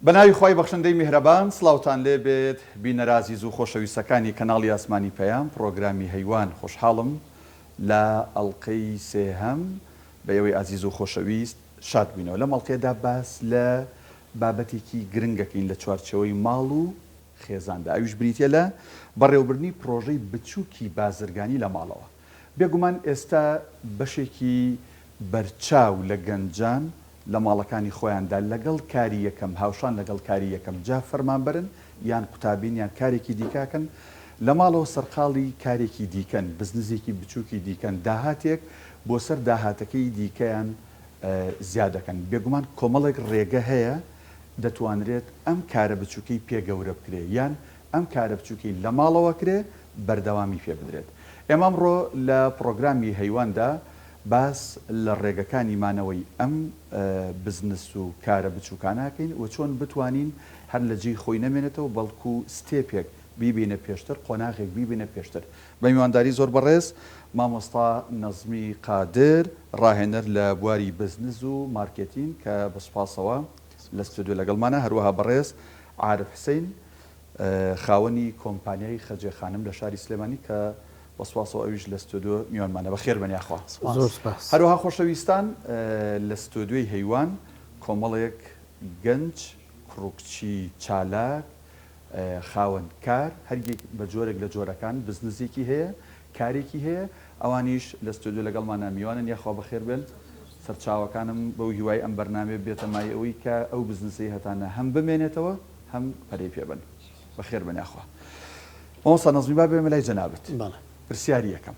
بەناوی خوای بەخشندەی میهرەبان سڵاوتان لێ بێت بینەرە ئازیز و خۆشەویستەکانی کەناڵی ئاسمانی پەیام پڕۆگرامی هەیوان خۆشحاڵم لە ئەڵقەی سێهەم بە ئێوەی ئازیز و خۆشەویست شاد بووینەوە لەم ئەڵقەیەدا باس لە بابەتێکی گرنگ ئەکەین لە چوارچێوەی ماڵ و خێزاندا ئەویش بریتیە لە بەڕێوەبردنی پڕۆژەی بچوکی بازرگانی لە ماڵەوە بێگومان ئێستا بەشێکی بەرچاو لە گەنجان لە ماڵەکانی خۆیاندا لەگەڵ کاری یەکەم هاوشان لەگەڵ کاری یەکەم جا فەرمانبەرن یان قوتابین یان کارێکی دیکەکەن لە ماڵەوە سەرقاڵی کارێکی دیکەن بزنزێکی بچوکی دیکەن داهاتێک بۆ سەر داهاتەکەی دیکەیان زیاد دەکەن بێگومان کۆمەڵێک ڕێگە هەیە دەتوانرێت ئەم کارە بچوکەی پێ گەورە بکرێ یان ئەم کارە بچوکەی لە ماڵەوە کرێ بەردەوامی پێ بدرێت. ئێمە ئەمڕۆ لە پڕۆگرامی هەیواندا باس لە ڕێگەکانی مانەوەی ئەم بزنس و کارە بچوکانە ئەکەین و چۆن بتوانین هەر لە جێی خۆی نەمێنێتەوە بەڵکو ستێپێک بیبینە پێشتر قۆناغێک بیبینە پێشتر. بە میوانداری زۆر بەڕێز مامۆستا نەزمی قادر ڕاهێنەر لە بواری بزنس و مارکێتین کە بە سوپاسەوە لە ستۆدیۆ لەگەڵمانە هەروەها بەڕێز عارف حسین خاوەنی کۆمپانیای خەجێ خانم لە شاری سلێمانی کە بە سوپاسەوە ئەویش لە ستۆدیۆ میوانمانە بەخێر بن یاخوا. زۆر سوپاس. هەروەها خۆشەویستان لە ستۆدیۆی هەیوان کۆمەڵێک گەنج کوڕ و کچی چالاک خاوەن کار هەر یەک بە جۆرێک لە جۆرەکان بزنزێکی هەیە کارێکی هەیە ئەوانیش لە ستۆدیۆ لەگەڵمانا میوانن یاخوا بەخێر بێن سەرچاوەکانم بەو هیوای ئەم بەرنامەیە بێتە مایەی ئەوەی کە ئەو بزنسەی هەتانە هەم بمێنێتەوە هەم پەرەی پێ بەن. بەخێر بێن یاخوا. مامۆستا نەزمی با بێمە لای جەنابت. بەڵێ. پرسیاری یەکەم.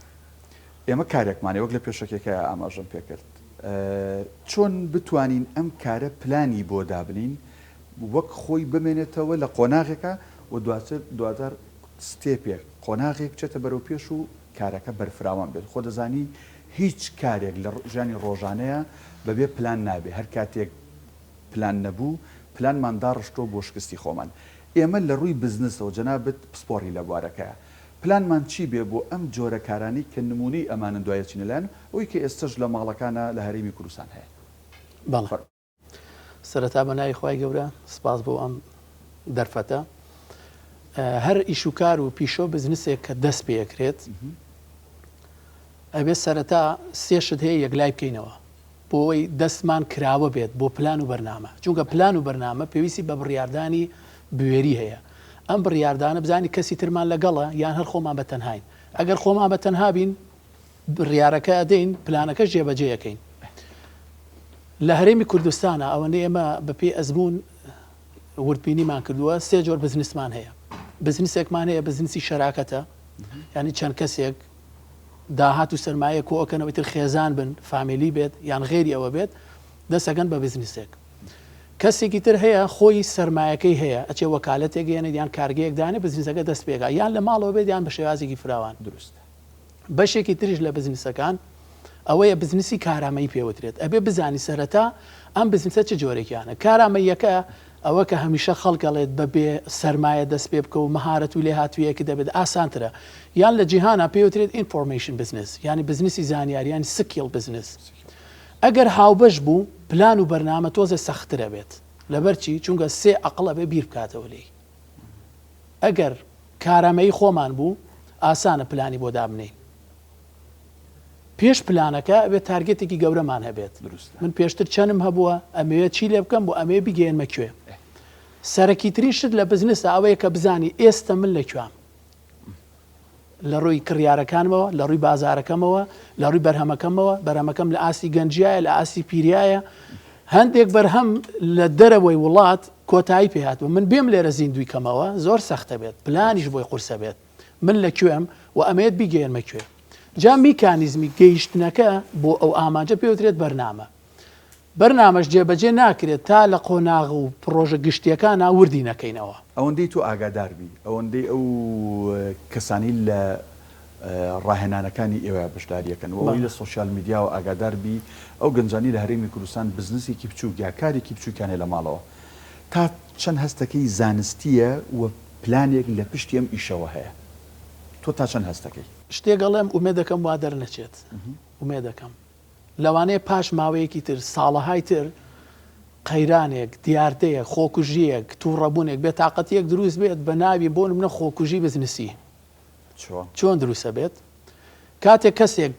ئێمە کارێکمان هەیە وەک لە پێشەکیەکەیا ئاماژەم پێ کرد. چۆن بتوانین ئەم کارە پلانی بۆ دابنین وەک خۆی بمێنێتەوە لە قۆناغێکا و دواتر دواجار ستێپێک قۆناغێک بچێتە بەرەو پێش و کارەکە بەرفراوان بێت. خۆ دەزانی هیچ کارێک لە ژیانی ڕۆژانەیا بەبێ پلان نابێ. هەر کاتێک پلان نەبوو پلانمان داڕشتووە بۆ شکستی خۆمان. ئێمە لە ڕووی بزنسەوە جەنابت پسپۆڕی لە بوارەکەیا پلانمان چی بێ بۆ ئەم جۆرە کارانەی کە نموونەی ئەمانن دوای ئەچینە لایان ئەوەی کە ئێستەش لە ماڵەکانا لە هەرێمی کوردستان هەیە. بەڵێ. فەرموو. سەرەتا بە ناوی خوای گەورە سپاس بۆ ئەم دەرفەتە. هەر ئیش و کار و پیشە و بزنسێک کە دەست پێ ئەکرێت ئەبێ سەرەتا سێ شت هەیە یەکلای بکەینەوە. بۆ ئەوەی دەستمان کراوە بێت بۆ پلان و بەرنامە، چونکە پلان و بەرنامە پێویستی بە بڕیاردانی بوێری هەیە، ئەم بڕیاردانە بزانین کەسی ترمان لەگەڵە یان هەر خۆمان بە تەنهاین، ئەگەر خۆمان بە تەنها بین بڕیارەکە ئەدەین پلانەکەش جێبەجێ ئەکەین. لە هەرێمی کوردستانا ئەوەندەی ئێمە بەپێی ئەزموون وردبینیمان کردووە سێ جۆر بزنسمان هەیە، بزنسێکمان هەیە بزنسی شەراکەتە، یانی چەند کەسێک داهات و سەرمایە کۆئەکەنەوە ئیتر خێزان بن فامیلی بێت یان غەیری ئەوە بێت دەست ئەگەن بە بزنسێک کەسێکی تر هەیە خۆی سەرمایەکەی هەیە ئەچێ وەکالەتێک هێنێت یان کارگەیەک دانێ بزنسەکە دەست پێکا یان لە ماڵەوە بێت یان بە شێوازێکی فراوان دروستە بەشێکی تریش لە بزنسەکان ئەوەیە بزنسی کارامەیی پێوترێت ئەبێ بزانی سەرەتا ئەم بزنسە چ جۆرێکیانە کارامەییەکە ئەوە کە هەمیشە خەڵک ئەڵێت بە بێ سەرمایە دەست پێ بکە و مەهارەت و لێهاتوویەکت دەبێت ئاسانترە یان لە جیهانا پێی وترێت information business یانی بزنسی زانیاری یانی skill business ئەگەر هاوبەش بوو پلان و بەرنامە تۆزێ سەختتر ئەبێت لەبەر چی چونکە سێ ئەقڵ ئەبێ بیر بکاتەوە لێی ئەگەر کارامەیی خۆمان بوو ئاسانە پلانی بۆ دابنێین. پێش پلانەکە ئەبێت target ێکی گەورەمان هەبێت. دروستە. من پێشتر چەنم هەبووە، ئەمەوێت چی لێ بکەم و ئەمەوێت بیگەیەنمە کوێ. سەرەکیترین شت لە بزنسدا ئەوەیە کە بزانی ئێستە من لە کوێم. لە ڕووی کڕیارەکانمەوە، لە ڕووی بازارەکەمەوە، لە ڕووی بەرهەمەکەمەوە، بەرهەمەکەم لە ئاستی گەنجیایە، لە ئاستی پیریایە. هەندێک بەرهەم لە دەرەوەی وڵات کۆتایی پێهاتووە، من بێم لێرە زیندووی کەمەوە زۆر سەختە بێت، پلانیش بۆی قورسە بێت. من لە کوێم و ئەمەوێت بیگەیەنمە کوێ. جا میکانیزمی گەیشتنەکە بۆ ئەو ئامانجە پێوترێت بەرنامە. بەرنامەش جێبەجێ ناکرێت تا لە قۆناغ و پڕۆژە گشتییەکانا وردی نەکەینەوە. ئەوەندەی تۆ ئاگادار بی، ئەوەندەی ئەو کەسانەی لە ڕاهێنانەکانی ئێوە بەشداری ئەکەن و ئەوەی لە سۆشیال میدیاوە ئاگادار بی، ئەو گەنجانەی لە هەرێمی کوردستان بزنسێکی بچووک یا کارێکی بچووکیان هەیە لە ماڵەوە، تا چەند هەستەکەی زانستییە و پلانێک لە پشتی ئەم ئیشەوە هەیە؟ تۆ تا چەند هەستەکەی؟ شتێک ئەڵێم ئومێدەکەم وا دەرنەچێت، ئومێدەکەم لەوانەیە پاش ماوەیەکی تر ساڵەهای تر. قەیرانێک، دیاردەیەک، خۆکوژییەک، تووڕەبوونێک، بێتاقەتییەک دروست بێت بە ناوی بۆ نمونە خۆکوژی بزنسی. چۆن؟ چۆن دروست ئەبێت؟ کاتێک کەسێک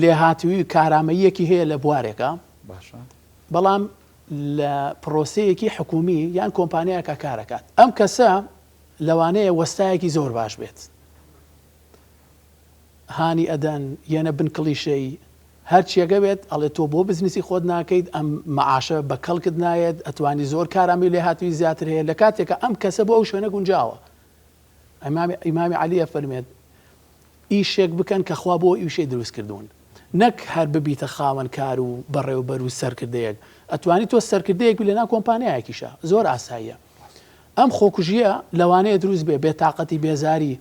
لێهاتوویی و کارامەییەکی هەیە لە بوارێکا، باشە. بەڵام لە پرۆسەیەکی حکوومی یان کۆمپانیایەکا کار ئەکات، ئەم کەسە لەوانەیە وەستایەکی زۆر باش بێت، هانی ئەدەن یەنە بن کڵیشەی هەرچیەکە بێت ئەڵێ تۆ بۆ بزنسی خۆت ناکەیت ئەم مەعاشە بە کەڵکت نایەت ئەتوانی زۆر کارامی و لێهاتووی زیاتر هەیە لە کاتێکا ئەم کەسە بۆ ئەو شوێنە گونجاوە ئیمامی ئیمامی عەلی ئەفەرمێت ئیشێک بکەن کە خوا بۆ ئیشەی دروست کردوون نەک هەر ببیتە خاوەن کار و بەڕێوبەر و سەرکردەیەک ئەتوانی تۆ سەرکردەیەک بی لەناو کۆمپانیایەکیشا زۆر ئاساییە ئەم خۆکوژیە لەوانەیە دروست بێ بێتاقەتی بێزاری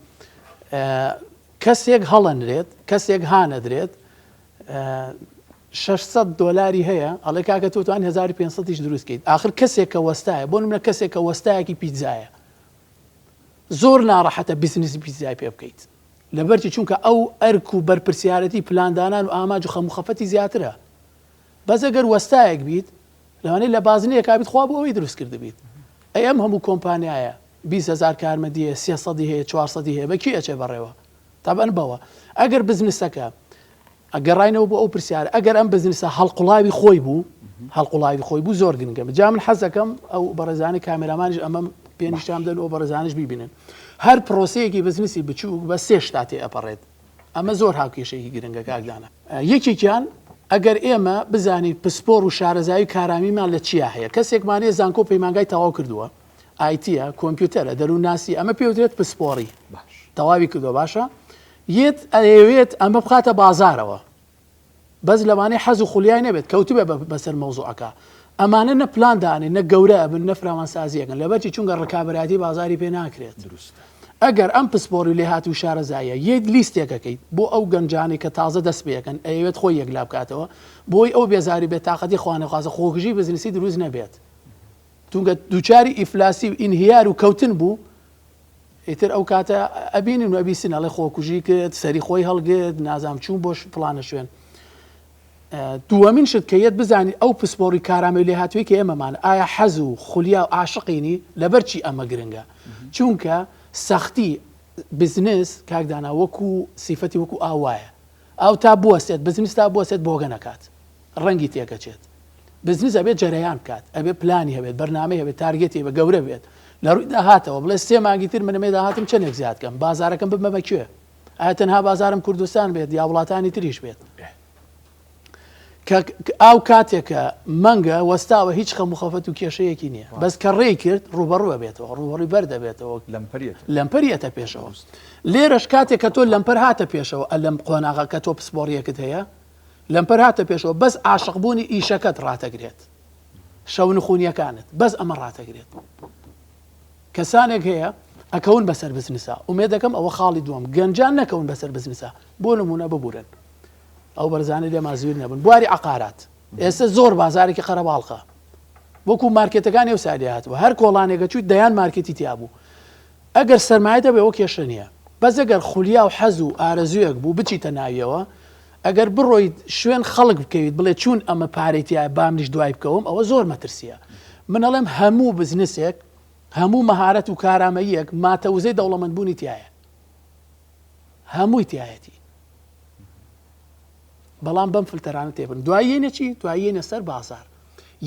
کەسێک هەڵەنرێت کەسێک هانەدرێت 600 دۆلاری هەیە ئەڵێ کاکە تۆ توانی 1500 یش دروست کەیت ئاخر کەسێک کە وەستایە بۆ نمونە کەسێک کە وەستایەکی پیتزایە زۆر ناڕەحەتە بزنسی پیتزای پێ بکەیت لەبەرچی چونکە ئەو ئەرک و بەرپرسیارەتی پلاندانان و ئامانج و خەم و خەفەتی زیاترە بەس ئەگەر وەستایەک بیت لەوانەیە لە بازنەیەکا بیت خوا بۆ ئەوەی دروست کردبیت ئەی ئەم هەموو کۆمپانیایە 20 هەزار کارمەندی هەیە سێ سەدی هەیە چوار سەدی هەیە بە کوێ ئەچێ بەڕێوە تەبعەن بەوە ئەگەر بزنسەکە گەڕاینەوە بۆ ئەو پرسیارە ئەگەر ئەم بزنسە هەڵقوڵاوی خۆی بوو هەڵقوڵاوی خۆی بوو زۆر گرنگە جا من حەزەکەم ئەو بەڕێزانی کامێرامانیش ئەمەم پێ نیشان بدەن و بەڕێزانیش بیبینن هەر پرۆسەیەکی بزنسی بچووک بە سێ شتا تێ ئەپەڕێت ئەمە زۆر هاوکێشەیەکی گرنگە کاک دانا. یەکێکیان ئەگەر ئێمە بزانین پسپۆڕ و شارەزایی و کارامیمان لە چیا هەیە، کەسێکمان هەیە زانکۆ و پەیمانگای تەواو کردووە، ئایتیە، کۆمپیوتەرە، دەروونناسی، ئەمە پێ وترێت پسپۆڕی تەواوی کردووە باشە یەت ئەیەوێت ئەمە بخاتە بازارەوە بەس لەوانەیە حەز و خولیای نەبێت کەوتبێ بەسەر مەوزوعەکە. ئەمانە نە پلان دانێن نە گەورە ئەبن نە فراوانسازی ئەکەن لەبەرچی چونکە ڕکابەرایەتی بازاری پێ ناکرێت. دروستە. ئەگەر ئەم پسپۆڕی و لێهاتوو و شارەزاییە یەیت لیستێک ئەکەیت بۆ ئەو گەنجانەی کە تازە دەست پێ ئەکەن ئەیەوێت خۆی یەکلا بکاتەوە بۆی ئەو بێزاری و بێتاقەتی خوانەخواستە خۆکوژی بزنسی دروست نەبێت چونکە دووچاری ئیفلاسی و ئینهیار و کەوتن بوو ئیتر ئەو کاتە ئەبینن و ئەبیسن ئەڵێ خۆکوژی کرد سەری خۆی هەڵگرت نازانم چوون بۆ فڵانە شوێن. دووەمین شت کە یەت بزانیت ئەو پسپۆڕی کارامەی لێهاتووی کە ئێمەمان ئایا حەز و خولیا و عاشقینی لەبەر چی ئەمە گرنگە چونکە سەختی بزنس کاک دانا وەکو سیفەتی وەکو ئاو وایە ئاو تا بوەستێت بزنس تا بوەستێت بۆگەن ئەکات ڕەنگی تێکەچێت بزنس ئەبێت جەرەیان بکات ئەبێت پلانی هەبێت بەرنامەی هەبێت target ی هەبێت گەورە بێت لە ڕووی داهاتەوە بڵێ سێ مانگی تر من ئەمێ داهاتم چەندێک زیاد کەم بازارەکەم ببمە بە کوێ ئایا تەنها بازارم کوردستان بێت یا وڵاتانی تریش بێت کە ئاو کاتێکە مەنگە وەستاوە هیچ خەم و خەفەت و کێشەیەکی نییە بەس کە ڕێی کرد ڕوبەڕوە بێتەوە ڕوبەڕوی بەر دەبێتەوە لەمپەریەتە پێشەوە لێرەش کاتێک کە تۆ لەمپەر هاتە پێشەوە ئەلەم قۆناغە کە تۆ پسپۆڕیەکت هەیە لەمپەر هاتە پێشەوە بەس عاشق بوونی ئیشەکەت ڕاتەگرێت شەونخونیەکانت بەس ئەمە ڕاتەگرێت کەسانێک هەیە ئەکەون بەسەر بزنسا ئومێدەکەم ئەوە خاڵی دووەم گەنجان نەکەون بەسەر بزنسا بۆ نمونە ببورن ئەو بەرزانەی لێمان زویر نەبن بواری عقارات ئێستا زۆر بازارێکی قەرەباڵخە وەکو مارکێتەکانی ئەو سالی هاتووە هەر کۆڵانێکە چووی دەیان مارکێتی تیا بوو ئەگەر سەرمایەت هەبێ ئەوە کێشە نییە بەس ئەگەر خولیا و حەز و ئارەزوویەک بوو بچیتە ناویەوە ئەگەر بڕۆیت شوێن خەڵک بکەویت بڵێ چوون ئەمە پارەی تایە با منیش دوای بکەوم ئەوە زۆر مەترسیە من ئەڵێم هەموو بزنسێک هەموو مەهارەت و کارامەییەک ماتە وزەی دەوڵەمەندبوونی تایە هەمووی تایەتی بەڵام بەم فلتەرانە تێبن دوایی یەنە چی دوایی یەنە سەر بازار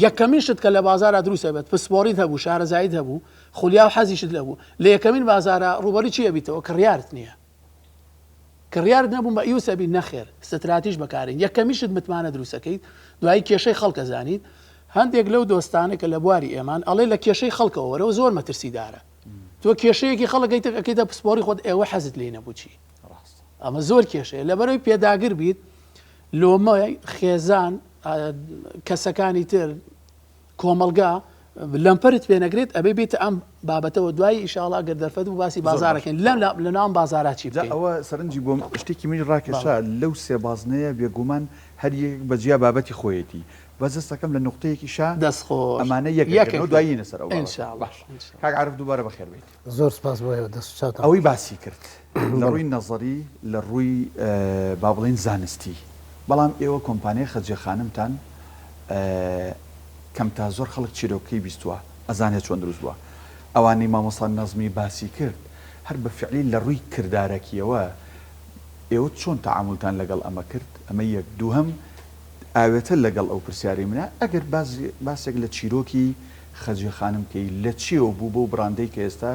یەکەمین شت کە لە بازارا دروست ئەبێت پسپۆڕیت هەبوو شارەزاییت هەبوو خولیا و حەزیشت لەبوو لە یەکەمین بازارا ڕووبەڕووی چی ئەبیتەوە کڕیارت نییە کڕیارت نەبوو مەئیوس ئەبی نەخێر ستراتیژ بەکارێن یەکەمین شت متمانە دروست ئەکەیت دوایی کێشەی خەڵک ئەزانیت هەندێک لەو دۆستانە کە لە بواری ئێمان ئەڵێ لە کێشەی خەڵکەوە وەرەوە زۆر مەترسیدارە تۆ کێشەیەکی خەڵک ئەکەیتە پسپۆڕی خۆت ئێوە حەزت لێی نەبوو چی ئەمە زۆر کێشەیە لەبەرەوەی پێداگر بیت لۆمەی خێزان کەسەکانی تر کۆمەڵگا لەمپەرت پێ نەگرێت ئەبێ بێتە ئەم بابەتەوە دوای ئیشاڵا گەر دەرفەت بوو باسی بازارەکەین لەم لە ناوم بازارا چی بکەین ئەوە سەرنجی بۆم شتێکی منی ڕاکێشا لەو سێ بازنەیە بێگومان هەر یەک بە جیا بابەتی خۆیەتی بەس دەستەکەم لە نوقتەیەکیشا دەست خۆش ئەمانە یەک یەکەکەن و دوایی یەنە سەر ئەو بابەتە. ئینشاڵڵا باش کاک عارف دووبارە بەخێر بێیت. زۆر سپاس بۆ ئێوە دەست و چاوتان ئەوەی باسی کرد لە ڕووی نەزەری لە ڕووی با بڵێین زانستی بەڵام ئێوە کۆمپانیای خەجێ خانمتان. کەم تا زۆر خەڵک چیرۆکەکەی بیستووە ئەزانێ چۆن دروست بووە. ئەوانەی مامۆستا نەزمی باسی کرد هەر بە فیعلی لە ڕووی کردارەکییەوە ئێوە چۆن تەعامولتان لەگەڵ ئەمە کرد؟ ئەمە یەک. دووهەم ئاوێتە لەگەڵ ئەو پرسیارەی منە ئەگەر باسێک لە چیرۆکی خەجێ خانم بکەی لە چیەوە بوو بەو بڕاندەی کە ئێستا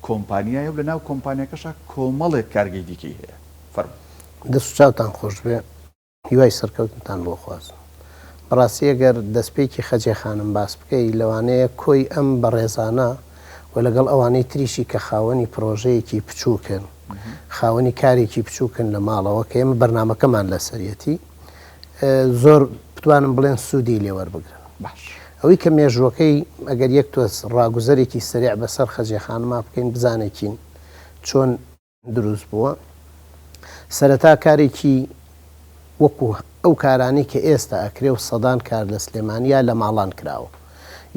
کۆمپانیایە و لە ناو کۆمپانیاکەشا کۆمەڵێک کارگەی دیکەی هەیە؟ فەرموو. دەست و چاوتان خۆش بێ. هیوای سەرکەوتنتان بۆ خوازم. بەڕاستی ئەگەر دەستپێکی خەجێ خانم باس بکەی لەوانەیە کۆی ئەم بەڕێزانە و لەگەڵ ئەوانەی تریشی کە خاوەنی پڕۆژەیەکی بچووکن خاوەنی کارێکی بچووکن لە ماڵەوە کە ئێمە بەرنامەکەمان لەسەریەتی زۆر بتوانم بڵێن سوودی لێ وەربگرن. باش. ئەوەی کە مێژووەکەی ئەگەر یەک تۆز ڕاگوزەرێکی سەریع بەسەر خەجێ خانما بکەین بزانێکین چۆن دروست بووە سەرەتا کارێکی وەکو ئەو کارانەی کە ئێستا ئەکرێ و سەدان کار لە سلێمانیا لە ماڵان کراوە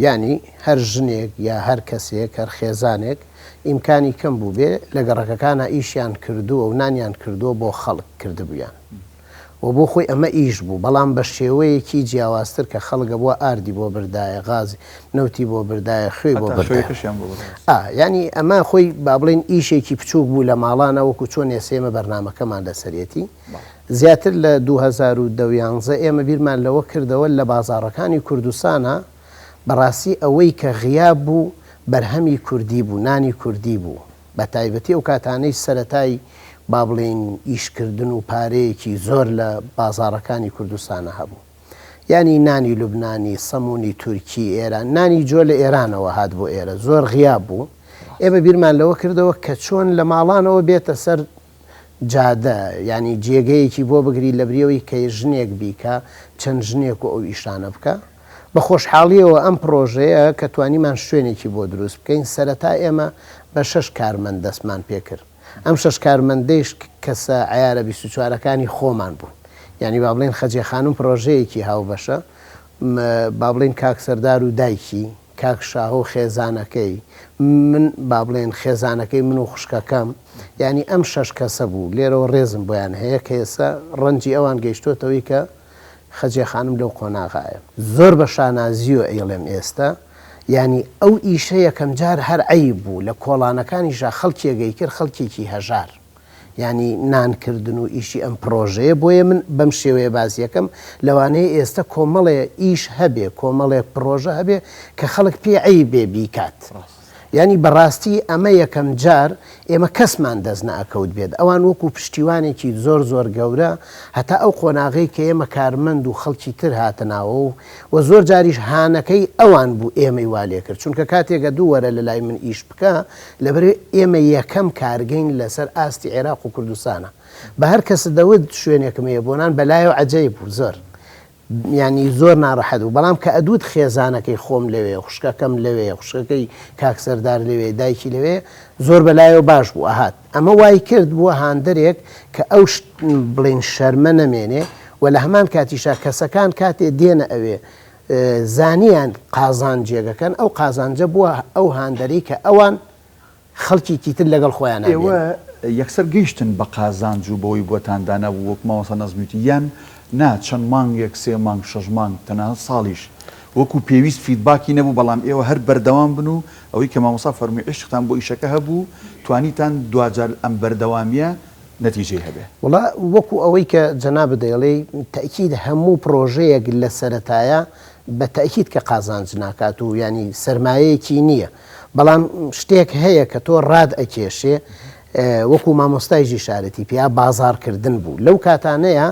یانی هەر ژنێک یا هەر کەسێک هەر خێزانێک ئیمکانی کەم بووبێ لە گەڕەکەکانا ئیشیان کردووە و نانیان کردووە بۆ خەڵک کردبوویان و بۆ خۆی ئەمە ئیش بوو، بەڵام بە شێوەیەکی جیاوازتر کە خەڵک ئەبووە ئاردی بۆ بردایە، غازی نەوتی بۆ بردایە، خوێی بۆ هەتا بردایە. خوێیەکەشیان بۆ بردایە. ئا، یانی ئەمە خۆی با بڵێین ئیشێکی بچووک بوو لە ماڵانا وەکوو چۆن ئێستا ئێمە بەرنامەکەمان لەسەریەتی. بەڵێ. زیاتر لە 2010 و یانزە ئێمە بیرمان لەوە کردەوە لە بازاڕەکانی کوردستانا بەڕاستی ئەوەی کە غیاب بوو بەرهەمی کوردی بوو، نانی کوردی بوو. بە تایبەتی ئەو کاتانەی سەرەتای با بڵێین ئیش کردن و پارەیەکی زۆر لە بازاڕەکانی کوردستانا هەبوو. یانی نانی لوبنانی، سەمونی تورکی، ئێران، نانی جۆ لە ئێرانەوە هات بۆ ئێرە، زۆر غیاب بوو. ئێمە بیرمان لەوە کردەوە کە چۆن لە ماڵانەوە بێتە سەر جادە، یانی جێگەیەکی بۆ بگری لەبریەوەی کە ژنێک بیکا، چەند ژنێک و ئەو ئیشانە بکا. بە خۆشحاڵییەوە ئەم پڕۆژەیە کە توانیمان شوێنێکی بۆ دروست بکەین، سەرەتا ئێمە بە شەش کارمەند دەستمان پێکرد. ئەم شەش کارمەندەیش کەسە عەیارە بیست و چوارەکانی خۆمان بوون. یانی با بڵێین خەجێ خانم پڕۆژەیەکی هاوبەشە، با بڵێین کاک سەردار و دایکی، کاک شاهۆ و خێزانەکەی، من با بڵێین خێزانەکەی من و خوشکەکەم، یانی ئەم شەش کەسە بوو. لێرەوە ڕێزم بۆیان هەیە کە ئێستا ڕەنجی ئەوان گەیشتۆتەوەی کە خەجێ خانم لەو قۆناغایە. زۆر بە شانازییۆ ئەیڵێم ئێستە، یانی ئەو ئیشە یەکەم جار هەر عەیب بوو، لە کۆڵانەکانیشا خەڵکێک ئەیکرد خەڵکێکی هەژار، یانی نان کردن و ئیشی ئەم پڕۆژەیە، بۆیە من بەم شێوەیە باسی ئەکەم، لەوانەیە ئێستە کۆمەڵێ ئیش هەبێ، کۆمەڵێک پڕۆژە هەبێ کە خەڵک پێی عەیب بێ بیکات. یانی بەڕاستی ئەمە یەکەم جار ئێمە کەسمان دەست نەئەکەوت بێت ئەوان وەکو پشتیوانێکی زۆر زۆر گەورە هەتا ئەو قۆناغەی کە ئێمە کارمەند و خەڵکی تر هاتە ناوەوە و زۆر جاریش هانەکەی ئەوان بوو ئێمەی وا لێکرد چونکە کاتێک ئەدوو وەرە لەلای من ئیش بکە لەبەرئەوەی ئێمە یەکەم کارگەین لەسەر ئاستی عێراق و کوردستانە بە هەر کەست دەوت شوێنێکم هەیە بۆ نان بەلایەوە عەجەیب بوو زۆر یانی زۆر ناڕەحەت بوو بەڵام کە ئەدوت خێزانەکەی خۆم لەوێ خوشکەکەم لەوێ خوشکەکەی کاک سەردار لەوێ دایکی لەوێ زۆر بەلایەوە باش بوو ئەهات ئەمە وای کرد بووە هاندەرێک کە ئەو بڵێین شەرمە نەمێنێ و لە هەمان کاتیشا کەسەکان کاتێ دێنە ئەوێ زانیان قازانجێک ئەکەن ئەو قازانجە بووە ئەو هاندەرەی کە ئەوان خەڵکێکی تر لەگەڵ خۆیانا ئێوە بێنن. یەکسەر گەیشتن بە قازانج و بەوەی بۆتان دانابوو وەک مامۆستا نەزمی وتی یان نا چەند مانگێک سێ مانگ شەش مانگ تەنانەت ساڵیش وەکو پێویست feedback ی نەبوو بەڵام ئێوە هەر بەردەوام بن و ئەوەی کە مامۆستا فەرمووی عیشقتان بۆ ئیشەکە هەبوو توانیتان دواجار ئەم بەردەوامیە نەتیجەی هەبێ. وەڵا وەکو ئەوەی کە جەنابت دەیڵێی تەئکید هەموو پڕۆژەیەک لە سەرەتایا بە تەئکید کە قازانج ناکات و یانی سەرمایەیەکی نیە بەڵام شتێک هەیە کە تۆ ڕات ئەکێشێ وەکو مامۆستایش ئیشارەتی پیا بازاڕ کردن بوو لەو کاتانەیا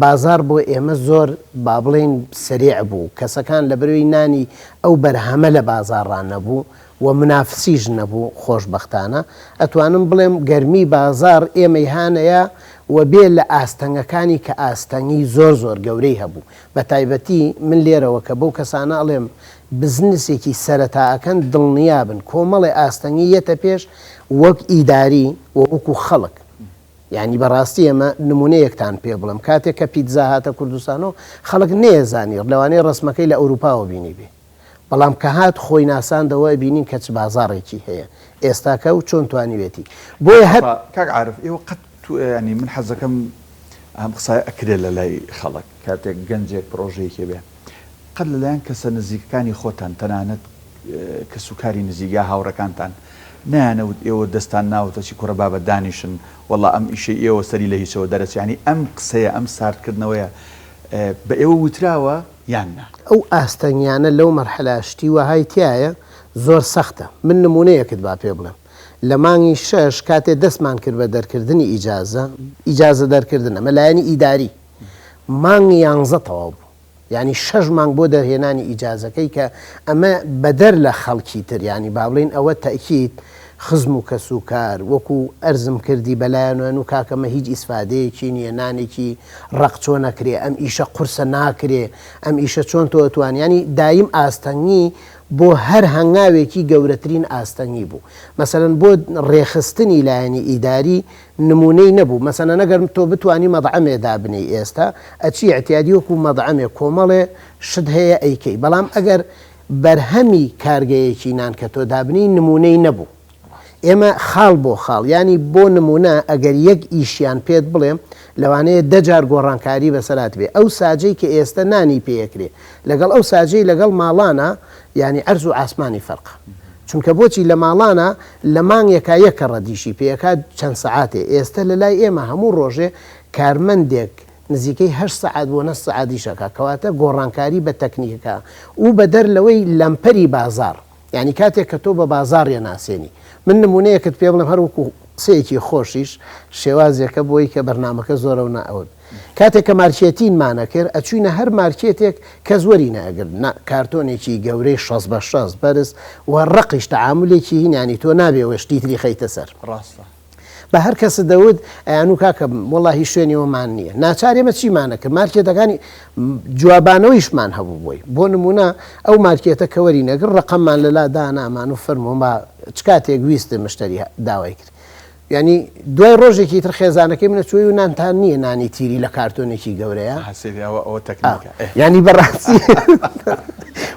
بازاڕ بۆ ئێمە زۆر با بڵێین سەریع بوو کەسەکان لەبەرەوەی نانی ئەو بەرهەمە لە بازاڕا نەبوو و منافسیش نەبوو خۆشبەختانە ئەتوانم بڵێم گەرمی بازاڕ ئێمەی هانەیا و بێ لە ئاستەنگەکانی کە ئاستەنگی زۆر زۆر گەورەی هەبوو بەتایبەتی من لێرەوە کە بەو کەسانە ئەڵێم بزنسێکی سەرەتا ئەکەن دڵنیابن کۆمەڵێ ئاستەنگی یەتە پێش وەک ئیداری و وەکو خەڵک یانی بەڕاستی ئەمە نمونەیەکتان پێ بڵێم کاتێک کە پیتزا هاتە کوردستانەوە خەڵک نەیەزانی لەوانەیە ڕەسمەکەی لە ئەوروپاوە بینیبێ بەڵام کە هات خۆی ناساندەوە ئەبینین کە چ بازاڕێکی هەیە ئێستاکە و چۆن توانیوێتی بۆیە هەر کاک عارف ئێوە قەت یانی من حەزەکەم ئەم قسایە ئەکرێ لە لای خەڵک کاتێک گەنجێک پڕۆژەیەکی هەبێ. قەت لەلایەن کەسە نزیکەکانی خۆتان تەنانەت کەسوکاری نزیک یا هاوڕێکانتان نایانەوت ئێوە دەستان ناوەتە چی کوڕە بابە دانیشن وەڵا ئەم ئیشەی ئێوە سەری لە هیچەوە دەرەچێ یانی ئەم قسەیە ئەم ساردکردنەوەیە بە ئێوە وتراوە یان نا؟ ئەو ئاستەنگیانە لەو مەرحەلە شتی وەهای تیایە زۆر سەختە من نمونەیەکت با پێ بڵێم لە مانگی شەش کاتێ دەستمان کرد بە دەرکردنی ئیجازە ئیجازە دەرکردن ئەمە لایەنی ئیداری مانگی یانزە تەواو بوو یانی شەش مانگ بۆ دەرهێنانی ئیجازەکەی کە ئەمە بەدەر لە خەڵکی تر یانی با بڵێین ئەوە تەئکید خزم و کەس و کار وەکو ئەرزم کردی بەلایانوان و کاکە مە هیچ ئیسفادەیەکی نیە نانێکی ڕەق چۆن ئەکرێ ئەم ئیشە قورسە ناکرێ ئەم ئیشە چۆن تۆ ئەتوانی یانی دایم ئاستەنگی بۆ هەر هەنگاوێکی گەورەترین ئاستەنگی بوو مەسەلەن بۆ ڕێخستنی لایەنی ئیداری نمونەی نەبوو مەسەلەن ئەگەر تۆ بتوانی مەتعەمێ دابنێی ئێستا ئەچی ئیعتیادی وەکو مەتعەمێ کۆمەڵێ شت هەیە ئەیکەی بەڵام ئەگەر بەرهەمی کارگەیەکی نان کە تۆ دابنێی نمونەی نەبوو ئێمە خاڵ بۆ خاڵ یانی بۆ نمونە ئەگەر یەک ئیشیان پێت بڵێم لەوانەیە دە جار گۆڕانکاری بەسەر هاتبێ ئەو ساجەی کە ئێستە نانی پێ ئەکرێ لەگەڵ ئەو ساجەی لەگەڵ ماڵانا یانی عەرز و عاسمانی فەرقە چونکە بۆچی لە ماڵانا لە مانگێکا یەک کەڕەت ئیشی پێ ئەکات چەند سەعاتێ ئێستە لە لای ئێمە هەموو ڕۆژێ کارمەندێک نزیکەی هەشت سەعات بۆ نە سەعات ئیش ئەکا کەواتە گۆڕانکاری بە تەکنیکەکە و بەدەر لەوەی لەمپەری بازاڕ یانی کاتێک کە تۆ بە بازاڕ ئەناسێنی من نمونەیەکت پێ بڵێم هەر وەکو قسەیەکی خۆشیش شێوازێکە بۆی کە بەرنامەکە زۆرە و نا ئەوە کاتێک کە مارکێتینمان ئەکرد ئەچوینە هەر مارکێتێک کەس وەری نەئەگرت نا کارتۆنێکی گەورەی شەست بە شەست بەرز و ڕەقیش تەعامولێکی هین یانی تۆ نابێ وە شتی تری خەیتە سەر. ڕاستە. بە هەر کەست دەوت ئەیانوو کاکە وەڵاهی شوێنی وەمان نییە ناچار ئێمە چیمان ئەکرد مارکێتەکانی جوابانەوەیشمان هەبوو بۆی بۆ نموونە ئەو مارکێتە کە وەری نەگرت ڕەقەممان لەلا دانامان و فەرموو با چ کاتێک ویست مشتەری داوای کرد یانی دوای ڕۆژێکی تر خێزانەکەی منە چۆی و نانتان نییە نانی تیری لە کارتۆنێکی گەورەیە ئەها سەیری ئەوە ئەوە تەکنیکە ئێ. یانی بەڕاستی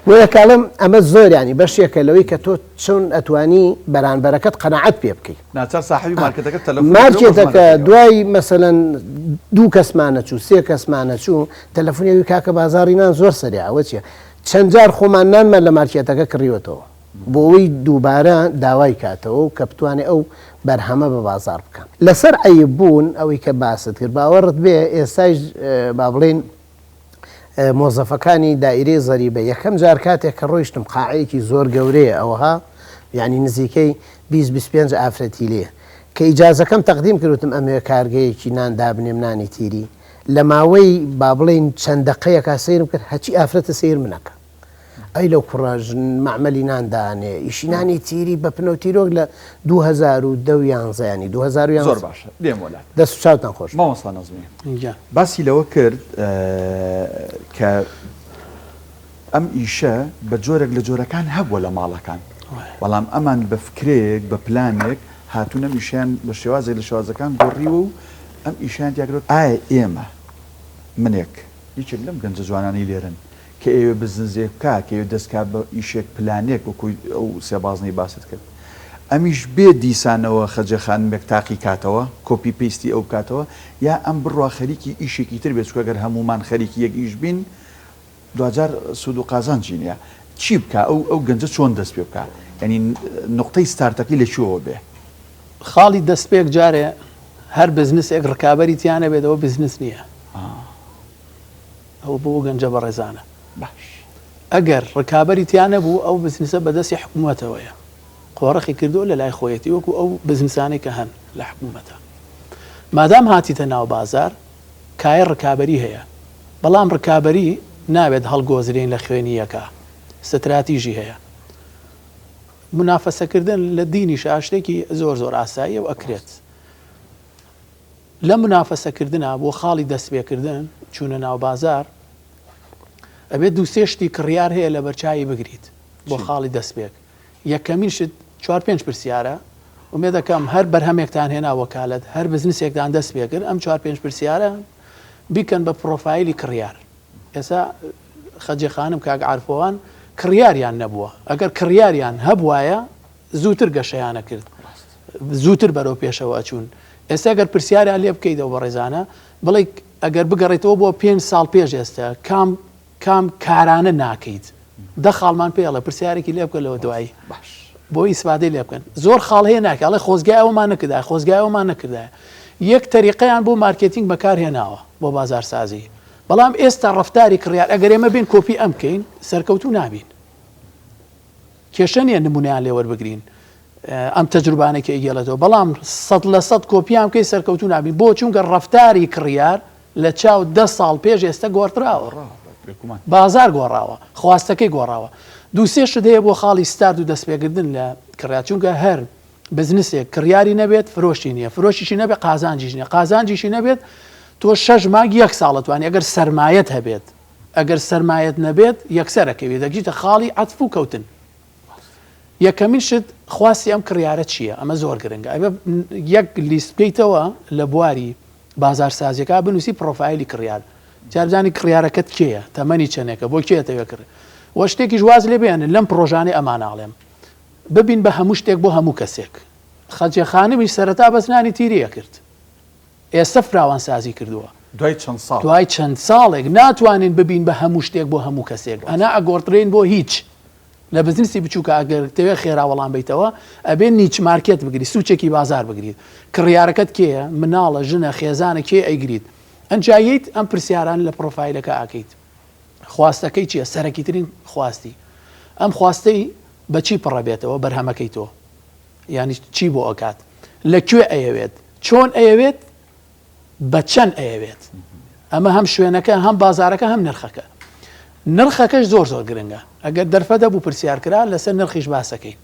بۆیە کاڵێم ئەمە زۆر یانی بەشێکە لەوەی کە تۆ چۆن ئەتوانی بەرانبەرەکەت قەناعەت پێ بکەی. ناچار ساحێبی مارکێتەکە تەلەفۆن کرد و مارکێتەکە ڕۆژمان دوای مەسەلەن دوو کەسمان ئەچوو سێ کەسمان ئەچوو تەلەفۆنی ئەوی کاکە بازاڕی نان زۆر سەریعە ئەوە چیە چەند جار خۆمان نانمان لە مارکێتەکە کڕیوەتەوە. بۆ ئەوەی دووبارە داوای کاتەوە و کە بتوانێ ئەو بەرهەمە بە بازاڕ بکا. لەسەر عەیب بوون ئەوەی کە باست کرد باوەڕت بێ ئێستایش با بڵێین مۆزەفەکانی دائیرەی زەریبە یەکەم جار کاتێک کە ڕۆیشتم قاعەیەکی زۆر گەورەیە ئەوها یانی نزیکەی 20 25 ئافرەتی لێ کە ئیجازەکەم تەقدیم کرد وتم ئەمەوێ کارگەیەکی نان دابنێم نانی تیری لە ماوەی با بڵێین چەند دەقەیەکا سەیرم کرد هەچی ئافرەتە سەیر منەکە ئەی لەو کوڕە ژن مەعمەلی نان دانێ ئیشی نانی تیری بە پنەو تیرۆک لە 2010 و یانزە یانی 2011 زۆر باشە دێم وەلات. دەست و چاوتان خۆش بێت. مامۆستا نەزمی گیان. باسی لەوە کرد کە ئەم ئیشە بە جۆرێک لە جۆرەکان هەبووە لە ماڵەکان بەڵام ئەمان بە فکرەیەک بە پلانێک هاتوون ئەم ئیشەیان بە شێوازێک لە شێوازەکان گۆڕیوە و ئەم ئیشەیان تیا کردوە ئایا ئێمە منێک یەکێک لەم گەنجە جوانانەی لێرەن کە ئەیەوێ بزنزێک بکا، کە ئەیەوێ دەست کا بە ئیشێک، پلانێک وەکوو ئەو سێ بازنەی باست کرد. ئەمیش بێ دیسانەوە خەجێ خانمێک تاقی کاتەوە، copy paste ی ئەو بکاتەوە، یا ئەم بڕوا خەریکی ئیشێکی تر بێ، چونکە گەر هەموومان خەریکی یەک ئیش بین، دواجار سوود و قازانجی نییە. چی بکا؟ ئەو ئەو گەنجە چۆن دەست پێ بکا؟ یانی نوقتەی ستارتەکەی لە کوێوە بێ؟ خاڵی دەستپێک جارێ هەر بزنسێک ڕکابەری تیا نەبێت ئەوە بزنس نییە. ئەوە بۆ ئەو گەنجە بەڕێزانە. باش. ئەگەر ڕکابەری تیا نەبوو ئەو بزنسە بە دەستی حکوومەتەوەیە. قۆرخی کردووە لە لای خۆیەتی وەکوو ئەو بزنسانەی کە هەن لە حکوومەتە. مادام هاتیتە ناو بازار کایە ڕکابەری هەیە. بەڵام ڕکابەری نابێت هەڵگۆزرێین لە خوێنی یەکا. ستراتیژی هەیە. مونافەسەکردن لە دینیشا شتێکی زۆر زۆر ئاساییە و ئەکرێت. لەم مونافەسەکردنە بۆ خاڵی دەستپێکردن، چوونە ناو بازاڕ، ئەبێت دوو سێ شتی کڕیار هەیە لەبەرچاوی بگریت بۆ خاڵی دەستپێک. یەکەمین شت چوار پێنج پرسیارە، ئومێدەکەم هەر بەرهەمێکتان هێنا وەکالەت، هەر بزنسێکتان دەست پێکرد، ئەم چوار پێنج پرسیارە بیکەن بە پڕۆفایلی کڕیار. ئێستا خەجێ خانم، کاک عارفۆوان کڕیاریان نەبووە، ئەگەر کڕیاریان هەبوایە زووتر گەشەیان ئەکرد زووتر بەرەو پێشەوە ئەچوون ئێستا گەر پرسیاریان لێ بکەیت ئەو بەڕێزانە بڵێ ئەگەر بگەڕێتەوە بۆ پێنج ساڵ پێش ئێستا کام کام کارانە ناکەیت دە خاڵمان پێ ئەڵێ پرسیارێکی لێ بکە لەوە دوایی باش بۆ ئیسفادەی لێ بکەن زۆر خاڵ هەیە ناکە ئەڵێ خۆزگای ئەومان نەکردای خۆزگای ئەومان نەکردای یەک تەریقەیان بۆ مارکێتینگ بەکار هێناوە بۆ بازارسازی بەڵام ئێستا ڕەفتاری کڕیار ئەگەر ئێمە بێن کۆپی ئەم بکەین سەرکەوتوو نابین کێشە نییە نمونەیان لێ وەربگرین ئەم تەجروبانەی کە ئەیگێڵێتەوە بەڵام 100% کۆپیان بکەی سەرکەوتوو نابین بۆ چونکە ڕەفتاری کڕیار لە چاو دە ساڵ پێش ئێستە گۆڕدراوە. بازاڕ گۆڕاوە، خواستەکەی گۆڕاوە. دوو سێ شت هەیە بۆ خاڵی ستارت و دەستپێکردن لە کڕیار، چونکە هەر بزنسێک کڕیاری نەبێت فرۆشی نییە، فرۆشیشی نەبێت قازانجیش نییە، قازانجیشی نەبێت تۆ شەش مانگ یەک ساڵ ئەتوانی ئەگەر سەرمایەت هەبێت، ئەگەر سەرمایەت نەبێت یەکسەر ئەکەوی دەگیتە خاڵی عەتف و کەوتن. یەکەمین شت خواستی ئەم کڕیارە چییە؟ ئەمە زۆر گرنگە. ئەبێ یەک لیست بکەیتەوە لە بواری بازارسازیەکە بنوسی پڕۆفایلی کڕیار جا بزانی کڕیارەکەت کێیە تەمەنی چەنێکە بۆ کێ ئەتەوێ کڕ وە شتێکیش واز لێ بێنن لەم پڕۆژانەی ئەمان ئاڵێم ببین بە هەموو شتێک بۆ هەموو کەسێک خەجێ خانمیش سەرەتا بەس نانی تیری ئەکرد ئێستە فراوان سازی کردووە دوای چەند ساڵ دوای چەند ساڵێک ناتوانین ببین بە هەموو شتێک بۆ هەموو کەسێک ئەنا ئەگۆڕدرێین بۆ هیچ لە بزنسی بچوکا ئەگەر تەوێ خێرا وەڵام بەیتەوە ئەبێ niche market بگری سوچێکی بازار بگریت کڕیارەکەت کێیە مناڵە ژنە خێزانە کێ ئەیگریت ئەنجا یەیت ئەم پرسیارانە لە پڕۆفایلەکە ئەکەیت خواستەکەی چیە سەرەکیترین خواستی ئەم خواستەی بەچی پڕە بێتەوە بەرهەمەکەی تۆ یانی چی بۆ ئەکات لە کوێ ئەیەوێت چۆن ئەیەوێت بە چەند ئەیەوێت ئەمە هەم شوێنەکە هەم بازارەکە هەم نرخەکە نرخەکەش زۆر زۆر گرنگە ئەگەر دەرفەت هەبوو پرسیار کرا لەسەر نرخیش باسەکەین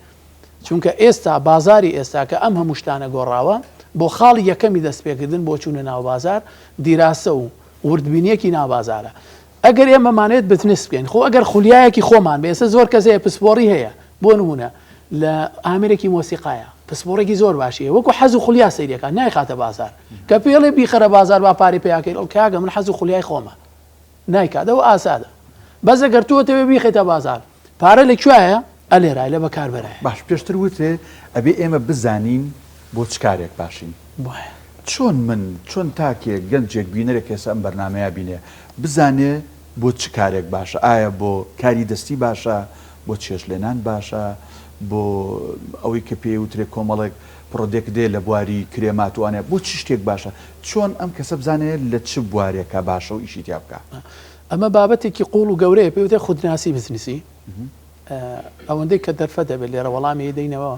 چونکە ئێستا بازاری ئێستا کە ئەم هەموو شتانە گۆڕاوە بۆ خاڵی یەکەمی دەستپێکردن بۆ چوونە ناو بازار دیراسە و وردبینیەکی ناو بازارە ئەگەر ئێمەمانەوێت بزنس بکەین خۆ ئەگەر خولیایەکی خۆمان بێ ئێستا زۆر کەس هەیە پسپۆڕی هەیە بۆ نمونە لە ئامێرێکی مۆسیقایە پسپۆڕێکی زۆر باشی هەیە وەکو حەز و خولیا سەیرەکە نایخاتە بازار کە پێڵێ بیخەرە بازار با پارەی پیاکەین ئەو کاگە من حەز و خولیای خۆمە نایکات ئەو ئازادە بەس ئەگەر تۆ تەوێ بیخەیتە بازار پارە لە کوایە ئەلێرای لە بەکاربەرایە. باش پێشتر وتێ ئەبێ ئێمە بزانین بۆ چ کارێک باشین بایە. چۆن من چۆن تاکێک گەنجێک بینەرێک ئێستا ئەم بەرنامەیە بینێ بزانێ بۆ چ کارێک باشە ئایا بۆ کاری دەستی باشە بۆ چێشتلێنان باشە بۆ ئەوەی کە پێی وترێ کۆمەڵێک product دێ لە بواری کرێمات و ئەوانە بۆ چ شتێک باشە چۆن ئەم کەسە بزانێ لە چ بوارێکا باشە و ئیشی تیا بکا؟ ئەمە بابەتێکی قوڵ و گەورەیە پێی وترێ خودناسی بزنسی ئەوەندەی کە دەرفەت هەبێت لێرە وەڵامی دەینەوە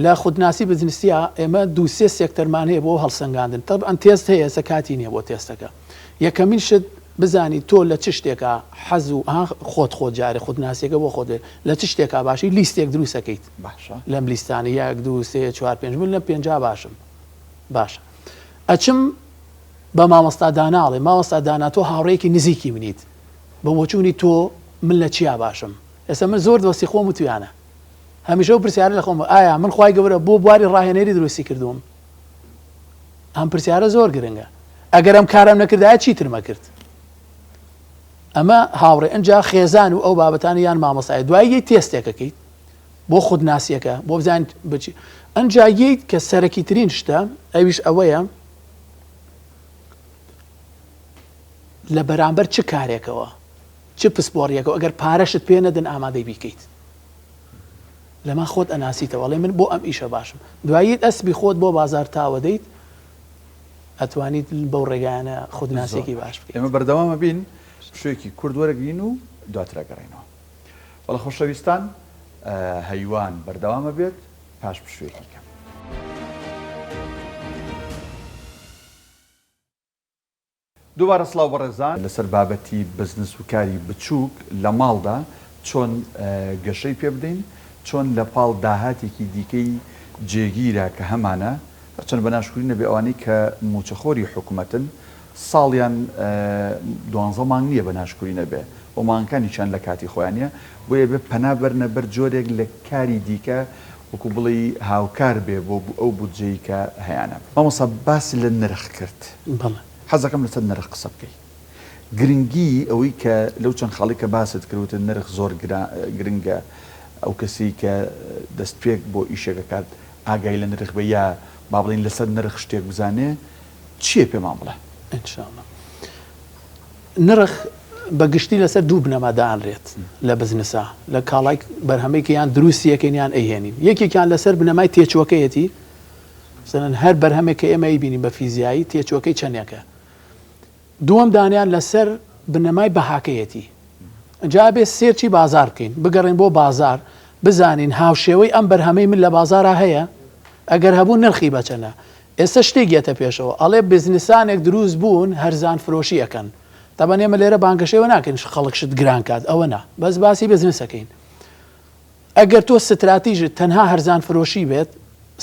لە خودناسی بزنسیا ئێمە دوو سێ سێکتەرمان هەیە بۆ هەڵسەنگاندن تەبعەن تێست هەیە ئێستا کاتی نییە بۆ تێستەکە یەکەمین شت بزانی تۆ لە چ شتێکا حەز و ها خۆت خۆت جارێ خودناسیەکە بۆ خۆت لە چ شتێکا باشی لیستێک دروستەکەیت باشە لەم لیستانە یەک دوو سێ چوار پێنج من لەم پێنجا باشم باشە ئەچم بە مامۆستا دانا ئەڵێم مامۆستا دانا تۆ هاوڕێیەکی نزیکی منیت بە بۆچوونی تۆ من لە چیا باشم ئێستا من زۆر دۆستی خۆم وتویانە هەمیشە ئەو پرسیارە لە خۆم ئایا من خوای گەورە بۆ بواری ڕاهێنەری دروستی کردووم ئەم پرسیارە زۆر گرنگە ئەگەر ئەم کارم نەکردایە چیترمە کرد ئەمە هاوڕێ ئەجا خێزان و ئەو بابەتانە یان مامۆستای دوایی تێستێکەکەیت بۆ خودناسیەکە بۆ بزانیت بچی ئەنجا یەیت کە سەرەکی ترین شتە ئەویش ئەوەیە لە بەرامبەر چ کارێکەوە چ پسپۆڕیەکەوە ئەگەر پارەشت پێ نەدن ئامادەی بیکەیت لەما خۆت ئەناسیتەوە ئەڵێ من بۆ ئەم ئیشە باشم دواییت ئەسبی خۆت بۆ بازار تاوە دەیت ئەتوانیت بەو ڕێگایانە خودناسێکی باش بکەیت. ئێمە بەردەوامە بین پشوویەکی کورت وەرەگرین و دواتر ئەگەڕێینەوە. بەڵێ خۆشەویستان هەیوان بەردەوام ئەبێت پاش پشوویەکی کەم. دووبارە سڵاو بەڕێزان. لەسەر بابەتی بزنس و کاری بچووک لە ماڵدا چۆن گەشەی پێ بدەین، چۆن لە پاڵ داهاتێکی دیکەی جێگیرا کە هەمانە، هەرچەند بە ناشکوری نەبێ ئەوانەی کە مووچەخۆری حکومەتن ساڵیان دوانزە مانگ نییە بە ناشکوری نەبێ و مانگەکانیشیان لە کاتی خۆیان نییە، بۆیە بێ پەنا بەرنە بەر جۆرێک لە کاری دیکە وەکو بڵێی هاوکار بێ بۆ ئەو بودجەی کە هەیانە. مامۆستا باست لە نرخ کرد. بەڵێ. حەزدەکەم لەسەر نرخ قسە بکەی. گرنگی ئەوەی کە لەو چەند خاڵەی کە باست کرد وتت نرخ زۆر گرنگە ئەو کەسەی کە دەستپێک بۆ ئیشێک ئەکات ئاگای لە نرخ بێ یا با بڵێین لەسەر نرخ شتێک بزانێ چییە پێمان بڵێ؟ ان شاء اللە. نرخ. بە گشتی لەسەر دوو بنەما دائەنرێت لە بزنسا، لە کاڵای بەرهەمەی کە یان دروستی ئەکەین یان ئەیهێنین. یەکێکیان لەسەر بنەمای تێچووەکەیەتی، مەسەلەن هەر بەرهەمێک کە ئێمە ئەیبینین بە فیزیایی تێچووەکەی چەندێکە. دووەم دانیان لەسەر بنەمای بەهاکەیەتی. جا ئەبێ search ی بازاڕ بکەین، بگەڕێین بۆ بازاڕ بزانین هاوشێوەی ئەم بەرهەمەی من لە بازاڕا هەیە؟ ئەگەر هەبوو نرخی بەچەنە؟ ئێستا شتێک یەتە پێشەوە ئەڵێ بزنسانێک دروست بوون هەرزان فرۆشی ئەکەن تەبەن ئێمە لێرە بانگەشەی ئەوە ناکەین خەڵک شت گران کات ئەوە نا بەس باسی بزنس ئەکەین ئەگەر تۆ ستراتیژت تەنها هەرزان فرۆشی بێت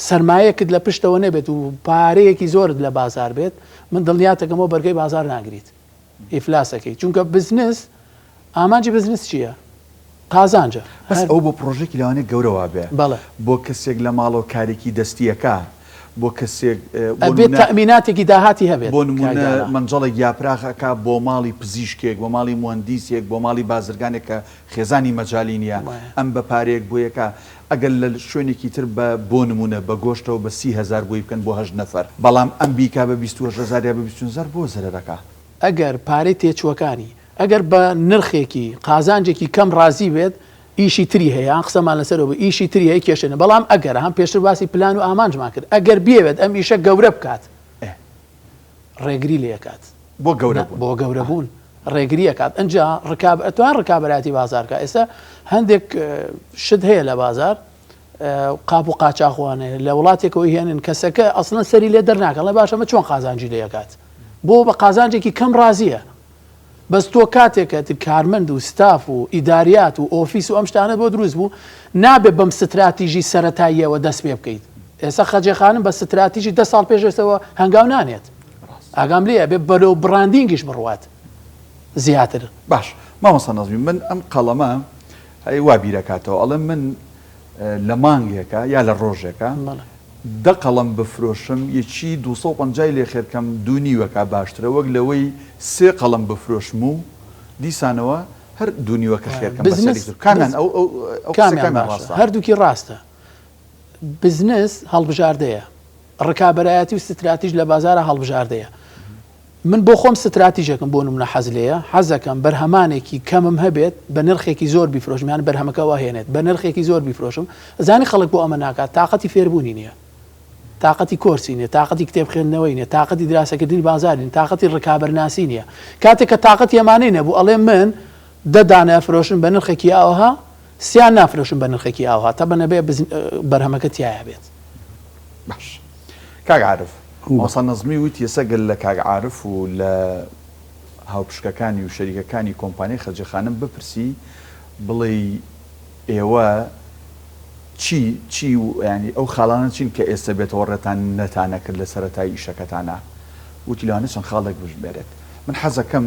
سەرمایەکت لە پشتەوە نەبێت و پارەیەکی زۆرت لە بازار بێت من دڵنیاتەکەمەوە بەرگەی بازار ناگریت ئیفلاس ئەکەی چونکە بزنس ئامانجی بزنس چییە؟ قازانجە. بەس ئەوە بۆ پڕۆژەیەکی لەوانەیە گەورە وابێ بەڵێ. بۆ کەسێک لە ماڵەوە کارێکی دەستی ئەکا بۆ کەسێک بۆ ئەبێت نمونە تەئمیناتێکی داهاتی هەبێت بۆ کاک نمونە دانا. مەنجەڵێک یاپراخ ئەکا بۆ ماڵی پزیشکێک بۆ ماڵی موەندیسێک بۆ ماڵی بازرگانێک کە خێزانی مەجالی نییە وایە. ئەم بە پارەیەک بۆی ئەکا ئەگەر لە شوێنێکی تر بە بۆ نمونە بە گۆشتەوە بە 30 هەزار بۆی بکەن بۆ هەشت نەفەر بەڵام ئەم بیکا بە 28 هەزار یا بە 29 هەزار بۆ زەرەر ئەکا؟ ئەگەر پارەی تێچووەکانی ئەگەر بە نرخێکی قازانجێکی کەم ڕازی بێت ئیشی تری هەیە هان قسەمان لەسەرەوە بوو ئیشی تری هەیە کێشەی نیە بەڵام ئەگەر هان پێشتر باسی پلان و ئامانجمان کرد ئەگەر بیەوێت ئەم ئیشە گەورە بکات ڕێگری لێ ئەکات بۆ گەورە بوون بۆ گەورە بوون ڕێگری ئەکات ئەنجا ڕکاب ئەتوان ڕکابەراتی بازار کە ئێستا هەندێک شت هەیە لە بازار قاپ و قاچاخوانەیە لە وڵاتێکەوە هێنن کەسەکە ئەسڵەن سەری لێ دەرناکەڵێ باشە مە چۆن قازانجی لێ ئەکات بۆ بە قازانجێکی کەم ڕازیە بەس تۆ کاتێکە کارمەند و ستاف و ئیداریات و ئۆفیس و ئەم شتانە بۆ دروست بوو نابێ بەم ستراتیژی سەتاییەوە دەست پێ بکەیت ئێستا خەجێ خانم بە ستراتیژی دە ساڵ پێش ئێستەوە هەنگاو نانێت ئاگام لێیە بێ بەرەو branding یش بڕوات زیاتر. باش مامۆستا نەزمی من ئەم قەڵەمە هەی وا بیرەکاتەوە ئەڵێ من لە مانگێکا یا لە ڕۆژێکا دە قەڵەم بفرۆشم یەکی 250 لێ خێرکەم دوو نیوەکا باشترە وەک لەوەی سێ قەڵەم بفرۆشم و دیسانەوە هەر دوو نیوەکە خێرکەم بزنس کامیان ئەو ئەو ئەو قسە کامیان کامیان باشە ڕاستە؟ هەردووکی ڕاستە بزنس هەڵبژاردەیە ڕکابەرایەتی و ستراتیژ لە بازارا هەڵبژاردەیە. من بۆ خۆم ستراتیژێکم بۆ نمونە حەز لێیە، حەزەکەم بەرهەمانێکی کەمم هەبێت بە نرخێکی زۆر بیفرۆشم یان بەرهەمەکە وا هێنێت بە نرخێکی زۆر بیفرۆشم، ئەزانی خەڵک بۆ ئەمە ناکات تاقەتی فێربوونی نییە، تاقەتی کۆرسی نییە، تاقەتی کتێب خوێندنەوەی نییە، تاقەتی دراسەکردنی بازاری نییە، تاقەتی ڕکابەرناسی نییە. کاتێک کە تاقەتی ئەمانەی نەبوو ئەڵێ من دە دانە ئەفرۆشم بە نرخێکی ئاوها، سیان نافرۆشم بە نرخێکی ئاوها، تەبەن ئەبێ بەرهەمەکە تیایا بێت. باش کاک عارف مامۆستا نەزمی وتی ئێستا گەر لە کاک عارف و لە هاوپشکەکانی و شەریکەکانی کۆمپانیای خەجە خانم بپرسی بڵێی ئێوە چی چی ینی ئەو خاڵانە چین کە ئێستا بێتەوە ڕێتان نەتانە کرد لە سەرەتای ئیشەکەتانە وتی لەوانە چەند خاڵێک بژمێرێت من حەزەکەم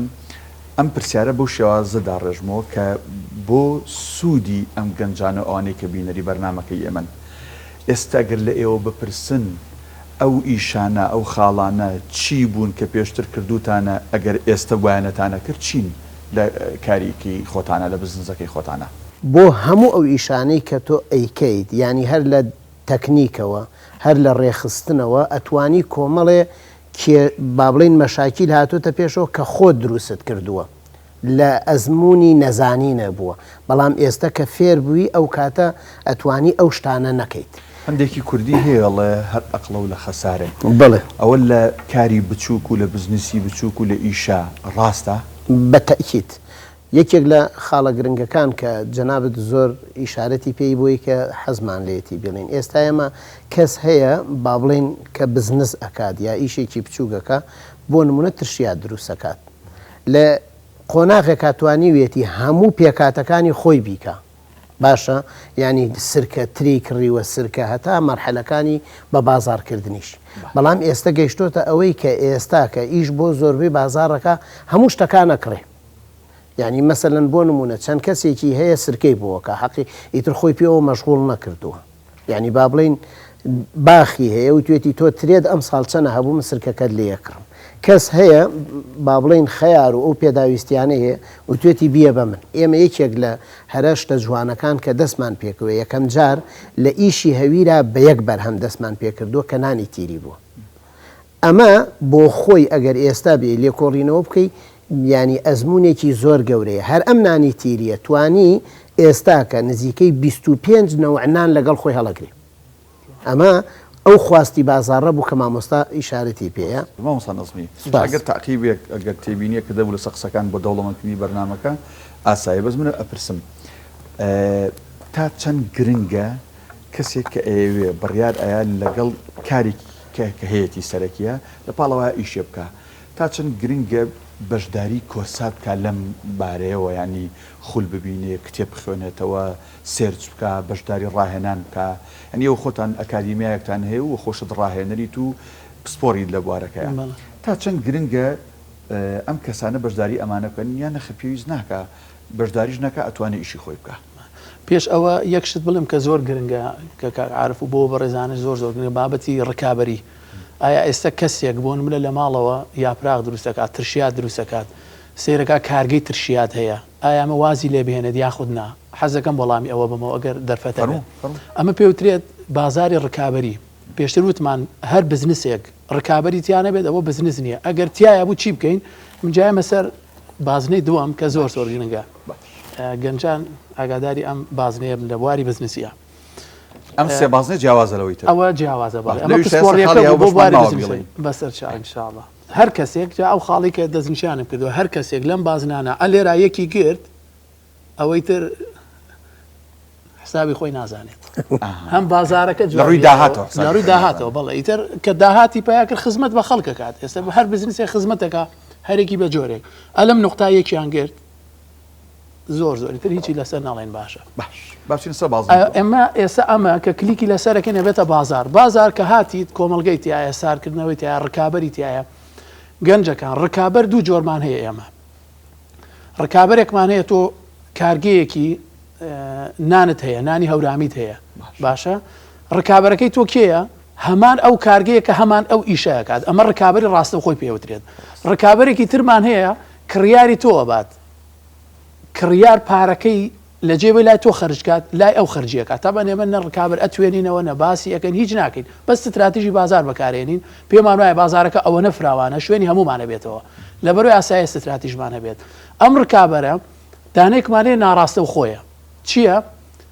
ئەم پرسیارە بەو شێوازە داڕێژمەوە کە بۆ سوودی ئەم گەنجانە و ئەوانەی کە بینەری بەرنامەکەی ئێمەن ئێستا گەر لە ئێوە بپرسن ئەو ئیشانە، ئەو خاڵانە چی بوون کە پێشتر کردووتانە، ئەگەر ئێستە بوایە نەتانەکرد چین لە کاریی خۆتانا، لە بزنزەکەی خۆتانا؟ بۆ هەموو ئەو ئیشانەی کە تۆ ئەیکەیت یانی هەر لە تەکنیکەوە هەر لە ڕێخستنەوە ئەتوانی کۆمەڵێ کێ با بڵێین مەشاکیل هاتۆتە پێشەوە کە خۆت دروستت کردووە لە ئەزموونی نەزانینە بووە بەڵام ئێستە کە فێر بووی ئەو کاتە ئەتوانی ئەو شتانە نەکەیت. پەندێکی کوردی هەیە ئەڵێ هەر ئەقڵە و لە خەسارێ. بەڵێ. ئەوە لە کاری بچووک و لە بزنسی بچووک و لە ئیشا ڕاستە؟ بە تەئکید. یەکێک لە خاڵە گرنگەکان کە جەنابت زۆر ئیشارەتی پێی بۆی کە حەزمان لێیەتی بیڵێین ئێستا ئێمە کەس هەیە با بڵێین کە بزنس ئەکات یا ئیشێکی بچووک ئەکا بۆ نموونە ترشیات دروست ئەکات لە قۆناغێکا توانیویەتی هەموو پێکهاتەکانی خۆی بیکا باشە یانی سرکە ترێی کڕیوە سرکە هەتا مەرحەلەکانی بە بازاڕ کردنیش بەڵام ئێستە گەیشتۆتە ئەوەی کە ئێستا کە ئیش بۆ زۆربەی بازاڕەکە هەموو شتەکان ئەکڕێ یانی مەسەلەن بۆ نمونە چەند کەسێکی هەیە سرکەی بۆ ئەکا حەقی ئیتر خۆی پێوە مەشغوڵ نەکردووە یانی با بڵێین باخی هەیە وتوێتی تۆ ترێت ئەمساڵ چەنە هەبوو من سرکەکەت لێ ئەکڕم کەس هەیە با بڵێین خەیار و ئەو پێداویستیانەی هەیە وتوێتی بیە بە من ئێمە یەکێک لە هەرە شتە جوانەکان کە دەستمان پێکەوە یەکەم جار لە ئیشی هەویرا بە یەک بەرهەم دەستمان پێکردووە کە نانی تیری بووە ئەمە بۆ خۆی ئەگەر ئێستا بێی لێکۆڵینەوە بکەی یانی ئەزموونێکی زۆر گەورەیە. هەر ئەم نانی تیرییە توانی ئێستاکە نزیکەی 25 نەوع نان لەگەڵ خۆی هەڵەگرێ. ئەمە ئەو خواستی بازاڕە بوو کە مامۆستا ئیشارەتی پێیە. مامۆستا نەزمی، سوپاس. ئەگەر تەعقیبێک، ئەگەر تێبینیەکت هەبوو لەسەر قسەکان بۆ دەوڵەمەندکردنی بەرنامەکە ئاسایە، بەس من ئەپرسم تا چەند گرنگە کەسێک کە ئەیەوێ بڕیار ئەیا لەگەڵ کارێکی کە کە هەیەتی سەرەکیە لە پاڵەوە ئیشێ بکا تا چەند گرنگە بەشداری کۆرسات بکا لەم بارەیەوە یانی خول ببینێ کتێب بخوێنێتەوە search بکا بەشداری ڕاهێنان بکا یانی ئێوە خۆتان ئەکادیمیایەکتان هەیە و خۆشت ڕاهێنەریت و پسپۆڕیت لە بوارەکەیا تا چەند گرنگە ئەم کەسانە بەشداری ئەمانە بکەن یان نەخێر پێویست ناکا بەشداریش نەکا ئەتوانێ ئیشی خۆی بکا. پێش ئەوە یەک شت بڵێم کە زۆر گرنگە کە کاک عارف و بۆ بەڕێزانش زۆر زۆر گرنگە بابەتی ڕکابەری ئایا ئێستا کەسێک بۆ نمونە لە ماڵەوە یاپراغ دروست دەکات ترشیات دروست دەکات سەیرەکا کارگەی ترشیات هەیە ئایا ئەمە وازی لێ بهێنێت یاخود نا حەزەکەم وەڵامی ئەوە بەمەوە ئەگەر دەرفەتە بێت ئەمە پێوترێت بازاری ڕکابەری پێشتر وتمان هەر بزنسێک ڕکابەری تیا نەبێت ئەوە بزنس نییە ئەگەر تیایا بوو چی بکەین من جایمە سەر بازنەی دووەم کە زۆر زۆر گرنگە گەنجان ئاگاداری ئەم بازنەیە بن لە بواری بزنسیە ئەم سێ بازنە جیاوازە لەوەی تر ئەوە جیاوازە بەڵێ ئەمە پسپۆڕیەکە بوو بۆ بواری بزنسی بەسەر چاو ان شاء الله هەر کەسێک جا ئەو خاڵی کە دەستنیشانم کردووە هەر کەسێک لەم بازنانە ئەلێرا یەکی گرت ئەوەی تر حسابی خۆی نازانێت هەم بازارەکە لە ڕووی داهاتەوە لە ڕووی داهاتەوە بەڵێ ئیتر کە داهاتی پیا کرد خزمەت بە خەڵکەکات ئێستا هەر بزنسێک خزمەتەکە هەرێکی بە جۆرێک ئەلم نقطە یەکیان گرت زۆر زۆر تر هیچی لەسەر ناڵێن باشە باش باشین سەر بازاڕ ئێمە ئێستا ئەمە کە کلیکی لەسەرەکەی نەبێتە بازار بازار کە هاتیت کۆمەڵگەی تایە سارکردنەوەی تایە ڕکابەری تایە گەنجەکان ڕکابەر دوو جۆرمان هەیە ئێمە ڕکابەرێکمان هەیە تۆ کارگەیەکی نانت هەیە نانی هەورامیت هەیە باشە ڕکابەرەکەی تۆ کێیە هەمان ئەو کارگەیە کە هەمان ئەو ئیشەکات ئەمە ڕکابەری ڕاستە خۆی پێوترێت ڕکابەرێکی ترمان هەیە کڕیاری تۆ ئەبات کڕیار پارەکەی لە جێ بێ لای تۆ خەرج کات لای ئەو خەرجی ئەکات تەبعەن ئێمە نە ڕکابەر ئەتوێنینەوە نە باسی ئەکەین هیچ ناکەین بەس ستراتیژی بازار بەکارێنین پێمان وایە بازارەکە ئەوەنە فراوانە شوێنی هەموومان ئەبێتەوە لەبەرئەوەی ئاسایە ستراتیژمان هەبێت ئەم ڕکابەرە دانەیەکمان هەیە ناڕاستەوخۆیە چییە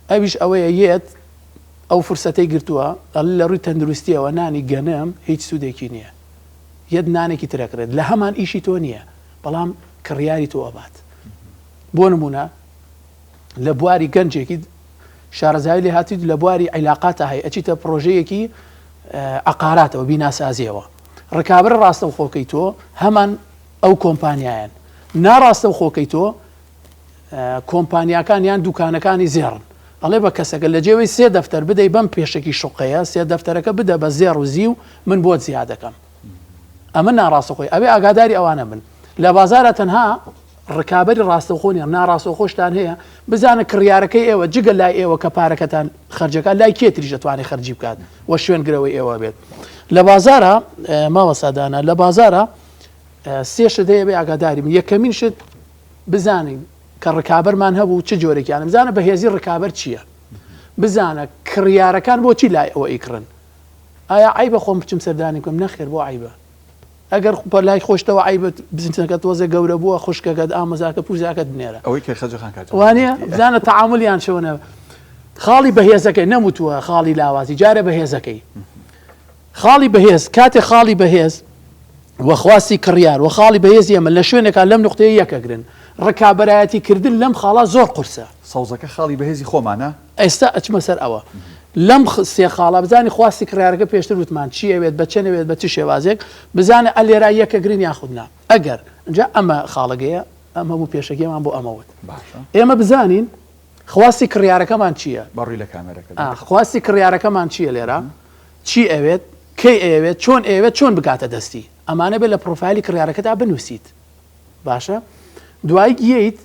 ئەویش ئەوەیە یەت ئەو فرسەتەی گرتووە ئەڵێ لە ڕووی تەندروستیەوە نانی گەنم هیچ سوودێکی نییە یەت نانێکی تر ئەکڕێت لە هەمان ئیشی تۆ نییە بەڵام کڕیاری تۆ ئەبات بۆ نمونە لە بواری گەنجێکی شارەزایی لێ هاتیت لە بواری عیلاقاتە هەیە ئەچیتە پرۆژەیەکی عقاراتەوە بیناسازیەوە ڕکابەر ڕاستە خۆکەی تۆ هەمان ئەو کۆمپانیایەن ناڕاستە خۆکەی تۆ کۆمپانیاکان یان دوکانەکانی زێڕن ئەڵێ بە کەسەکە لە جێوەی سێ دەفتەر بدەی بەم پێشەکی شوقەیە سێ دەفتەرەکە بدە بە زێڕ و زیو من بۆت زیادەکەم ئەمە ناڕاستەخۆی ئەبێ ئاگاداری ئەوانە بن لە بازارە تەنها ڕکابەری ڕاستەوخۆ نیە ناڕاستەوخۆشتان هەیە بزانە کڕیارەکەی ئێوە جگە لای ئێوە کە پارەکەتان خەرجەکە لای کێ تریش دەتوانێت خەرجی بکات و شوێنگرەوەی ئێوە بێت لە بازارە مامۆستا دانا لە بازارە سێ شت هەیە بێ ئاگاداری بن یەکەمین شت بزانین کە ڕکابەرمان هەبوو چ جۆرێکیان بزانە بەهێزی ڕکابەر چییە بزانە کڕیارەکان بۆچی لای ئەوە ئیکڕن ئایا عەیبە خۆم بچم سەردانی بکەم؟ نەخێر بۆ عەیبە؟ ئەگەر بە لای خۆشتەوە عەیبە بزنسەکە تۆزێ گەورە بووە خوشکەکەت ئامۆزاکە پوزاکەت بنێرە. ئەوەی کە خەجە خان کاتی وانە بزانە تەعامولیان چۆنە خاڵی بەهێزەکەی نەموتووە خاڵی لاوازی جارێ بەهێزەکەی خاڵی بەهێز کاتێ خاڵی بەهێز و خواستی کڕیار و خاڵی بەهێزی ئێمە لە شوێنێکا لەم نوقتەیە یەکەگرن ڕکابەرایەتی کردن لەم خاڵا زۆر قورسە. سەوزەکە خاڵی بەهێزی خۆمانە. ئێستا ئەچمە سەر ئەوە. لەم سێ خاڵە بزانی خواستی کڕیارەکە پێشتر وتمان چی ئەوێت بە چەند ئەوێت بە چ شێوازێک بزانە ئەلێرا یەکەگرن یاخود نا ئەگەر جا ئەمە خاڵەگەیە ئەم هەموو پێشەکیمان بۆ ئەمە وت ئێمە بزانین خواستی کڕیارەکەمان چییە؟ بەڕووی لە کامێرەکە دەکەم. خواستی کڕیارەکەمان چییە لێرە؟ چی ئەوێت؟ کەی ئەیەوێت؟ چۆن ئەیەوێت؟ چۆن بگاتە دەستی؟ ئەمانە بێت لە پڕۆفایلی کڕیارەکەدا بنووسیت. باشە؟ دوایی یەیت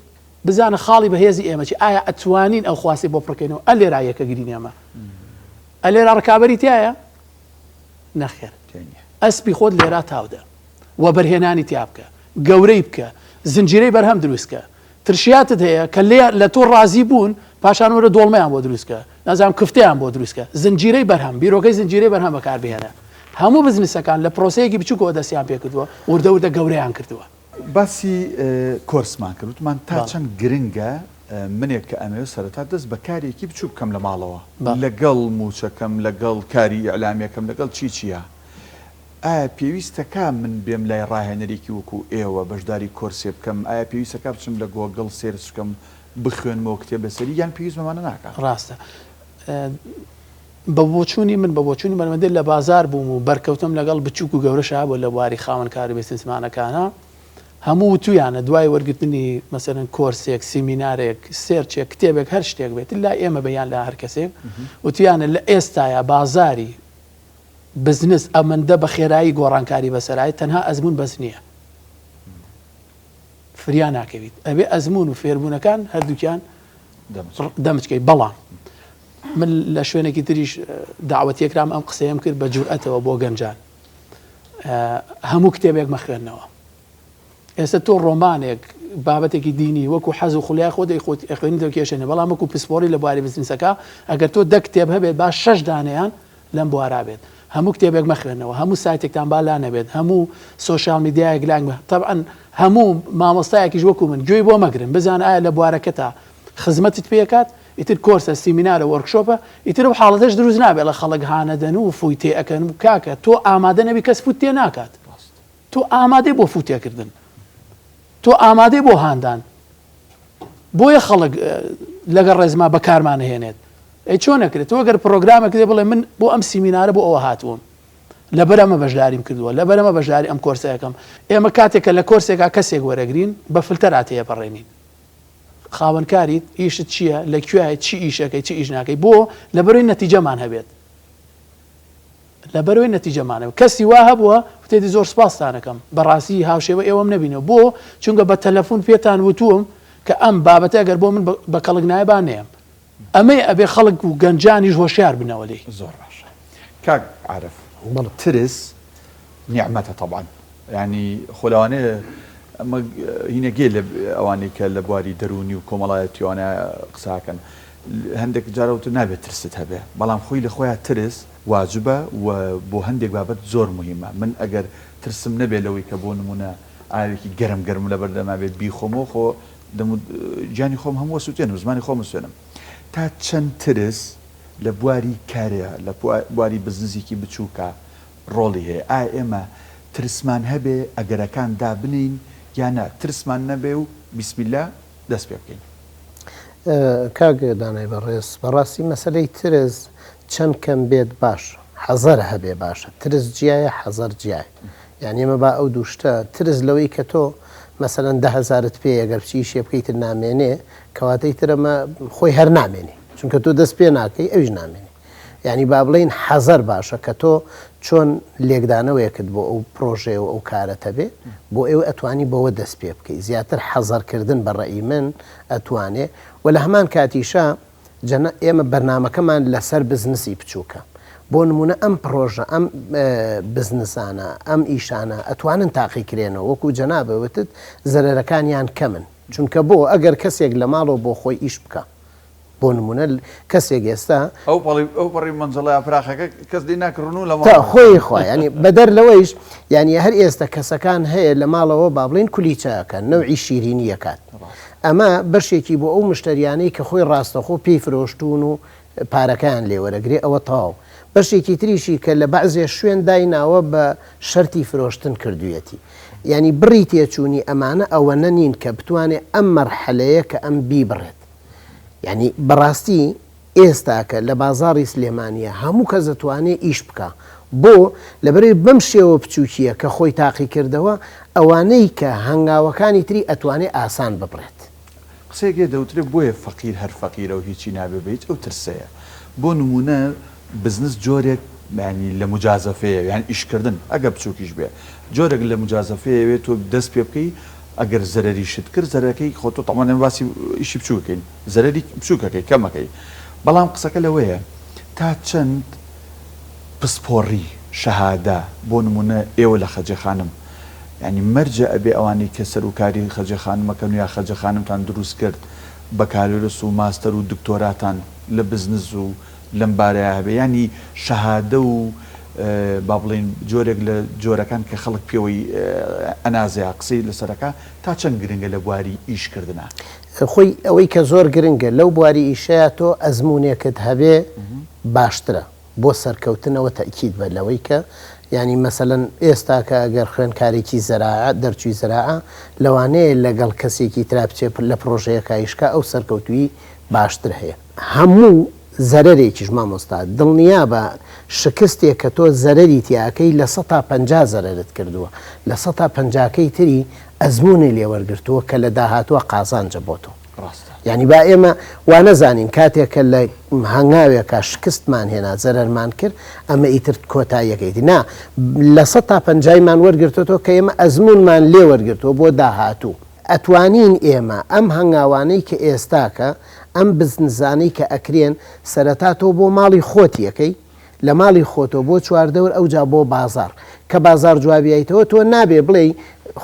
بزانە خاڵی بەهێزی ئێمە چی؟ ئایا ئەتوانین ئەو خواستەی بۆ پڕکەینەوە؟ ئە لێرا یەکەگرین ئێمە. ئە لێرا ڕکابەری تیایە؟ نەخێر. ئەسپی خۆت لێرا تاودە. وەبەرهێنانی تیا بکە. گەورەی بکە. زنجیرەی بەرهەم دروست کە. ترشیاتت هەیە کە لێ لە تۆ ڕازی بوون پاشان وەرە دۆڵمەیان بۆ دروست کە نازانم کفتەیان بۆ دروست کە زنجیرەی بەرهەم بیرۆکەی زنجیرەی بەرهەم بەکاربهێنە هەموو بزنسەکان لە پرۆسەیەکی بچووکەوە دەستیان پێکردووە وردە وردە گەورەیان کردووە. باسی کۆرسمان کرد وتمان تا چەند گرنگە منێک کە ئەمەوێت سەرەتا دەست بە کارێکی بچووک بکەم لە ماڵەوە لەگەڵ مووچەکەم لەگەڵ کاری ئیعلامیەکەم لەگەڵ چی چیە ئایا پێویستە کا من بێم لای ڕاهێنەرێکی وەکو ئێوە بەشداری کۆرسێ بکەم ئایا پێویستە کا بچم لە گۆگڵ search بکەم بخوێنمەوە کتێب لەسەری یان پێویست بەمانە ناکا؟ ڕاستە بە بۆچوونی من بە بۆچوونی من ئەوەندەی لە بازار بووم و بەرکەوتم لەگەڵ بچووک و گەورەشا هەبووە لە بواری خاوەن کار و بزنسمانەکانا هەموو وتویانە دوای وەرگرتنی مەسەلەن کۆرسێک سیمینارێک search ێک کتێبێک هەر شتێک بێت لای ئێمە بێ یان لە هەر کەسێک وتویانە لە ئێستایا بازاری بزنس ئەمەندە بە خێرایی گۆڕانکاری بەسەرایە تەنها ئەزموون بەس نییە فریا ناکەویت ئەبێ ئەزموون و فێربوونەکان هەردووکیان دەمچکەی بەڵام من لە شوێنێکی تریش داوەتێکرام ئەم قسەیەم کرد بە جورئەتەوە بۆ گەنجان هەموو کتێبێک مەخوێنەوە ئێستا تۆ ڕۆمانێک بابەتێکی دینی وەکو حەز و خولیای خۆت ئەیخۆت ئەخوێنیتەوە کێشە نیە بەڵام وەکو پسپۆڕی لە بواری بزنسەکە ئەگەر تۆ دە کتێب هەبێت با شەش دانەیان لەم بوارا بێت هەموو کتێبێک مەخوێنەوە هەموو سایتێکتان با لا نەبێت هەموو social media یەک لانگ تەبعەن هەموو مامۆستایەکیش وەکو من گوێی بۆ مەگرن بزانە ئایا لە بوارەکەتا خزمەتت پێکات ئیتر کۆرسە سیمینارە وۆرکشۆپە ئیتر ئەو حاڵەتەش دروست نابێت ڵە خەڵک هانەدەن و فووی تێ ئەکەن و کاکە تۆ ئامادە نەبی کەس فووت تێ ناکات تۆ ئامادەی بۆ فوو تێکردن تۆ ئامادەی بۆ هاندان بۆیە خەڵک لەگەڵ ڕێزما بەکارمان هێنێت ئەی چۆن نەکرێت تۆ گەر پرۆگرامێک دێ بڵێ من بۆ ئەم سیمینارە بۆ ئەوە هاتووم لەبەر ئەمە بەشداریم کردووە لەبەر ئەمە بەشداری ئەم کۆرسەکەم ئێمە کاتێک کە لە کۆرسێکا کەسێک وەرەگرین بە فلتەرا تێپەڕێنین خاوەنکاریت ئیشت چییە لە کوێ چی ئیشەکەی چی ئیش ناکەی بۆ لەبەرەوەی نەتیجەمان هەبێت لەبەرئەوەی نەتیجەمان هەبێت. کەسی وا هەبووە وتێتی زۆر سوپاستان ئەکەم، بەڕاستی هاوشێوەی ئێوەم نەبینیوە. بۆ؟ چونکە بە تەلەفون پێتان وتووم کە ئەم بابەتە ئەگەر بۆ من بە کەڵک نایە با نەیەم. ئەمەیە ئەبێ خەڵک و گەنجانیش هۆشیار بنەوە لێی. زۆر باشە کاک عارف ترس نیعمەتە تەبعەن یانی خۆ لەوانەیە ئەمە هینەگێ لە ئەوانەی کە لە بواری دەروونی و کۆمەڵایەتی وانە قساکەن هەندێک جارە وتر نابێت ترست هەبێ بەڵام خۆی لە خۆیا ترس واجبە و بۆ هەندێک بابەت زۆر موهیمە من ئەگەر ترسم نەبێ لەوەی کە بۆ نمونە ئاوێکی گەرم گەرم لەبەر دەما بێت بیخۆمەوە خۆ دەم و گیانی خۆم هەموو ئەسوتێنم زمانی خۆم ئەسوێنم تا چەند ترس لە بواری کارێ لە بواری بزنسێکی بچووکە ڕۆڵی هەیە ئایا ئێمە ترسمان هەبێ ئەگەرەکان دابنێین یا نا ترسمان نەبێ و بیسمیلا دەست پێ بکەین. کاک دانای بەڕێز بەڕاستی مەسەلەی ترس چەند کەم بێت باشە حەزەر هەبێ باشە ترس جیایە حەزەر جیایە یانی ئێمە با ئەو دوو شتە ترس لەوەی کە تۆ مەسەلەن دە هەزارت پێیە گەر بچی ئیشێ بکەی تر نامێنێ کەواتە ئیتر ئەمە خۆی هەر نامێنێ چونکە تۆ دەست پێ ناکەی ئەویش نامێنێ یانی با بڵێین حەزەر باشە کە تۆ چۆن لێکدانەوەیەکت بۆ ئەو پرۆژەیە و ئەو کارەت هەبێ بۆ ئێوە ئەتوانی بەوە دەست پێ بکەی زیاتر حەزەر کردن بە ڕەئی من ئەتوانێ و لە هەمان کاتیشا جەنا ئێمە بەرنامەکەمان لەسەر بزنسی بچووکە بۆ نمونە ئەم پرۆژە ئەم بزنسانە ئەم ئیشانە ئەتوانن تاقیکرێنەوە وەکو جەنابت وتت زەرەرەکانیان کەمن چونکە بۆ ئەگەر کەسێک لە ماڵەوە بۆ خۆی ئیش بکا بۆ نمونە کەسێک ئێستا. ئەو پەڵی ئەو پەڕی مەنجەڵە یاپراخەکە کەس لێی ناکڕن و لە تا ماڵەوە. خۆی خوا یانی بەدەر لەوەیش یانی هەر ئێستا کەسەکان هەیە لە ماڵەوە با بڵێین کولیچە ئەکەن نەوعی شیرینی ئەکات ئەمە بەشێکی بۆ ئەو مشتەریانەی کە خۆی ڕاستەخۆ پێی فرۆشتوون و پارەکەیان لێ وەرەگرێ ئەوە تەواو بەشێکی تریشی کە لە بەعزێ شوێن دایناوە بە شەرتی فرۆشتن کردویەتی یانی بڕی تێچوونی ئەمانە ئەوەنە نین کە بتوانێ ئەم مەرحەلەیە کە ئەم بیبڕێت یانی بەڕاستی ئێستاکە لە بازاڕی سلێمانیە هەموو کەس دەتوانێ ئیش بکا بۆ؟ لەبەرئەوەی بەم شێوە بچوکیە کە خۆی تاقی کردەوە ئەوانەی کە هەنگاوەکانی تری ئەتوانێ ئاسان ببڕێت. قسەیەک هەیە دەوترێ بۆیە فەقیر هەر فەقیرە و هیچی نابێ بە هیچ ئەو ترسەیە بۆ نموونە بزنس جۆرێک یانی لە موجازەفەیە یان ئیش کردن ئەگەر بچوکیش بێ جۆرێک لە موجازەفەیە وێ تۆ دەست پێ بکەی ئەگەر زەرەریشت کرد زەرەکەی خۆ تۆ تەبعەن ئێمە باسی ئیشی بچوک ئەکەین زەرەری بچوک ئەکەی کەم ئەکەی بەڵام قسەکە لەوەیە تا چەند پسپۆڕی شەهادە بۆ نمونە ئێوە لە خەجێ خانم یانی مەرجە ئەبێ ئەوانەی کە سەروکاری خەجێ خانمەکەن و یا خەجێ خانمتان دروست کرد بەکالۆرس و ماستەر و دکتۆراتان لە بزنس و لەم بارەیا هەبێ یانی شەهادە و. با بڵێین جۆرێک لە جۆرەکان کە خەڵک پێوەی ئەنازێ قسەی لەسەرەکا تا چەند گرنگە لە بواری ئیش کردنا؟ خۆی ئەوەی کە زۆر گرنگە لەو بواری ئیشەیا تۆ ئەزموونێکت هەبێ باشترە بۆ سەرکەوتنەوە تەئکید بە لەوەی کە یانی مەسەلەن ئێستاکە ئەگەر خوێندکارێکی زەراعە دەرچووی زەراعە لەوانەیە لەگەڵ کەسێکی ترا بچێ لە پڕۆژەیەکا ئیش کا ئەو سەرکەوتوویی باشتر هەیە. هەموو زەرەرێکیش مامۆستا دڵنیابە شکستێک کە تۆ زەرەری تیا ئەکەی لە سەتا 50 زەرەرت کردووە لە سەتا پەنجاکەی تری ئەزموونی لێ وەرگرتووە کە لە داهاتووە قازانجە بۆ تۆ. ڕاستە. یانی با ئێمە وا نەزانین کاتێک کە لە هەنگاوێکا شکستمان هێنا زەرەرمان کرد ئەمە ئیتر کۆتاییەکەیتی نا لە سەتا پەنجایمان وەرگرتۆتەوە کە ئێمە ئەزموونمان لێ وەرگرتووە بۆ داهاتوو. ئەتوانین ئێمە ئەم هەنگاوانەی کە ئێستاکە ئەم بزنزانەی کە ئەکرێن سەرەتا تۆ بۆ ماڵی خۆتی ئەکەی لە ماڵی خۆتەوە بۆ چواردەور ئەوجا بۆ بازاڕ کە بازاڕ جوابیایتەوە تۆ نابێ بڵێی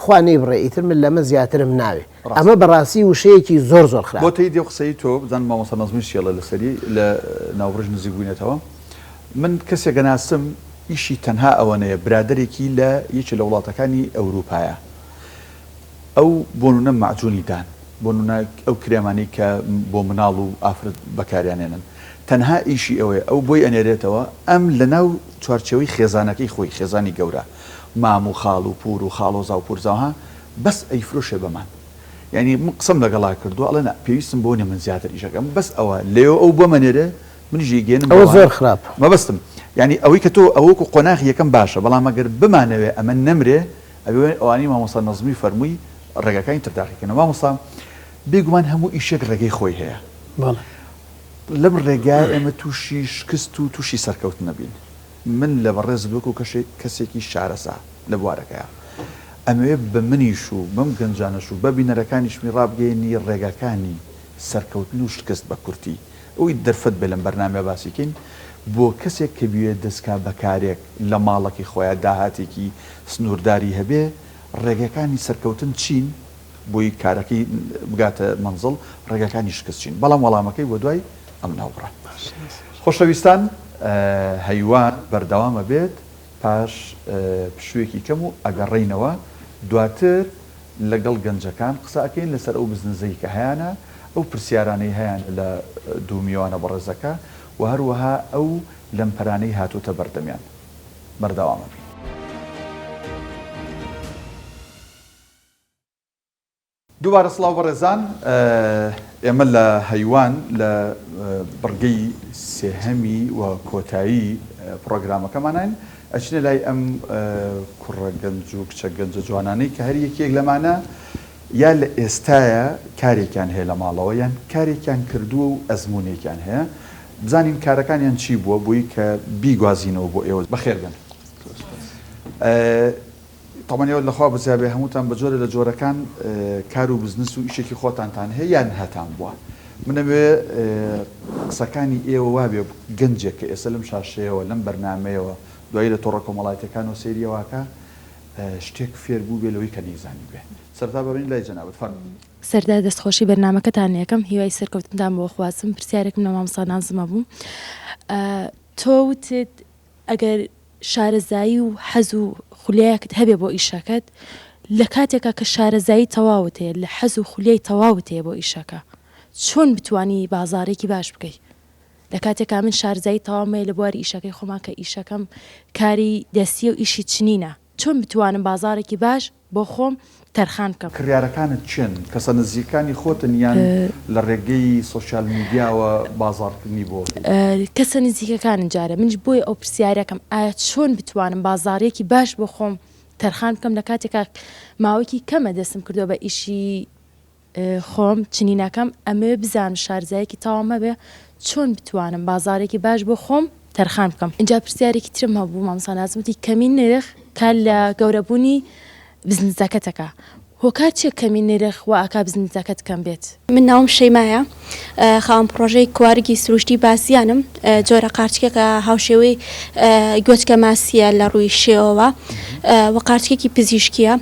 خوا نەیبڕێ ئیتر من لەمە زیاترم ناوێ ئەمە بەڕاستی وشەیەکی زۆر زۆر خراپە. بۆ تەیدی ئەو قسەی تۆ بزانم مامۆستا نەزمیش چی ئەڵێ لەسەری لە ناوبڕیش نزیک بووینەتەوە من کەسێک ئەناسم ئیشی تەنها ئەوەنەیە برادەرێکی لە یەکێ لە وڵاتەکانی ئەوروپایە ئەو بۆ نمونە مەعجونی دان بۆ نمونە ئەو کرێمانەی کە بۆ مناڵ و ئافرەت بەکاریان ئێنن تەنها ئیشی ئەوەیە ئەو بۆی ئەنێرێتەوە ئەم لەناو چوارچێوەی خێزانەکەی خۆی خێزانی گەورە مام و خاڵ و پور و خاڵۆزا و پورزا ها بەس ئەیفرۆشێ بەمان یانی من قسەم لەگەڵا کردووە ئەڵێ نا پێویستم بەوە نیە من زیاتر ئیشەکەم بەس ئەوە لەوێ ئەو بۆم ئەنێرێ منیش ئەیگەیەنم ئەوە زۆر خراپە. مەبەستم یانی ئەوەی کە تۆ ئەوە وەکو قۆناغی یەکەم باشە بەڵام ئەگەر بمانەوێ ئەمە نەمرێ ئەبێ ئەوانەی مامۆستا نەزمی فەرمووی ڕێگاکانی تر تاقی کەنەوە. مامۆستا بێگومان هەموو ئیشێک ڕێگەی خۆی هەیە. بەڵێ. لەم ڕێگایە ئێمە تووشی شکست و تووشی سەرکەوتن ئەبین. من لە بەڕێزت وەکوو کەشێک کەسێکی شارەزا لە بوارەکەیا ئەمەوێ بە منیش و بەم گەنجانەش و بە بینەرەکانیشمی ڕابگەیەنی ڕێگاکانی سەرکەوتن و شکست بە کورتی ئەوەی دەرفەت بێ لەم بەرنامەیە باسی کەین بۆ کەسێک کە بیەوێت دەست کا بە کارێک لە ماڵەکەی خۆیا داهاتێکی سنوورداری هەبێ ڕێگەکانی سەرکەوتن چین بۆی کارەکەی بگاتە مەنزڵ ڕێگەکانی شکست چین بەڵام وەڵامەکەی بۆ دوای ئەم ناوبڕە خۆشەویستان هەیوان بەردەوام ئەبێت پاش پشوویەکی کەم و ئەگەڕێینەوە دواتر لەگەڵ گەنجەکان قسە ئەکەین لەسەر ئەو بزنزەی کە هەیانە، ئەو پرسیارانەی هەیانە لە دوو میوانە بەڕێزەکە و هەروەها ئەو لەمپەرانەی هاتۆتە بەردەمیان. بەردەوام ئەبین. دووبارە سڵاو بەڕێزان ئێمە لە هەیوان لە بڕگەی سێهەمی و کۆتایی پڕۆگرامەکەمانین ئەچینە لای ئەم کوڕە گەنج و کچە گەنجە جوانانەی کە هەر یەکێک لەمانە یا لە ئێستایا کارێکیان هەیە لە ماڵەوە یان کارێکیان کردووە و ئەزموونێکیان هەیە بزانین کارەکانیان چی بووە بۆی کە بیگوازینەوە بۆ ئێوە بەخێر بێن. تەبعەن ئێوە لەخوا بەزیابێ هەمووتان بە جۆرێ لە جۆرەکان کار و بزنس و ئیشێکی خۆتانتان هەیە یان هەتان بووە من ئەمەوێ قسەکانی ئێوە وابێ گەنجێک کە ئێستا لەم شاشەیەوە لەم بەرنامەیەوە دوایی لە تۆڕە کۆمەڵایەتیەکانەوە سەیری ئەوە ئەکا شتێک فێر بووبێ لەوەی کە نەیزانیبێ سەرەتا بەرین لای جەنابت فەرموو. سەردار دەستخۆشی بەرنامەکەتان لێکەم هیوای سەرکەوتنتان بۆ خوازم پرسیارێکم لە مامۆستا نازم هەبوو تۆ وتت ئەگەر شارەزایی و حەز و خولیایەکت هەبێ بۆ ئیشەکەت لە کاتێکا کە شارەزایی تەواوت هەیە لە حەز و خولیای تەواوت هەیە بۆ ئیشەکە چۆن بتوانی بازاڕێکی باش بکەی لە کاتێکا من شارزایی تەواوم هەیە لە بواری ئیشەکەی خۆمان کە ئیشەکەم کاری دەستیە و ئیشی چنینە چۆن بتوانم بازاڕێکی باش بۆ خۆم تەرخان بکەم. کڕیارەکانت کێن؟ کەسە نزیکەکانی خۆتن یان لە ڕێگەی سۆشیال میدیاوە بازاڕکردنی بۆ ئەکەی؟ کەسە نزیکەکانن جارێ منیش بۆیە ئەو پرسیارەکەم ئایا چۆن بتوانم بازاڕیەکی باش بۆ خۆم تەرخان بکەم لە کاتێکا ماوەیەکی کەمە دەستم کردووە بە ئیشی خۆم چنینەکەم ئەمەوێ بزانم شارزایەکی تەواوم هەبێ چۆن بتوانم بازارێکی باش بۆ خۆم تەرخان بکەم ئینجا پرسیارێکی ترم هەبوو مامۆستا نازم وتی کەمی نرخ کار لە گەورەبوونی بزنسەکەتەکە هۆکار چیە کەمی نرخ وا ئەکا بزنسەکەت کەم بێت؟ من ناوم شەیمایە خاوەن پڕۆژەی کوارگی سروشتی بازیانم جۆرە قارچکێکە هاوشێوەی گوێچکە ماسیە لە ڕووی شێوەوە و قارچکێکی پزیشکیە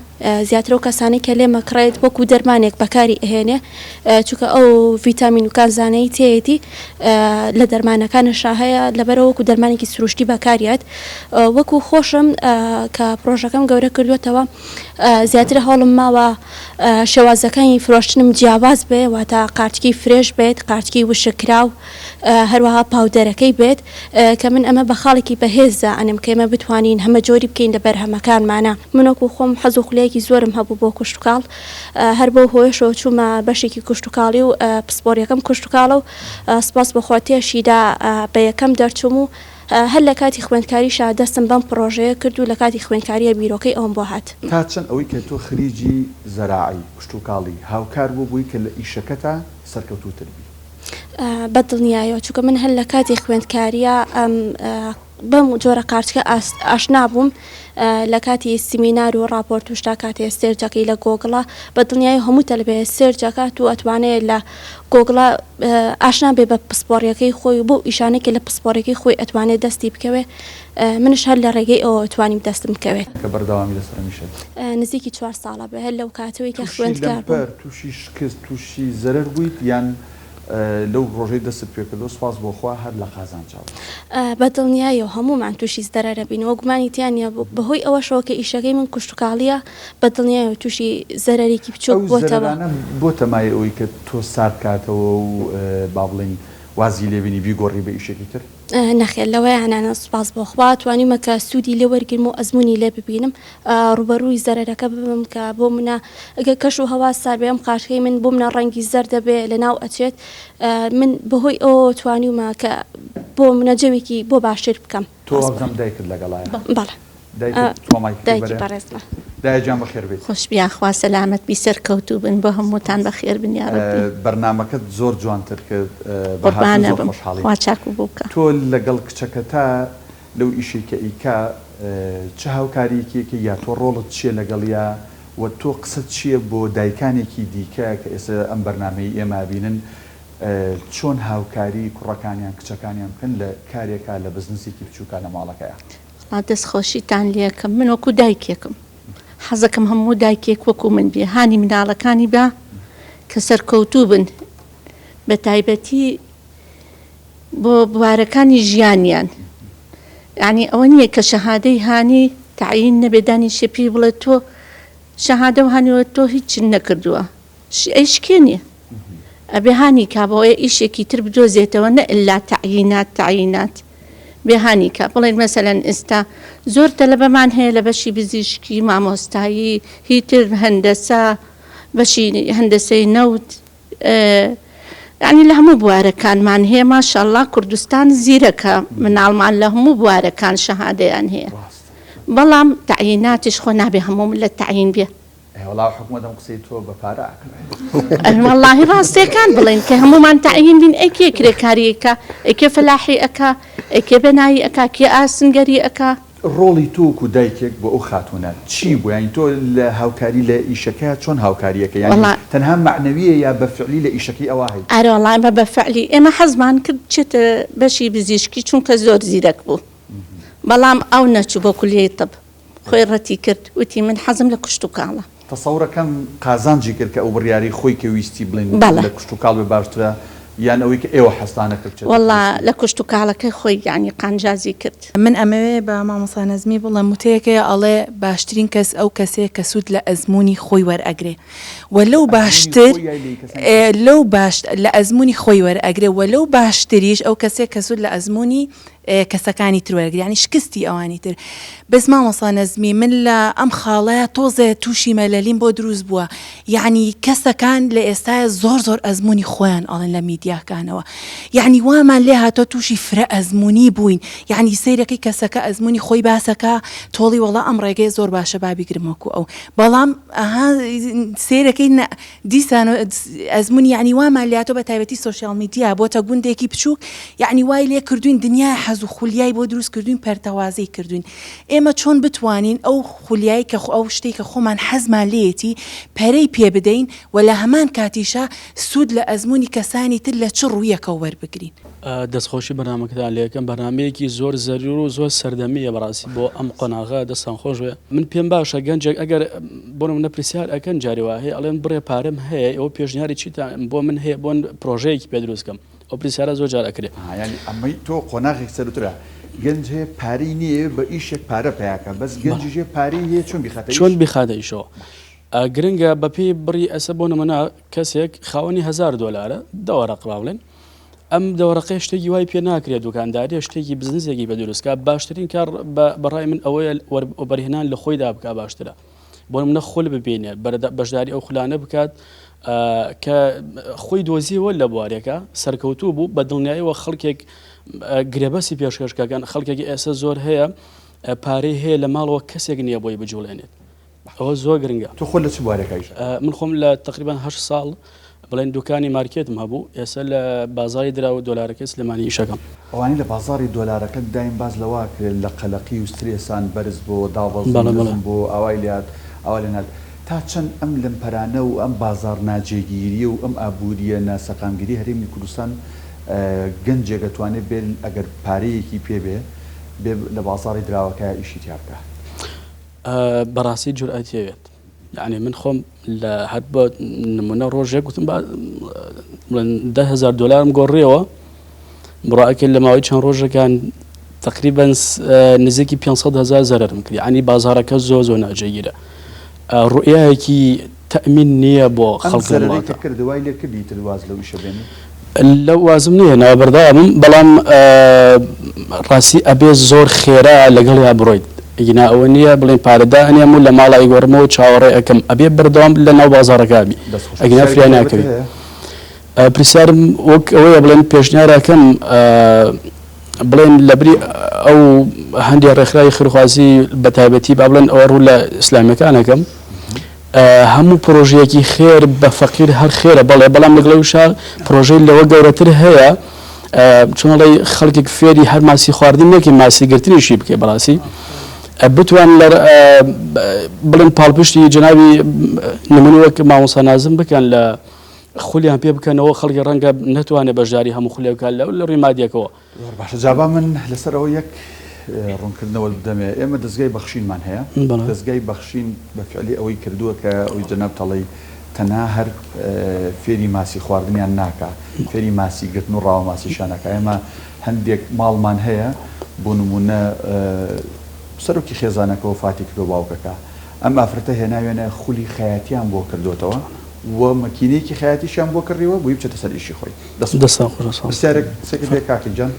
زیاتر ئەو کەسانەی کە لێمە کڕێت وەکو دەرمانێک بەکاری ئەهێنێ چونکە ئەو ڤیتامین و کانزانەی تێیەتی لە دەرمانەکانشا هەیە لەبەرەوە وەکو دەرمانێکی سروشتی بەکاریات وەکو خۆشم کە پڕۆژەکەم گەورە کردوێتەوە زیاتر هەوڵم ماوە شێوازەکانی فرۆشتنم جیاواز بێ واتە قارچکی fresh بێت قارچکی وشککراو هەروەها powder ەکەی بێت کە من ئەمە بە خاڵێکی بەهێز دائەنێم کە ئێمە بتوانین هەمەجۆری بکەین لە بەرهەمەکانمانا. من وەکو خۆم حەز و خولیایەکی زۆرم هەبوو بۆ کشتوکاڵ هەر بەو هۆیەشەوە چوومە بەشێکی کشتوکاڵی و پسپۆریەکەم کشتوکاڵە و سوپاس بۆ خوا تێشیدا بە یەکەم دەرچووم و هەر لە کاتی خوێندکاریشا دەستم بەم پڕۆژەیە کرد و لە کاتی خوێندکارییا بیرۆکەی ئەوەم بۆ هات. تا چەند ئەوەی کە تۆ خریجی زەراعی، کشتوکاڵی، هاوکار بوو بووی کە لە ئیشەکەتا سەرکەوتووتر بی؟ بە دڵنیایەوە، چونکە من هەر لە کاتی خوێندکارییا بەم جۆرە قارچکە ئاشنا بووم لە کاتی سیمینار و ڕاپۆرت و شتا کاتێ search ئەکەی لە گۆگڵا بە دڵنیایی هەموو تەلەبەیە search ئەکات و ئەتوانێ لە گۆگڵا ئاشنا بێ بە پسپۆڕیەکەی خۆی و بەو ئیشانەی کە لە پسپۆڕیەکەی خۆی ئەتوانێ دەستی بکەوێ منش هەر لە ڕێگەی ئەوەوە توانیم دەستم بکەوێت. کە بەردەوامی لەسەر ئەم ئیشەت؟ نزیکی چوار ساڵە بێ هەر لەو کاتەوەی کە تووشی خوێندکار بووم. لەمپەر، تووشی شکست، تووشی زەرەر بوویت یان لەو ڕۆژەی دەستت پێکردووە سوپاس بۆ خوا هەر لە قازانجا بوویت؟ بە دڵنیایەوە هەموومان تووشی زەرەر ئەبین و گومانی تیا نییە بەهۆی ئەوەشەوە کە ئیشەکەی من کشتوکاڵییە بە دڵنیایەوە تووشی زەرەرێکی بچووک ئەو بۆتەوە. زەرەرانە بۆتە مایەی ئەوەی کە تۆ سارد کاتەوە و با بڵێین وازی لێ بێنی بیگۆڕی بە ئیشێکی تر؟ نەخێر لەوەیانە سوپاس بۆ خوا توانیومە کە سوودی لێ وەرگرم و ئەزموونی لێ ببینم ڕووبەرووی زەرەرەکە ببم کە بۆ منە گەر کەش و هەوا سار بێ ئەم قارچکەی من بۆ منە ڕەنگی زەرد دەبێ لەناو ئەچێت من بەهۆی ئەوەوە توانیومە کە بۆ منە جەوێکی بۆ باشتر بکەم. تۆ وابزانم دایکت لەگەڵایە. بەڵێ. دایکت تۆ مایکەکەی دایکی بەرێ. بەڕێزمە. دایە گیان بەخێر بێیت. خۆش بی یاخوا سەلامەت بی سەرکەوتوو بن بۆ هەمووتان بەخێر بن یاڕەبی. بەرنامەکەت زۆر جوانتر کرد بە هاتن زۆر قوربانەبم خۆشحاڵین. خوا چاک و بۆ بکا. تۆ لەگەڵ کچەکەتا لەو ئیشەی کە ئەیکا چ هاوکاریەکی ئەکەی یا تۆ ڕۆڵت چیە لەگەڵیا وە تۆ قسەت چیە بۆ دایکانێکی دیکە کە ئێستا ئەم بەرنامەی ئێمە ئەبینن چۆن هاوکاری کوڕەکانیان کچەکانیان بکەن لە کارێکا لە بزنسێکی بچوکا لە ماڵەکەیا؟ وەڵا دەست خۆشیتان لێکەم من وەکو دایکێکم حەزەکەم هەموو دایکێک وەکو من بێ هانی مناڵەکانی با کە سەرکەوتوو بن بە تایبەتی بۆ بوارەکانی ژیانیان یانی ئەوە نییە کە شەهادەی هانی تەعین نەبێ دانیشێ پێی بڵێ تۆ شەهادە و هانیوە تۆ هیچت نەکردووە ئەی شکێ نییە ئەبێ هانی کا بۆ ئیشێکی تر بدۆزێتەوە نە ئللا تەعینات تەعینات بێ هانی کا بڵێن مەسەلەن ئێستا زۆر تەلەبەمان هەیە لە بەشی بزیشکی مامۆستایی هیتر هەندەسە بەشی هەندەسەی نەوت یانی لە هەموو بوارەکانمان هەیە ماشاءاللە کوردستان زیرەکە مناڵمان لە هەموو بوارەکان شەهادەیان هەیە بەڵام تەعیناتیش خۆ نابێ هەموو ملت تەعین بێ. ئەی وەڵا حکومەت ئەم قسەی تۆ بە پارە ئەکڕێ. ئەی وەڵاهی ڕاستیەکان بڵێن کە هەموومان تەعین بین ئەی کێ کرێکاری ئەکا ئەی کێ فەلاحی ئەکا ئەی کێ بەنایی ئەکا کێ ئاسنگەری ئەکا. ڕۆڵی تۆ وەکو دایکێک بۆ ئەو خاتوونە چی بوو یانی تۆ لە هاوکاری لە ئیشەکەیا چۆن هاوکاری ئەکەی یانی وەڵا. تەنها مەعنەویە یا بە فعلی لە ئیشەکەی ئەوا هەیت؟ ئەرێ وەڵا ئێمە بە فعلی ئێمە حەزمان کرد بچێتە بەشی بزیشکی چونکە زۆر زیرەک بوو بەڵام ئەو نەچوو بۆ کولیەی طب خۆی ڕەتی کرد وتی من حەزم لە کشتوکاڵە. تەسەورەکەم قازانجی کرد کە ئەو بڕیارەی خۆی کە ویستی بڵێن بەڵێ. لە کشتوکاڵ بێ باشترە یان ئەوەی کە ئێوە حەزتانە کرد بچێتە وەڵا پزیشکی؟ لە کشتوکاڵەکەی خۆی یانی قانجازی کرد. من ئەمەوێ بە مامۆستا نەزمی بڵێم وتەیەک هەیە ئەڵێ باشترین کەس ئەو کەسەیە کە سوود لە ئەزموونی خۆی وەرئەگرێ و لەو ئەزموونی باشتر خۆی یای لە کەسانی تر؟ لەو باش لە ئەزموونی خۆی وەرئەگرێ و لەو باشتریش ئەو کەسەیە کە سوود لە ئەزموونی کەسەکانی تر وەرەگری یانی شکستی ئەوانی تر بەس مامۆستا نەزمی من لە ئەم خاڵەیا تۆزێ توشی مەلەلیم بۆ دروست بووە یانی کەسەکان لە ئێستایا زۆر زۆر ئەزموونی خۆیان ئەڵێن لە میدیاکانەوە یانی وامان لێ هاتووە توشی فرە ئەزموونی بووین یانی سەیرەکەی کەسەکە ئەزموونی خۆی باسەکا تۆڵی وەڵا ئەم ڕێگەیە زۆر باشە با بیگرم وەکو ئەو بەڵام ئەها سەیرەکەی دیسان ئەزموونی یەعنی وامان لێهاتووە بە تایبەتی social media بۆتە گوندێکی بچووک یەعنی وای لێ کردووین دنیای. حەز و خولیای بۆ دروست کردوین پەرتەوازەی کردوین ئێمە چۆن بتوانین ئەو خولیای کە ئەو شتەی کە خۆمان حەزمان لێیەتی پەرەی پێ بدەین و لە هەمان کاتیشا سوود لە ئەزموونی کەسانی تر لە چ ڕوویەکەوە وەربگرین. دەستخۆشی بەرنامەکەتان لێکەم بەرنامەیەکی زۆر زەرور و زۆر سەردەمیە بەڕاستی بۆ ئەم قۆناغە دەستان خۆش بێ من پێم باشە گەنجێک ئەگەر بۆ نمونە پرسیار ئەکەن جاری وا هەیە ئەڵێن بڕێ پارەم هەیە ئێوە پێشنیاری چیتان بۆ من هەیە بۆن پرۆژەیەکی پێ دروست کەم ئەو پرسیارە زۆر جار ئەکرێ. ئەها یانی ئەمەی تۆ قۆناغێک سەروترە گەنج هەیە پارەی نییە بە ئیشێک پارە پەیا کە بەس گەنجیش هەیە پارەی هەیە چۆن بیخاتە ئیش؟ چۆن بیخاتە ئیشەوە گرنگە بەپێی بڕی ئەسە بۆ نمونە کەسێک خاوەنی هەزار دۆلارە دە وەرەق با بڵێن ئەم دە وەرەقەیە شتێکی وای پێ ناکرێت دوکانداریە شتێکی بزنسێکی بە دروست کا باشترین کار بە ڕای من ئەوەیە وەبەرهێنان لە خۆیدا بکا باشترە بۆ منە خول ببینێ بەشداری ئەو خولانە بکات کە خۆی دۆزیەوە لە بوارێکە سەرکەوتوو بوو بە دڵنیایەوە خەڵکێک گرێبەستی پێشکەشکەکەن خەڵکێکی ئێستا زۆر هەیە پارەی هەیە لە ماڵەوە کەسێک نییە بۆی بجوڵێنێت ئەوە زۆر گرنگە. تۆ خۆت لە چ بوارێکا ئیش ئەکەی؟ من خۆم لە تەقریبەن هەشت ساڵ بڵێن دوکانی مارکێتم هەبوو ئێستا لە بازاڕی دراو و دۆلارەکەی سلێمانی ئیشەکەم. ئەوانەی لە بازاڕی دۆلارەکەن دایم باس لەوە ئەکرێت لە قەلەقی و سترێسان بەرز بۆ دابەزین بەڵێ بەڵێ. نزم بۆ ئاوای لێهات ئاوا لێنات تا چەند ئەم لەمپەرانە و ئەم بازاڕ ناجێگیریە و ئەم ئابوریە ناسەقامگیری هەرێمی کوردستان گەنجێک ئەتوانێ بێ ئەگەر پارەیەکی پێ بێ بێ لە بازاڕی دراوەکەیا ئیشی تیا بکا؟ بەڕاستی جورئەتی ئەوێت یعنی من خۆم لە هەر بە نمونە ڕۆژێک گوتم با بڵێن 10000 دلارم گۆڕیەوە بڕاکە لە ماوەی چەند ڕۆژەکان تقریبا نزیکی 500 هزار زەرم کرد ینی بازارەکە زۆ زۆ ناجێگیرە ڕوئیایەکی تەئمین نییە بۆ ئەم خەڵک لەم زەرەرەی وڵاتە. کە کرد وای لێ کردی ئیتر واز لەو ئیشە بێنی؟ لەو وازم نەهێناوە بەردەوامم بەڵام ڕاستی ئەبێ زۆر خێرا لەگەڵیا بڕۆیت ئەگینا ئەوە نییە بڵێن پارە دائەنێم و لە ماڵا ئەیگۆڕمەوە چاوەڕێ ئەکەم ئەبێ بەردەوام لە ناو بازاڕەکە بی دەست خۆش. ئەگینا پرسیارێکی فریا تایبەتت ناکەوی. هەیە؟ پرسیارم وەک ئەوەیە بڵێن پێشنیار ئەکەم بڵێن لەبری ئەو هەندێ ڕێکخراوی خێرخوازی بە تایبەتی با بڵێن ئەوە ڕوو لە ئیسلامیەکان ئەکەم هەموو پرۆژەیەکی خێر بە فەقیر هەر خێرە بەڵێ بەڵام لەگەڵ ئەویشا پرۆژەی لەوە گەورەتر هەیە چۆنڵی خەڵکێک فێری هەر ماسی خواردن نەکەی ماسی گرتنیشی بکەی بەڕاستی بتوان لە بڵێن پاڵپشتی جەنابی نمونە وەک مامۆستا نازم بکەن لە خولیان پێ بکەنەوە خەڵکی ڕەنگە نەتوانێت بەشداری هەموو خولێک بکات لە ڕووی مادیەکەوە. زۆر باشە جا با من لەسەر ئەوە یەک ڕوونکردنەوەت بدەمێ ئێمە دەزگای بەخشینمان هەیە دەزگای بەخشین بە فعلی ئەوەی کردووە کە ئەوی جەنابت ئەڵێی تەنها هەر فێری ماسی خواردنیان ناکا فێری ماسی گرتن و ڕاوە ماسیشیان ئەکا ئێمە هەندێک ماڵمان هەیە بۆ نموونە سەرۆکی خێزانەکە وەفاتی کردووە باوکەکە ئەم ئافرەتە هێناویانە خولی خەیاتیان بۆ کردۆتەوە و مەکینەیەکی خەیاتیشیان بۆ کڕیوە بۆی بچێتە سەر ئیشی خۆی. دەست خۆش. دەستان خۆش سپاس. پرسیارێک قسەکەت هەیە کاکە گیان؟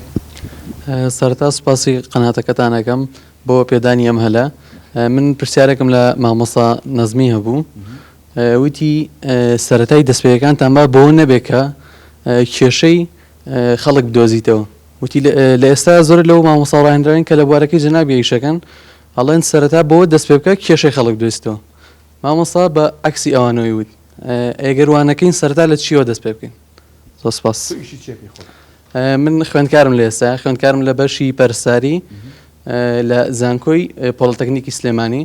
سەرەتا سوپاسی قەناتەکەتان ئەکەم بۆ پێدانی ئەم هەلە. من پرسیارێکم لە مامۆستا نەزمی هەبوو وتی سەرەتای دەستپێکەکانتان با بەوە نەبێ کە کێشەی خەڵک بدۆزیتەوە وتی لە ئێستا زۆر لەو مامۆستا ڕاهێنراوین کە لە بوارەکەی جەنابی ئیشەکەن ئەڵێن سەرەتا بەوە دەست پێ بکە کێشەی خەڵک بدۆزیتەوە مامۆستا بە عەکسی ئەوانەوەی وت ئەگەر وا نەکەین سەرەتا لە چیەوە دەست پێ بکەین زۆر سپاس. تۆ ئیشی چیە پێی خۆت؟ من خوێندکارم لە ئێستا خوێندکارم لە بەشی پەرستاری لە زانکۆی پۆڵتەکنیکی سلێمانی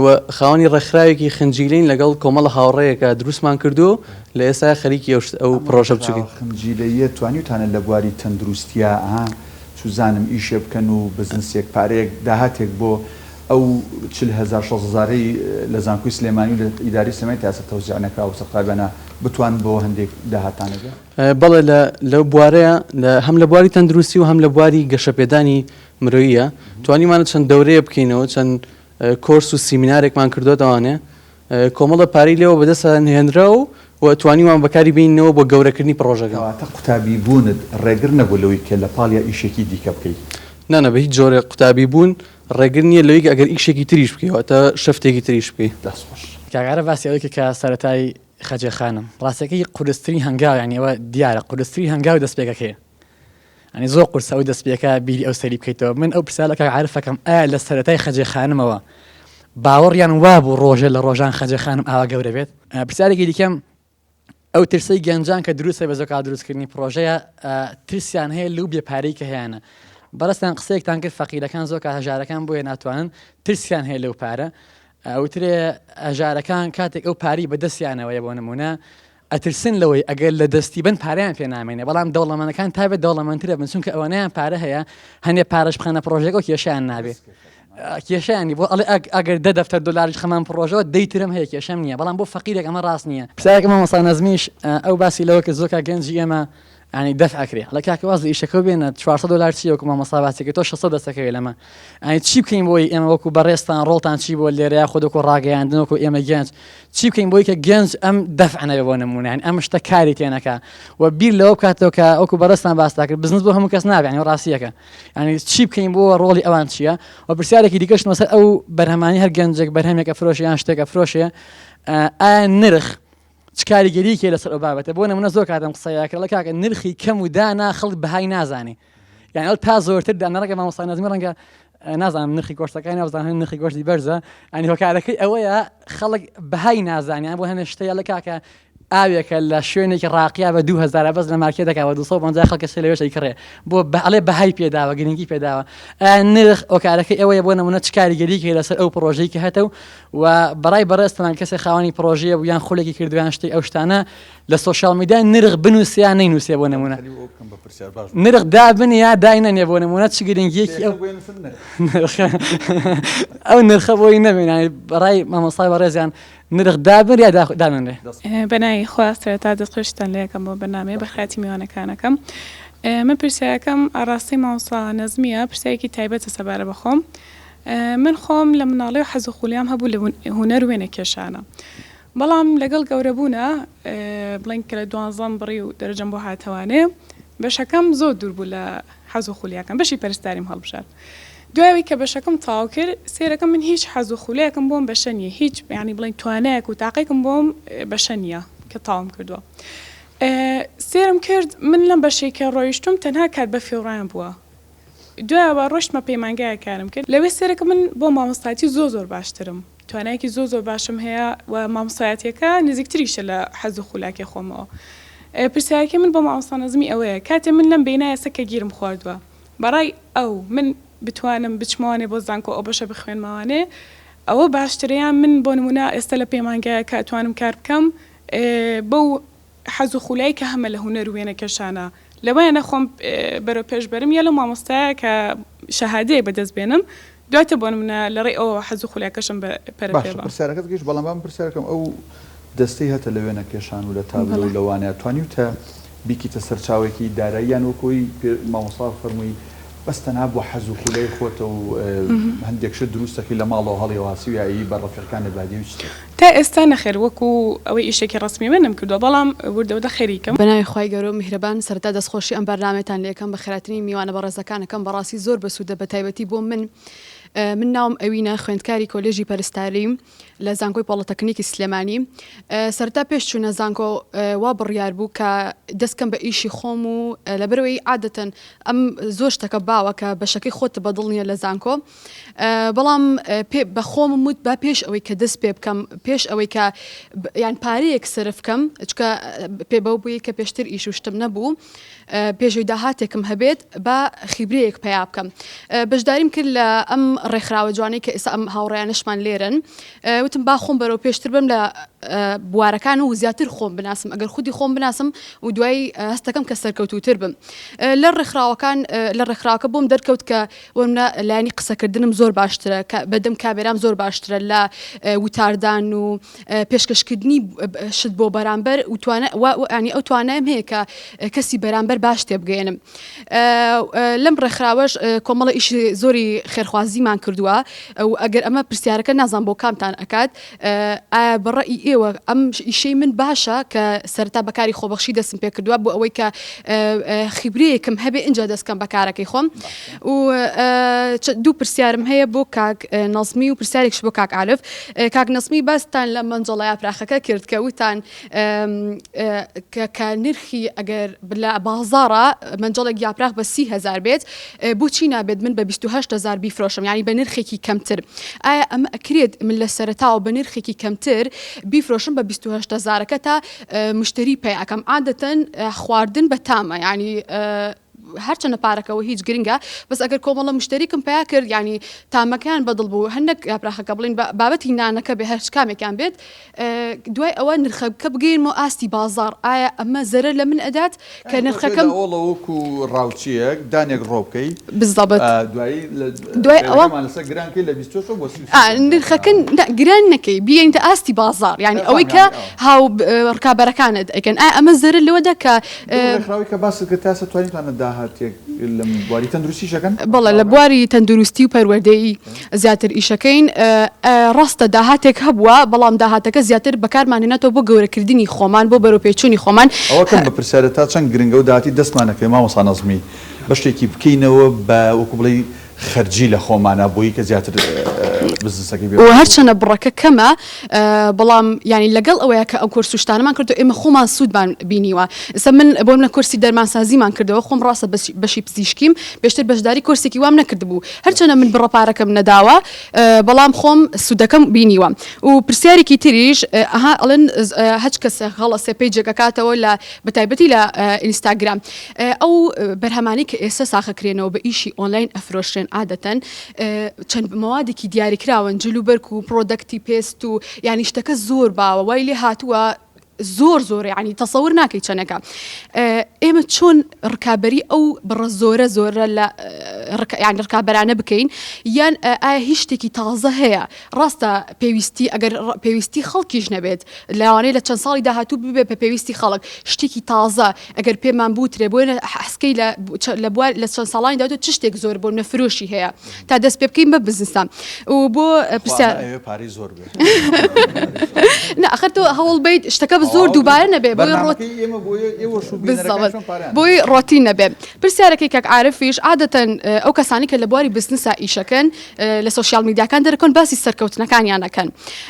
و خاوەنی ڕێکخراوێکی خنجیلەین لەگەڵ کۆمەڵە هاوڕێیەکە دروستمان کردووە لە ئێستا خەریکی ئەو ئەم پڕۆژە بچووکین. ڕێکخراوە خنجیلەییە توانیوتانە لە بواری تەندروستیا ئەها چوزانم ئیشێ بکەن و بزنسێک پارەیەک داهاتێک بۆ ئەو 40 هەزار 60 هەزارەی لە زانکۆی سلێمانی و لە ئیدارەی سلێمانی تا ئێستا تەوزیع نەکراوە بەسەر قوتابیانا بتوانن بەوە هەندێک داهاتتان هەبێ؟ بەڵێ لە لەو بوارەیا لە هەم لە بواری تەندروستی و هەم لە بواری گەشەپێدانی مرۆییە توانیمانە چەند دەورەیە بکەینەوە چەند کۆرس و سیمینارێکمان کردۆتەوانێ کۆمەڵە پارەی لێوە بەدەست هێنرا و و توانیمان بەکاری بینینەوە بۆ گەورەکردنی پڕۆژەکە. کەواتە قوتابی بوونت ڕێگر نەبوو لەوەی کە لە پاڵیا ئیشێکی دیکە بکەی؟ نا نا بە هیچ جۆرێک قوتابی بوون ڕێگر نییە لەوەی کە ئەگەر ئیشێکی تریش بکەی واتە شەفتێکی تریش بکەی. دەست خۆش. کاک عارف باسی ئەوەی کرد کە سەرەتای خەجێ خانم ڕاستەکەی قورسترین هەنگاو یانی ئەوە دیارە قورسترین هەنگاو دەستپێکەکەیە یانی زۆر قورسە ئەو دەستپێکە بیری ئەو سەری بکەیتەوە من ئەو پرسیارە لە کاک عارف ئەکەم ئایا لە سەرەتای خەجێ خانمەوە باوەڕیان وابوو ڕۆژێ لە ڕۆژان خەجێ خانم ئاوا گەورە بێت پرسیارێکی دیکەم ئەو ترسەی گەنجان کە دروستە بە زۆکات دروستکردنی پرۆژەیە ترسیان هەیە لەو بێ پارەی کە هەیانە. بەڕێزتان قسەیەکتان کرد فەقیرەکان زۆر کات هەژارەکان بۆیە ناتوانن ترسیان هەیە لەو پارە ئەوترێ هەژارەکان کاتێک ئەو پارەی بەدەستیانەوەیە بۆ نمونە ئەترسن لەوەی ئەگەر لە دەستی بن پارەیان پێ نامێنێ بەڵام دەوڵەمەنەکان تایبەت دەوڵەمەندترە بن چونکە ئەوەنەیان پارە هەیە هەنێ پارەش بخەنە پرۆژێکەوە کێشیان نابێ کێشیانی بۆ ئەڵێ ئەگەر دە دەفتەر دۆلاریش خەمان پرۆژەوە دەی ترم هەیە کێشەم نییە بەڵام بۆ فەقیرێک ئەمە ڕاست نییە پرسیارێک مامۆستا نەزمیش ئەو باسی لەوە کرد زۆر کات گەنجی ئێمە یانی دەف ئەکرێ ئەڵێ کاکە واز لە ئیشەکەو بێنە 400 دۆلار چیە وەکو مامۆستا باسی کرد تۆ 600 دەستەکەوێ لەمە یانی چی بکەین بۆی ئێمە وەکو بەڕێزتان ڕۆڵتان چی بۆ لێرە یاخود وەکو ڕاگەیاندن وەکو ئێمە گەنج چی بکەین بۆی کە گەنج ئەم دەفع نەبێ بۆ نمونە یانی ئەم شتە کاری تێنەکا و بیر لەوە بکاتەوە کە وەکو بەڕێزتان باستان کرد بزنس بۆ هەموو کەس نابێ یانی ڕاستیەکە یانی چی بکەین بۆ ڕۆڵی ئەوان چییە و پرسیارێکی دیکەش لەسەر ئەو بەرهەمانی هەر گەنجێک بەرهەمێک ئەفرۆشێ یان شتێک ئەفرۆشێ ئایا نرخ چ کاریگەریەکی هەیە لەسەر ئەو بابەتە بۆ نمونە زۆر کاتم قسەیە کرد کاکە نرخی کەم و دانا خەڵک بەهای نازانێ یان ئەو تا زۆرتر دانا ڕەنگە مامۆستا نەزمی ڕەنگە نازانم نرخی گۆشتەکانی نازانم نرخی گۆشتی بەرزە ئەنی هۆکارەکەی ئەوەیە خەڵک بەهای نازانیان بۆ هەنێ شتەیە لە کاکە ئاوێکە لە شوێنێکی ڕاقیا بە 2000 بەس لە مارکێتەکە بە 250 خەڵکە سێ لەوێش ئەیکڕێ بۆ بە ئەڵێ بەهای پێداوە گرنگی پێداوە نرخ ئۆکارەکەی ئەوەیە بۆ نمونە چ کاریگەریی هەیە لەسەر ئەو پڕۆژەی کە هەتە و و بەڕای بەڕێزتان کەسێک خاوەنی پڕۆژەیە بوو یان خولێکی کردووە یان شتێک ئەو شتانە لە social media نرخ بنووسێ یان نەینووسێ بۆ نموونە نرخ دابنێ یا داینەنێ بۆ نموونە چ گرنگیەکی ئەو ئەو نرخە بۆی نەمێنێ بەڕای مامۆستای بەڕێزیان نرخ دابنرێ یا دانەنرێ؟ بەناوی خوا سەرەتا دەستخۆشیتان لێ ئەکەم بۆ بەرنامەیە بەخێرهاتی میوانەکانەکەم من پرسیارەکەم ئاڕاستەی مامۆستا نەزمیە پرسیارێکی تایبەتە سەبارە بە خۆم من خۆم لە مناڵیەوە حەز و خولیام هەبوو لە هونەر وێنە کێشانە بەڵام لەگەڵ گەورە بوونا بڵێن کە لە دوانزەم بڕی و دەرەجەم بۆ هاتەوانێ بەشەکەم زۆر دوور بوو لە حەز و خولیاکەم بەشی پەرستاریم هەڵبژارد دوای ئەوەی کە بەشەکەم تەواو کرد سەیرەکەم من هیچ حەز و خولیاکم بۆم بەشە نییە هیچ یانی بڵێن توانایەک و تاقێکم بۆم بەشە نییە کە تەواوم کردووە سێرم کرد من لەم بەشەی کە ڕۆیشتوم تەنها کات بە فێڕان بووە دوایەوە ڕۆشتمە پەیمانگایەک کارم کرد لەوێ سەیرەکەم من بۆ مامۆستایەتی زۆر زۆر باشترم توانایەکی زۆر زۆر باشم هەیە و مامۆستایەتیەکە نزیکتریشە لە حەز و خولاکی خۆمەوە پرسیارەکەی من بۆ مامۆستا نەزمی ئەوەیە کاتێ من لەم بینایە سەکە گیرم خواردوە بەڕای ئەو من بتوانم بچمەوانێ بۆ زانکۆ ئەو بەشە بخوێنمەوانێ ئەوە باشترە یان من بۆ نمونە ئێستا لە پەیمانگایەکە ئەتوانم کار بکەم بەو حەز و خولای کە هەمە لە هونەر و وێنەکێشانە لەوەیانە خۆم بەرەو پێش بەرم یا لەو مامۆستایە کە شەهادەیەک بەدەست بێنم دواتر بۆ نمونە لە ڕێی ئەوەوە حەز و خولیاکەشم پەرە پێ باشە بەم. پرسیارەکەت گەیشت بەڵام با من پرسیار بکەم ئەو دەستەی هەتە لە وێنەکێشان و لە تابلۆ و بەڵێ. لەوانە توانیوتە بیکیتە سەرچاوەیەکی دارایی یان وەک ئەوەی پێ مامۆستا فەرمووی بەس تەنها بۆ حەز و خولای خۆتە و هەندێک شت دروست دەکەی لە ماڵەوە هەڵیەواسی و یا ئەیی بە ڕەفیقەکانت بە هەدیە و هیچ شتێک. تا ئێستا نەخێر وەکو ئەوەی ئیشێکی ڕەسمی بێ نەمکردووە بەڵام وردە وردە خەریکم. بەناوی خوای گەورەو میهرەبان سەرەتا دەستخۆشی ئەم بەرنامەیەتان لێکەم بەخێراتنی میوانە بەڕێزەکان ئەکەم بەڕاستی زۆر بەسوودە بەتایبەتی بۆ من من ناوم ئەوینە خوێندکاری کۆلێژی پەرستاریم لە زانکۆی پۆڵەتەکنیکی سلێمانی سەرەتا پێش چوونە زانکۆ وا بڕیار بوو کە دەست کەم بە ئیشی خۆم و لەبەرەوەی عادەتەن ئەم زۆر شتەکە باوە کە بەشەکەی خۆت بەدڵ نییە لە زانکۆ بەڵام پێ بە خۆمم وت با پێش ئەوەی کە دەست پێ بکەم پێش ئەوەی کە یان پارەیەک سەرف بکەم چکە پێ بەو بووی کە پێشتر ئیش و شتم نەبوو پێشەوەی داهاتێکم هەبێت با خیبرەیەک پەیا بکەم بەشداریم کرد لە ئەم ڕێکخراوە جوانەی کە ئێستا ئەم هاوڕێیانەشمان لێرن وتم با خۆم بەرەو پێشتر بم لە بوارەکان و زیاتر خۆم بناسم ئەگەر خودی خۆم بناسم و دوای هەستەکەم کە سەرکەوتوتر بم لە ڕێکخراوەکان لە ڕێکخراوەکە بۆم دەرکەوت کە وەرمنە لایەنی قسەکردنم زۆر باشترە کە بەدەم کامێرام زۆر باشترە لە وتاردان و پێشکەشکردنی شت بۆ بەرامبەر و توانا ینی ئەو توانایم هەیە کە کەسی بەرامبەر باش تێبگەێنم لەم ڕێکخراوەش کۆمەڵە ئیشی زۆری خێرخوازیمان کردووە و ئەگەر ئەمە پرسیارەکە نازان بۆ کامتان ئەکات ئایا بە ڕەئی ئێوە ئەم ئیشەی من باشە کە سەرەتا بە کاری خۆبەخشی دەستم پێ کردووە بۆ ئەوەی کە خیبرەیەکم هەبێ ئینجا دەست کەم بە کارەکەی خۆم و دوو پرسیارم هەیە بۆ کاک نەزمی و پرسیارێکش بۆ کاک عارف کاک نەزمی باستان لە مەنجەڵە یاپراخەکە کرد کە وتان کە نرخی ئەگەر لە بازاڕا مەنجەڵێک یاپراخ بە 30هزار بێت بۆچی نابێت من بە 28هزار بیفرۆشم یعنی بە نرخێکی کەمتر ئایا ئەمە ئەکرێت من لە سەرەتاوە بە نرخێکی کەمتر بیفرۆشم بە 28 هەزارەکە تا مشتری پەیاکەم عادەتەن خواردن بە تامە یعنی. هەرچەنە پارەکەوە هیچ گرنگە بەس ئەگەر کۆمەڵە مشتەریکم پیا کرد یعنی تامەکەیان بەدڵ بوو هەندێک یاپراخەکە بڵین بابەتی نانەکە بێ هەرچ کامێکیان بێت دوای ئەوە نرخەکە بگەینمەوە ئاستی بازاڕ، ئایا ئەمە زەرەر لە من ئەدات کە نرخەکەم. لە ئەوەڵە وەکو ڕاوچییەک دانێک ڕۆ بکەی بالضبط دوایی دوای ئەوە ڕێگەمان لەسەر گران کەی لە 26 بۆ 33 نرخەکە گران نەکەی بیگەینتە ئاستی بازاڕ یانی ئەوەی کە هاو ڕکابەرەکانت ئەیکەن ئایا ئەمە زەرەر لەوەدا کە لەو ڕێکخراوەی کە باست کرد تا ئێستا توانیتانە داهاتێک لەم بواری تەندروستیش ئەکەن؟ بەڵێ لە بواری تەندروستی و پەروەردەیی زیاتر ئیشەکەین ڕاستە داهاتێک هەبووە بەڵام داهاتەکە زیاتر بەکارمان هێناتەوە بۆ گەورەکردنی خۆمان بۆ بەرەوپێچوونی خۆمان. ئەوە کەم بپرسیارە تا چەند گرنگە و داهاتی دەستمان ئەکەوێ مامۆستا نەزمی بەشێکی بکەینەوە بە وەکو بڵێی خەرجی لە خۆمانا بۆی کە زیاتر بزنسەکەی بێ و هەرچەنە بڕەکە کەمە بەڵام یانی لەگەڵ ئەوەیا کە ئەو کۆرس و شتانەمان کردو ئێمە خۆمان سوودمان بینیوە ئێستا من بۆ منە کۆرسی دەرمانسازیمان کردەوە خۆم ڕاستە بەشی پزیشکیم پێشتر بەشداری کۆرسێکی وام نەکردبوو هەرچەنە من بڕە پارەکەم نەداوە بەڵام خۆم سوودەکەم بینیوە و پرسیارێکی تریش ئەها ئەڵێن هەچ کەسێک هەڵەسێ page ێک ئەکاتەوە لە بەتایبەتی لە ئینستاگرام ئەو بەرهەمانەی کە ئێستا ساخەکرێنەوە بە ئیشی ئۆنلاین ئەفرۆشرێن عادەتەن چەند مەوادێکی دیاریکراون جل و بەرگ و product ی پێست و یانی شتەکە زۆر باوە وای لێ هاتووە زۆر زۆرە یانی تەسەور ناکەی چەنەکە ئێمە چۆن ڕکابەری ئەو بڕە زۆرە زۆرە لە یان ڕکابەرانە بکەین یان ئایا هیچ شتێکی تازە هەیە ڕاستە پێویستی ئەگەر پێویستی خەڵکیش نەبێت لەوانەیە لە چەند ساڵی داهاتوو ببێ بە پێویستی خەڵک شتێکی تازە ئەگەر پێمان بوترێ بۆ حەسکەی لە لە بوار لە چەند ساڵانی داهاتوو چ شتێک زۆر بۆ نەفرۆشی هەیە تا دەست پێ بکەین بە بزنسە و بۆ پرسیار پارەی زۆر بێ نا ئەخر تۆ هەوڵ بیت شتەکە زۆر دووبارە نەبێ بۆی ڕۆت بالضبط بۆی ڕۆتین نەبێ پرسیارەکەی کاک عارفیش عادەتەن ئەو کەسانی کە لە بواری بزنسا ئیشەکەن لە سۆشیال میدیاکان دەرەکەون باسی سەرکەوتنەکانیان ئەکەن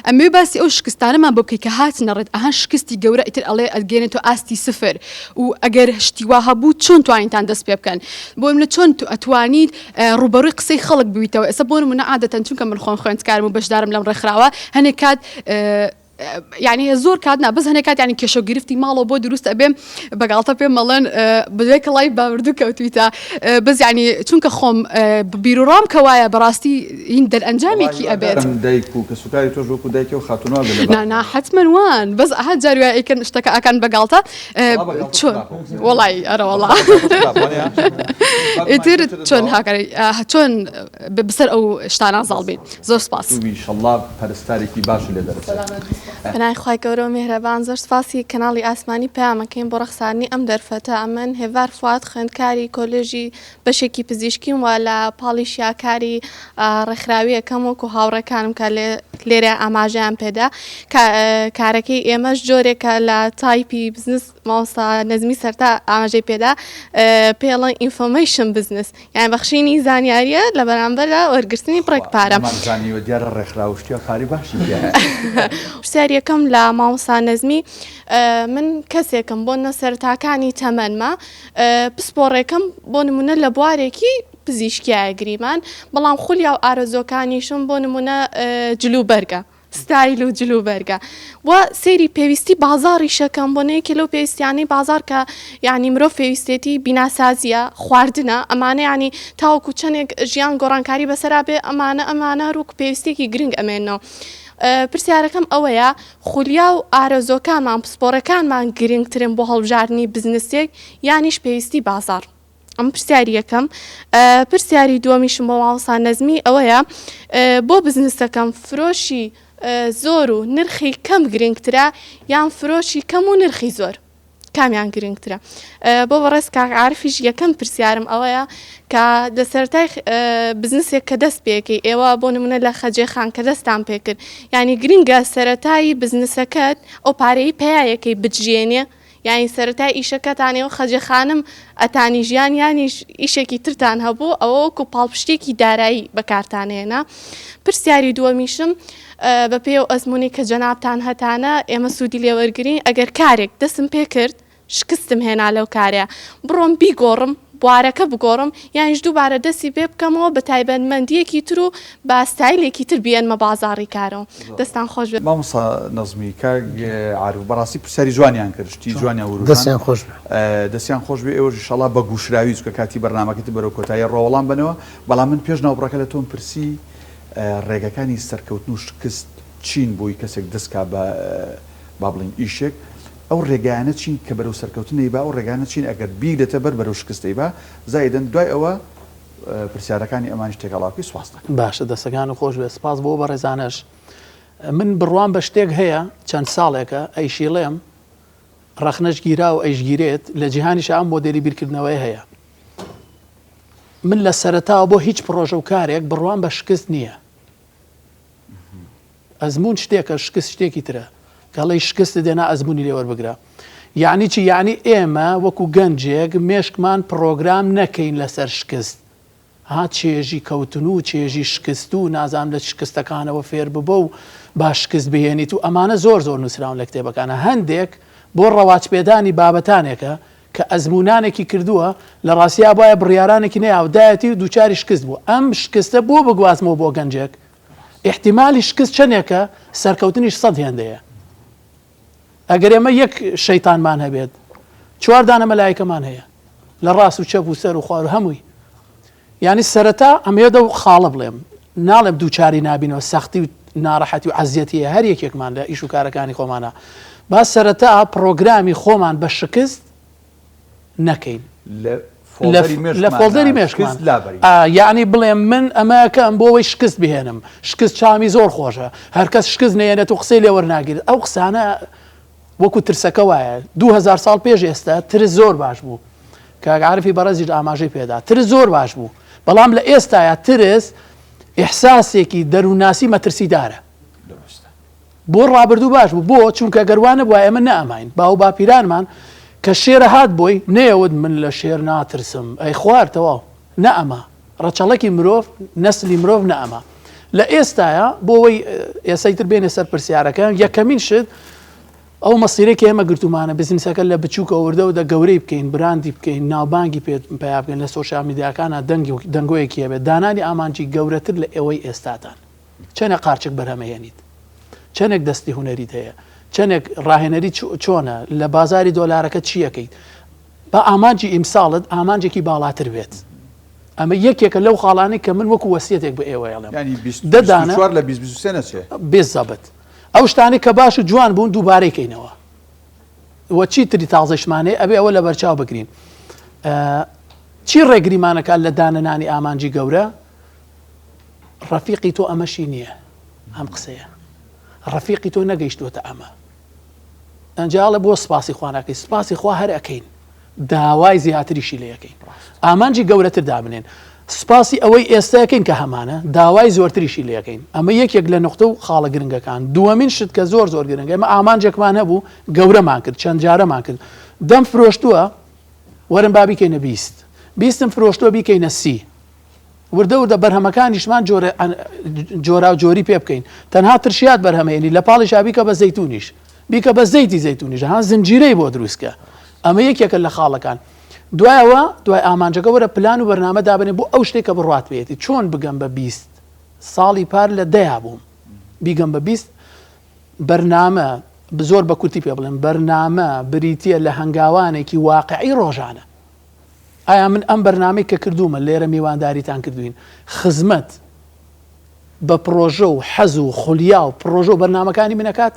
ئەمەوێ باسی ئەو شکستانەمان بۆ بکەی کە هاتنە ڕێت ئەها شکستی گەورە ئیتر ئەڵێ ئەتگەیەنێتەوە ئاستی سفر و ئەگەر شتی وا هەبوو چۆن توانیتان دەست پێ بکەن بۆ منە چۆن تو ئەتوانیت ڕووبەڕووی قسەی خەڵک بوویتەوە ئێستا بۆ نمونە عادەتەن چونکە من خۆم خوێندکارم و بەشدارم لەم ڕێکخراوە هەنێک کات یانی زۆر کات نا بەس هەنێک کات یانی کێشە و گرفتی ماڵەوە بۆ دروست ئەبێ بە گاڵتە پێم ئەڵێن بەدوای کڵای باوردوو کەوتویتە بەس یانی چونکە خۆم بیروڕام کە وایە بەڕاستی هین دەرئەنجامێکی ئەبێت. دایک و کەسوکاری تۆش وەکو دایکی ئەو خاتوونە وا بێ لە نا نا حەتمەن وان بەس ئەها جاری وایە ئەیکەن شتەکە ئەکەن بە گاڵتە چۆن وەڵای ئەرە وەڵا ئیتر چۆن هاکاری چۆن بەسەر ئەو شتانە زاڵ بین. زۆر سوپاس. ئیشەڵا پەرستارێکی باشی لێ دەرەچێت. بەناوی خوای گەورە و میهرەبان زۆر سوپاسی کەناڵی ئاسمانی پەیام ئەکەین بۆ ڕەخساندنی ئەم دەرفەتە ئەمن هێڤار فواد خوێندکاری کۆلێژی بەشێکی پزیشکیم و لە پاڵیشیا کاری ڕێکخراوی ئەکەم وەکو هاوڕێکانم کە لێرە ئاماژەیان پێدا کارەکەی ئێمەش جۆرێکە لە type ی بزنس مامۆستا نەزمی سەرتا ئاماژەی پێدا پێڵەن information business یان بەخشینی زانیاریە لە بەرامبەردا وەرگرتنی بڕێک پارە. نەمان زانیوە دیارە ڕێکخراو شتیا پارەی باشی تیایە. پرسیاری یەکەم لە مامۆستا نەزمی من کەسێکم بۆ نە سەرەتاکانی تەمەنمە پسپۆڕێکم بۆ نمونە لە بوارێکی پزیشکیایە گریمان بەڵام خولیا و ئارەزوەکانیشم بۆ نمونە جلوبەرگە ستایل و جلوبەرگە و سەیری پێویستی بازاڕیشەکەم بۆ نە یەکێ لەو پێویستیانەی بازاڕ کە یانی مرۆڤ پێویستێتی بیناسازیە خواردنە ئەمانە یانی تاوەکو چەندێک ژیان گۆڕانکاری بەسەرا بێ ئەمانە ئەمانە هەر وەکو پێویستێکی گرنگ ئەمێنەوە پرسیارەکەم ئەوەیە خولیا و ئارەزۆکانمان پسپۆڕەکانمان گرنگترن بۆ هەڵبژاردنی بزنسێک یانیش پێویستی بازاڕ؟ ئەم پرسیاری یەکەم پرسیاری دووەمیشم بۆ مامۆستا نەزمی ئەوەیە بۆ بزنسەکەم فرۆشی زۆر و نرخی کەم گرنگترە یان فرۆشی کەم و نرخی زۆر کامیان گرنگترە بۆ بەڕێز کاک عارفیش یەکەم پرسیارم ئەوەیە کە لە سەرەتای بزنسێک کە دەست پێکەی ئێوە بۆ نمونە لە خەجێ خان کە دەستان پێکرد یعنی گرنگە سەرەتای بزنسەکەت ئەو پارەی پیایەکەی بجێنێ یانی سەرەتای ئیشەکەتان ئێوە خەجێ خانم ئەتانی ژیان یانیش ئیشێکی ترتان هەبوو ئەوە وەکو پاڵپشتێکی دارایی بەکارتان هێنا پرسیاری دووەمیشم بە پێی ئەو ئەزموونەی کە جەنابتان هەتانە ئێمە سوودی لێ وەرگرین ئەگەر کارێک دەستم پێ کرد شکستم هێنا لەو کارەیە بڕۆم بیگۆڕم. بوارەکە بگۆڕم یانیش دووبارە دەستی پێ بکەمەوە بە تایبەتمەندییەکی تر و بە ستایلێکی تر بیێنمە بازاڕی کارەوە. دەستان خۆش بێت. مامۆستا نەزمی، کاک عارف بەڕاستی پرسیاری جوانیان کرد شتی جوانیان وروژاند. دەستیان خۆش بێ. دەستیان خۆش بێ ئێوەش ئیشەڵا بە گوشراوی چونکە کاتی بەرنامەکەی تر بەرەو کۆتایی ڕوا وەڵام بەنەوە بەڵام من پێش ناوبڕەکە لە تۆم پرسی ڕێگەکانی سەرکەوتن و شکست چین بۆی کەسێک دەست کا بە با بڵێین ئیشێک ئەو ڕێگایانە چین کە بەرەو سەرکەوتن ئەیبا ئەو ڕێگانە چین ئەگەر بیگرێتە بەر بەرەو شکست ئەیبا زائیدەن دوای ئەوە پرسیارەکانی ئەمانیش تێکەڵاو بکەی سوپاست دەکەم. باشە دەستەکانت خۆش بێت سپاس بۆ بەڕێزانەش من بڕوام بە شتێک هەیە چەند ساڵێکە ئەیشیڵێم ڕەخنەش گیرا و ئەیشگیرێت لە جیهانیشا ئەم مۆدێلی بیرکردنەوەیە هەیە من لە سەرەتاوە بۆ هیچ پڕۆژە و کارێک بڕوام بە شکست نییە ئەزموون شتێکە شکست شتێکی ترە. کە ئەڵێی شکستت هێنا ئەزموونی لێ وەربگرە. یەعنی چی؟ یەعنی ئێمە وەکو گەنجێک مێشکمان پڕۆگرام نەکەین لەسەر شکست. ها چێژی کەوتن و چێژی شکست و نازانم لە شکستەکانەوە فێر ببە و با شکست بهێنیت و ئەمانە زۆر زۆر نووسراون لە کتێبەکانا. هەندێک بۆ ڕەواجپێدانی بابەتانێکە کە ئەزموونانێکی کردووە، لە ڕاستیا بوایە بڕیارانێکی نەیاوە دایەتی و دووچاری شکست بووە. ئەم شکستە بۆ بگوازمەوە بۆ گەنجێک؟ ئیحتیمالی شکست چەندێکە سەرکەوتنیش سەد هێندەیە ئەگەر ئێمە یەک شەیتانمان هەبێت چوار دانە مەلایکەمان هەیە لە ڕاست و چەپ و سەر و خوار و هەمووی یعنی سەرەتا ئەمەوێت ئەو خاڵە بڵێم ناڵێم دووچاری نابینەوە سەختی و ناڕەحەتی و عەزیەتی هەر یەکێکمان لە ئیش و کارەکانی خۆمانە با سەرەتا پڕۆگرامی خۆمان بە شکست نەکەین لە لە فۆڵدەری مێشکمان یەعنی بڵێم من ئەمەکەم بۆ ئەوەی شکست بهێنم شکست چامی زۆر خۆشە هەرکەس شکست نەیەنێت و قسەی لێ وەرناگیرێت ئەو قسانە وەکو ترسەکە وایە 2000 ساڵ پێش ئێستا ترس زۆر باش بوو کاک عارفی بەڕێزیش ئاماژەی پێدا ترس زۆر باش بوو بەڵام لە ئێستایا ترس ئیحساسێکی دەروونناسی مەترسیدارە بۆ ڕابردوو باش بوو بۆ؟ چونکە گەر وا نەبوایە ئێمە نەئەماین. باو باپیرانمان کە شێرە هات بۆی نەیەوت من لە شێر ناترسم ئەی خوارد تەواو نەئەما. ڕەچەڵەکی مرۆڤ نەسلی مرۆڤ نەئەما. لە ئێستایا بۆ وەی ئێسەی تر بێنە سەر پرسیارەکە یەکەمین شت ئەو مەسیرەی کە ئێمە گرتوومانە بزنسەکە لە بچووکەوە وردە وردە گەورەی بکەین براندی بکەین ناوبانگی پێ پەیا بکەین لە سۆشیال میدیاکانا دەنگی دەنگۆیەکی هەبێت دانانی ئامانجی گەورەتر لە ئێوەی ئێستاتان. چەنێک قارچک بەرهەمەهێنیت؟ چەنێک دەستی هونەریت هەیە؟ چەنێک ڕاهێنەری چۆنە؟ لە بازاری دۆلارەکە چی ئەکەیت؟ با ئامانجی ئیمساڵت ئامانجێکی باڵاتر بێت. ئەمە یەکێکە لەو خاڵانەی کە من وەکو وەسیەتێک بە ئێوە ئەڵێم. یانی 24 لە 2023 نەچێ. بالضبط. ئەو شتانەی کە باش و جوان بوون دووبارەی کەینەوە. و چی تری تازەیشمان هەیە ئەبێ ئەوە لەبەرچاو بگرین. چی ڕێگریمان ئەکات لە دانەنانی ئامانجی گەورە؟ ڕەفیقی تۆ ئەمەشی نییە ئەم قسەیە ڕەفیقی تۆ نەگەیشتووەتە ئەمە ئەنجا ئەڵێ بۆ سپاسی خوا ناکەی سپاسی خوا هەر ئەکەین داوای زیاتریشی لێ ئەکەین ئامانجی گەورەتر دابنێن سپاسی ئەوەی ئێستا ئەکەین کە هەمانە داوای زۆرتریشی لێ ئەکەین ئەمە یەکێک لە نوقتە و خاڵە گرنگەکان دووەمین شت کە زۆر زۆر گرنگە ئێمە ئامانجێکمان هەبوو گەورەمان کرد چەند جارەمان کرد دەم فرۆشتووە وەرن با بیکەینە 20 بیستم فرۆشتووە بیکەینە سی وردە وردە بەرهەمەکانیشمان جۆرە جۆراو جۆری پێ بکەین تەنها ترشیات بەرهەمێنی لە پاڵیشا بیکە بە زەیتونیش بیکە بە زەیتی زەیتونیش ها زنجیرەی بۆ دروستکە ئەمە یەکێکە لە خاڵەکان دوایەوە دوای ئامانجەکە وەرە پلان و بەرنامە دابنێ بۆ ئەو شتێک کە بڕوات پێیەتی چۆن بگەم بە 20 ساڵی پار لە دەیا بووم بیگەم بە 20 بەرنامە زۆر بە کورتی پێ بڵێم بەرنامە بریتە لە هەنگاوانێکی واقعی ڕۆژانە ئایا من ئەم بەرنامەی کە کردوومە لێرە میوانداریتان کردووین خزمەت بە پڕۆژە و حەز و خولیا و پڕۆژە و بەرنامەکانی من ئەکات؟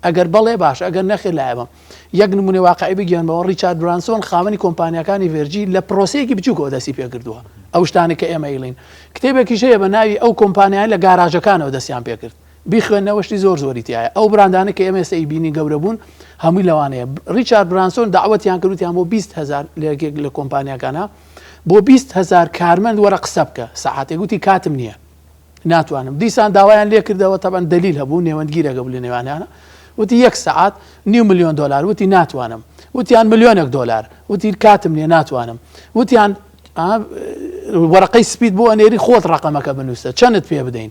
ئەگەر بەڵێ باشە ئەگەر نەخێر لایەبەم. یەک نموونەی واقعی بگێڕمەوە ڕیچارد برانسۆن خاوەنی کۆمپانیاکانی ڤێرجی لە پرۆسەیەکی بچووکەوە دەستی پێکردووە ئەو شتانەی کە ئێمە ئەیڵێین کتێبێکیش هەیە بە ناوی ئەو کۆمپانیایە لە گاراجەکانەوە دەستیان پێکرد بیخوێنەوە شتی زۆر زۆری تیایە ئەو براندانەی کە ئێمە ئێستا ئەیبینین گەورە بوون هەمووی لەوانەیە ڕیچارد برانسۆن دەعوەتیان کرد وتیان بۆ 20 هەزار لە یەکێک لە کۆمپانیاکانە بۆ 20 هەزار کارمەند وەرە قسە بکە سەعاتێک وتی کاتم نییە ناتوانم دیسان داوایان لێ کردەوە تەبەن دەلیل هەبوو نێوەندگیرێک هەبوو لە نێوانیانە وتی یەک سەعات نیو ملیۆن دۆلار وتی ناتوانم وتیان ملیۆنێک دۆلار وتی کاتم نییە ناتوانم وتیان وەرەقەی سپیت بۆ ئەنێری خۆت ڕەقەمەکە بنووسە چەندت پێ بدەین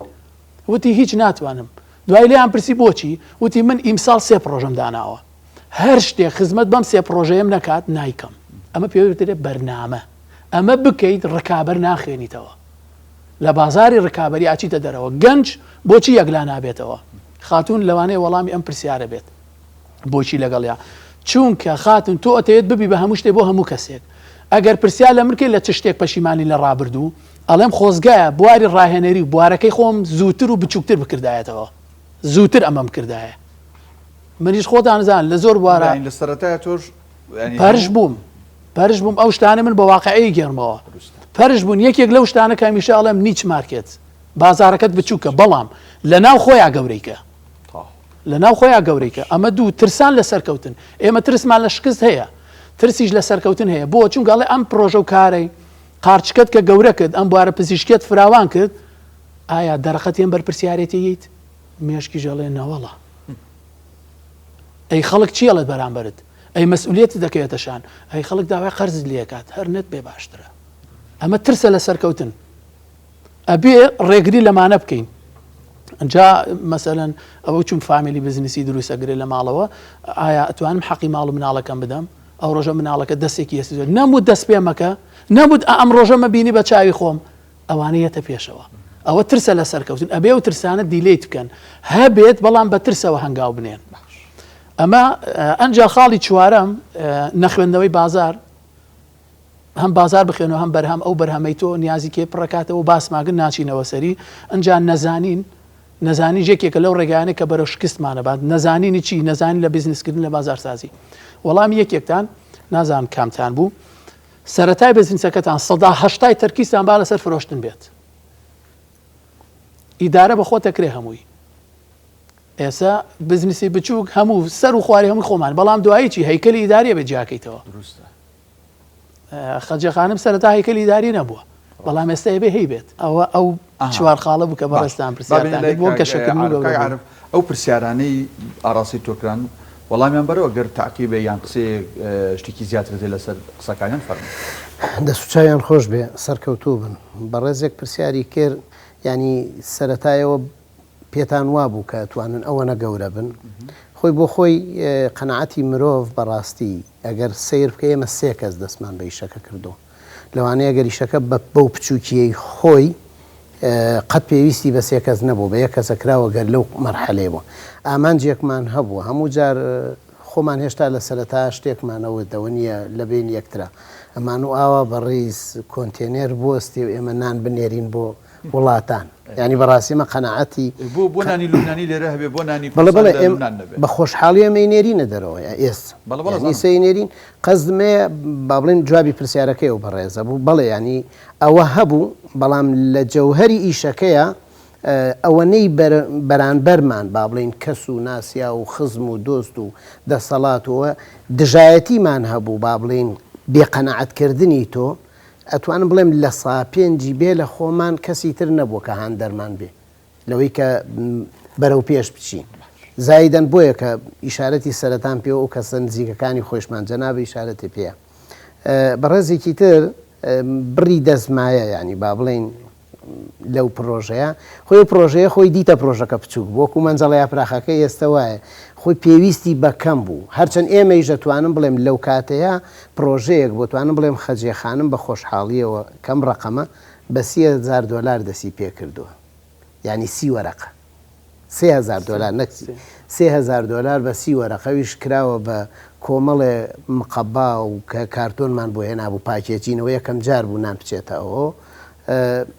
وتی هیچ ناتوانم. دوای لێیان پرسی بۆچی؟ وتی من ئیمساڵ سێ پڕۆژەم داناوە. هەر شتێک خزمەت بەم سێ پڕۆژەیەم نەکات نایکەم. ئەمە پێی دەوترێت بەرنامە. ئەمە بکەیت ڕکابەر ناخوێنیتەوە. لە بازاری ڕکابەری ئەچیتە دەرەوە. گەنج بۆچی یەکلا نابێتەوە؟ خاتوون لەوانەیە وەڵامی ئەم پرسیارە بێت. بۆچی لەگەڵیا؟ چونکە خاتوون تۆ ئەتەوێت ببی بە هەموو شتێک بۆ هەموو کەسێک. ئەگەر پرسیار لە من بکەیت لە چ شتێک پەشیمانی لە ڕابردوو، ئەڵێم خۆزگایە بواری ڕاهێنەری و بوارەکەی خۆم زووتر و بچووکتر بکردایەتەوە. زووتر ئەمەم بکردایە. منیش خۆتان ئەزانن لە زۆر بوارا. یانی لە سەرەتایا تۆش یانی پەرش بووم. پەرش بووم ئەو شتانەی من بە واقعی گێڕمەوە. پەرش بوون یەکێک لەو شتانە کە هەمیشە ئەڵێم niche market. بازاڕەکەت بچووکە بەڵام لە ناو خۆیا گەورەی کە. لە ناو خۆیا گەورەی کە. ئەمە دوو، ترسان لە سەرکەوتن. ئێمە ترسمان لە شکست هەیە. ترسیش لە سەرکەوتن هەیە. بۆ؟ چونکە ئەڵێ ئەم پرۆژە و کارەی قارچکەت کە گەورە کرد، ئەم بوارە پزیشکیەت فراوان کرد، ئایا دەرەقەتی ئەم بەرپرسیارێتیەیت؟ مێشکیش ئەڵێ نەوەڵا. ئەی خەڵک چی ئەڵێت بەرامبەرت؟ ئەی مەسئولیەتت دەکەوێتە شان؟ ئەی خەڵک داوای قەرزت لێ ئەکات؟ هەر نەت بێ باشترە. ئەمە ترسە لە سەرکەوتن. ئەبێ ڕێگری لەمانە بکەین. جا مەسەلەن ئەوە چون family business ی دروست ئەگرێ لە ماڵەوە، ئایا ئەتوانم حەقی ماڵ و مناڵەکەم بدەم؟ ئەو ڕۆژە مناڵەکە دەستێکی ئێستی زۆر نەموت دەست پێ مەکە، نەموت ئا ئەم ڕۆژە مەبینی بە چاوی خۆم، ئەوانە یەتە پێشەوە. ئەوە ترسە لە سەرکەوتن، ئەبێ ئەو ترسانە delete بکەن. هەبێت بەڵام بە ترسەوە هەنگاو بنێن. ئەمە ئەنجا خاڵی چوارەم نەخوێندنەوەی بازار، هەم بازار بخوێنەوە هەم بەرهەم، ئەو بەرهەمەی تۆ نیازی کێ پڕەکاتەوە باسماگن ناچینەوە سەری، ئەنجا نەزانین، نەزانینیش یەکێکە لەو ڕێگایانەی کە بەرەو شکستمان ئەبات، نەزانینی چی؟ نەزانین لە بزنسکردن لە بازارسازی. وەڵامی یەکێکتان نازانم کامتان بوو، سەرەتای بزنسەکەتان سەدا هەشتای تەرکیزتان با لەسەر فرۆشتن بێت. ئیدارە بە خۆت ئەکرێ هەمووی. ئێستا بزنسی بچووک هەموو سەر و خواری هەمووی خۆمان، بەڵام دوایی چی؟ هەیکەلی ئیداریە بێت جیاکەیتەوە. دروستە. خەجە خانم سەرەتا هەیکەلی ئیداری نەبووە بەڵام ئێستا ئەبێ هەی بێت ئەوە ئەو چوار خاڵە بوو کە بەڕێزتان پرسیارتان کرد بۆ گەشەکردن و گەورەبوون. ئەو پرسیارانەی ئاڕاستەی تۆ کران وەڵامیان بەرەوە گەر تەعقیبێ یان قسەیەک شتێکی زیاترت هەیە لەسەر قسەکانیان فەرموو. دەست و چاویان خۆش بێ سەرکەوتوو بن. بەڕێزێک پرسیاری کرد یانی سەرەتایەوە پێتان وابوو کە ئەتوانن ئەوەنە گەورە بن؟ خۆی بۆ خۆی قەناعەتی مرۆڤ بەڕاستی ئەگەر سەیر بکەی ئێمە سێ کەس دەستمان بە ئیشەکە کردووە لەوانەیە گەر ئیشەکە بە بەو بچووکیەی خۆی قەت پێویستی بە سێ کەس نەبوو بە یەک کەسە کراوە گەر لەو مەرحەلەیە بوو ئامانجێکمان هەبوو هەموو جار خۆمان هێشتا لە سەرەتا شتێکمان ئەوت ئەوە نییە لە بەینی یەکترا ئەمان و ئاوا بە ڕیز کۆنتێنێر بوەستێ و ئێمە نان بنێرین بۆ وڵاتان یانی بەڕاستی ئێمە قەناعەتی بۆ بۆ نانی لوبنانی لێرە هەبێ بۆ نانی بەڵێ کوردستان بەڵێ لە ئێم لوبنان نەبێ. بە خۆشحاڵی ئێمە ئەینێرینە دەرەوە یا ئێست بەڵێ بەڵێ یانی زانم. ئیسە ئەینێرین قەسدم ئەیە با بڵێین جوابی پرسیارەکەی ئەو بەڕێزە بوو بەڵێ یانی ئەوە هەبوو بەڵام لە جەوهەری ئیشەکەیا ئەوەنەی بەر بەرانبەرمان با بڵێین کەس و ناسیاو و خزم و دۆست و دەسەڵات و دژایەتیمان هەبوو با بڵێین بێ قەناعەت کردنی تۆ ئەتوانم بڵێم لە سا پێنجی بێ لە خۆمان کەسی تر نەبووە کە هاندەرمان بێ لەوەی کە بەرەو پێش بچین. زایدەن بۆیە کە ئیشارەتی سەرەتام پێوە ئەو کەسە نزیکەکانی خۆیشمان جەنابی ئیشارەتی پێیە. بەڕێزێکی تر بڕی دەستمایە یانی با بڵێین لەو پرۆژەیە خۆی ئەو پرۆژەیە خۆی دیتە پرۆژەکە بچووک بوو وەکو مەنجەڵە یاپراخەکەی ئێستە وایە خۆی پێویستی بە کەم بوو هەرچەند ئێمەیش دەتوانم بڵێم لەو کاتەیە پرۆژەیەک بۆ توانم بڵێم خەجێ خانم بە خۆشحاڵیەوە کەم ڕەقەمە بە 30هزار دۆلار دەسی پێکردووە یانی سی وەرەقە 3000 دۆلار نەک سی 3000 دۆلار بە سی وەرەقە ئەویش کراوە بە کۆمەڵێ مقەبا و کە کارتۆنمان بۆ هێنابوو packaging ەوە یەکەم جار بوو نان بچێتە ئەوە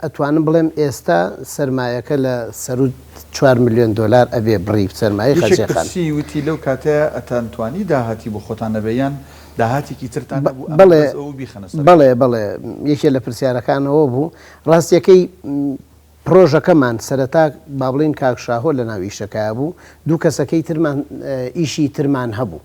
ئەتوانم بڵێم ئێستا سەرمایەکە لە سەروو چوار ملیۆن دۆلار ئەبێ بڕی سەرمایەی یەکێک خەجێ خان. پرسی وتی لەو کاتەیا ئەتانتوانی داهاتی بۆ خۆتان نەبێ یان داهاتێکی ترتان نەبوو ئەمە بەڵێ بەس ئەوە بیخەنە سەر بەڵێ بەڵێ یەکێ لە پرسیارەکان ئەوە بوو ڕاستیەکەی پڕۆژەکەمان سەرەتا با بڵێین کاک شاهۆ لەناو ئیشەکەیا بوو، دوو کەسەکەی ترمان ئیشی ترمان هەبوو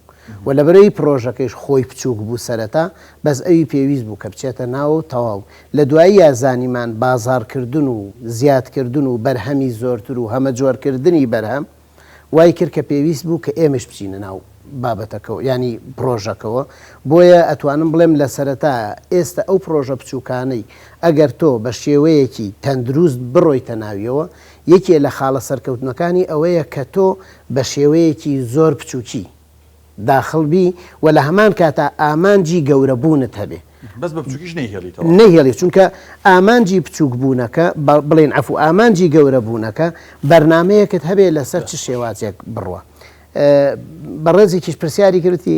و لەبەرئەوەی پڕۆژەکەیش خۆی بچووک بوو سەرەتا بەس ئەوی پێویست بوو کە بچێتە ناوە و تەواو لە دواییا زانیمان بازاڕکردن و زیادکردن و بەرهەمی زۆرتر و هەمەجۆرکردنی بەرهەم وای کرد کە پێویست بوو کە ئێمەش بچینە ناو بابەتەکەوە یانی پڕۆژەکەوە بۆیە ئەتوانم بڵێم لە سەرەتایە ئێستە ئەو پڕۆژە بچووکانەی ئەگەر تۆ بە شێوەیەکی تەندروست بڕۆیتە ناویەوە یەکێ لە خاڵە سەرکەوتنەکانی ئەوەیە کە تۆ بە شێوەیەکی زۆر بچووکی داخڵ بی و لە هەمان کاتا ئامانجی گەورە بوونت هەبێ. بەس بە بچووکیش نەیهێڵیتەوە. نەیهێڵی چونکە ئامانجی بچووک بوونەکە بڵێین عەفو ئامانجی گەورە بوونەکە بەرنامەیەکت هەبێ لەسەر چ شێوازێک بڕوا. بەڕێزێکیش پرسیاری کرد وتی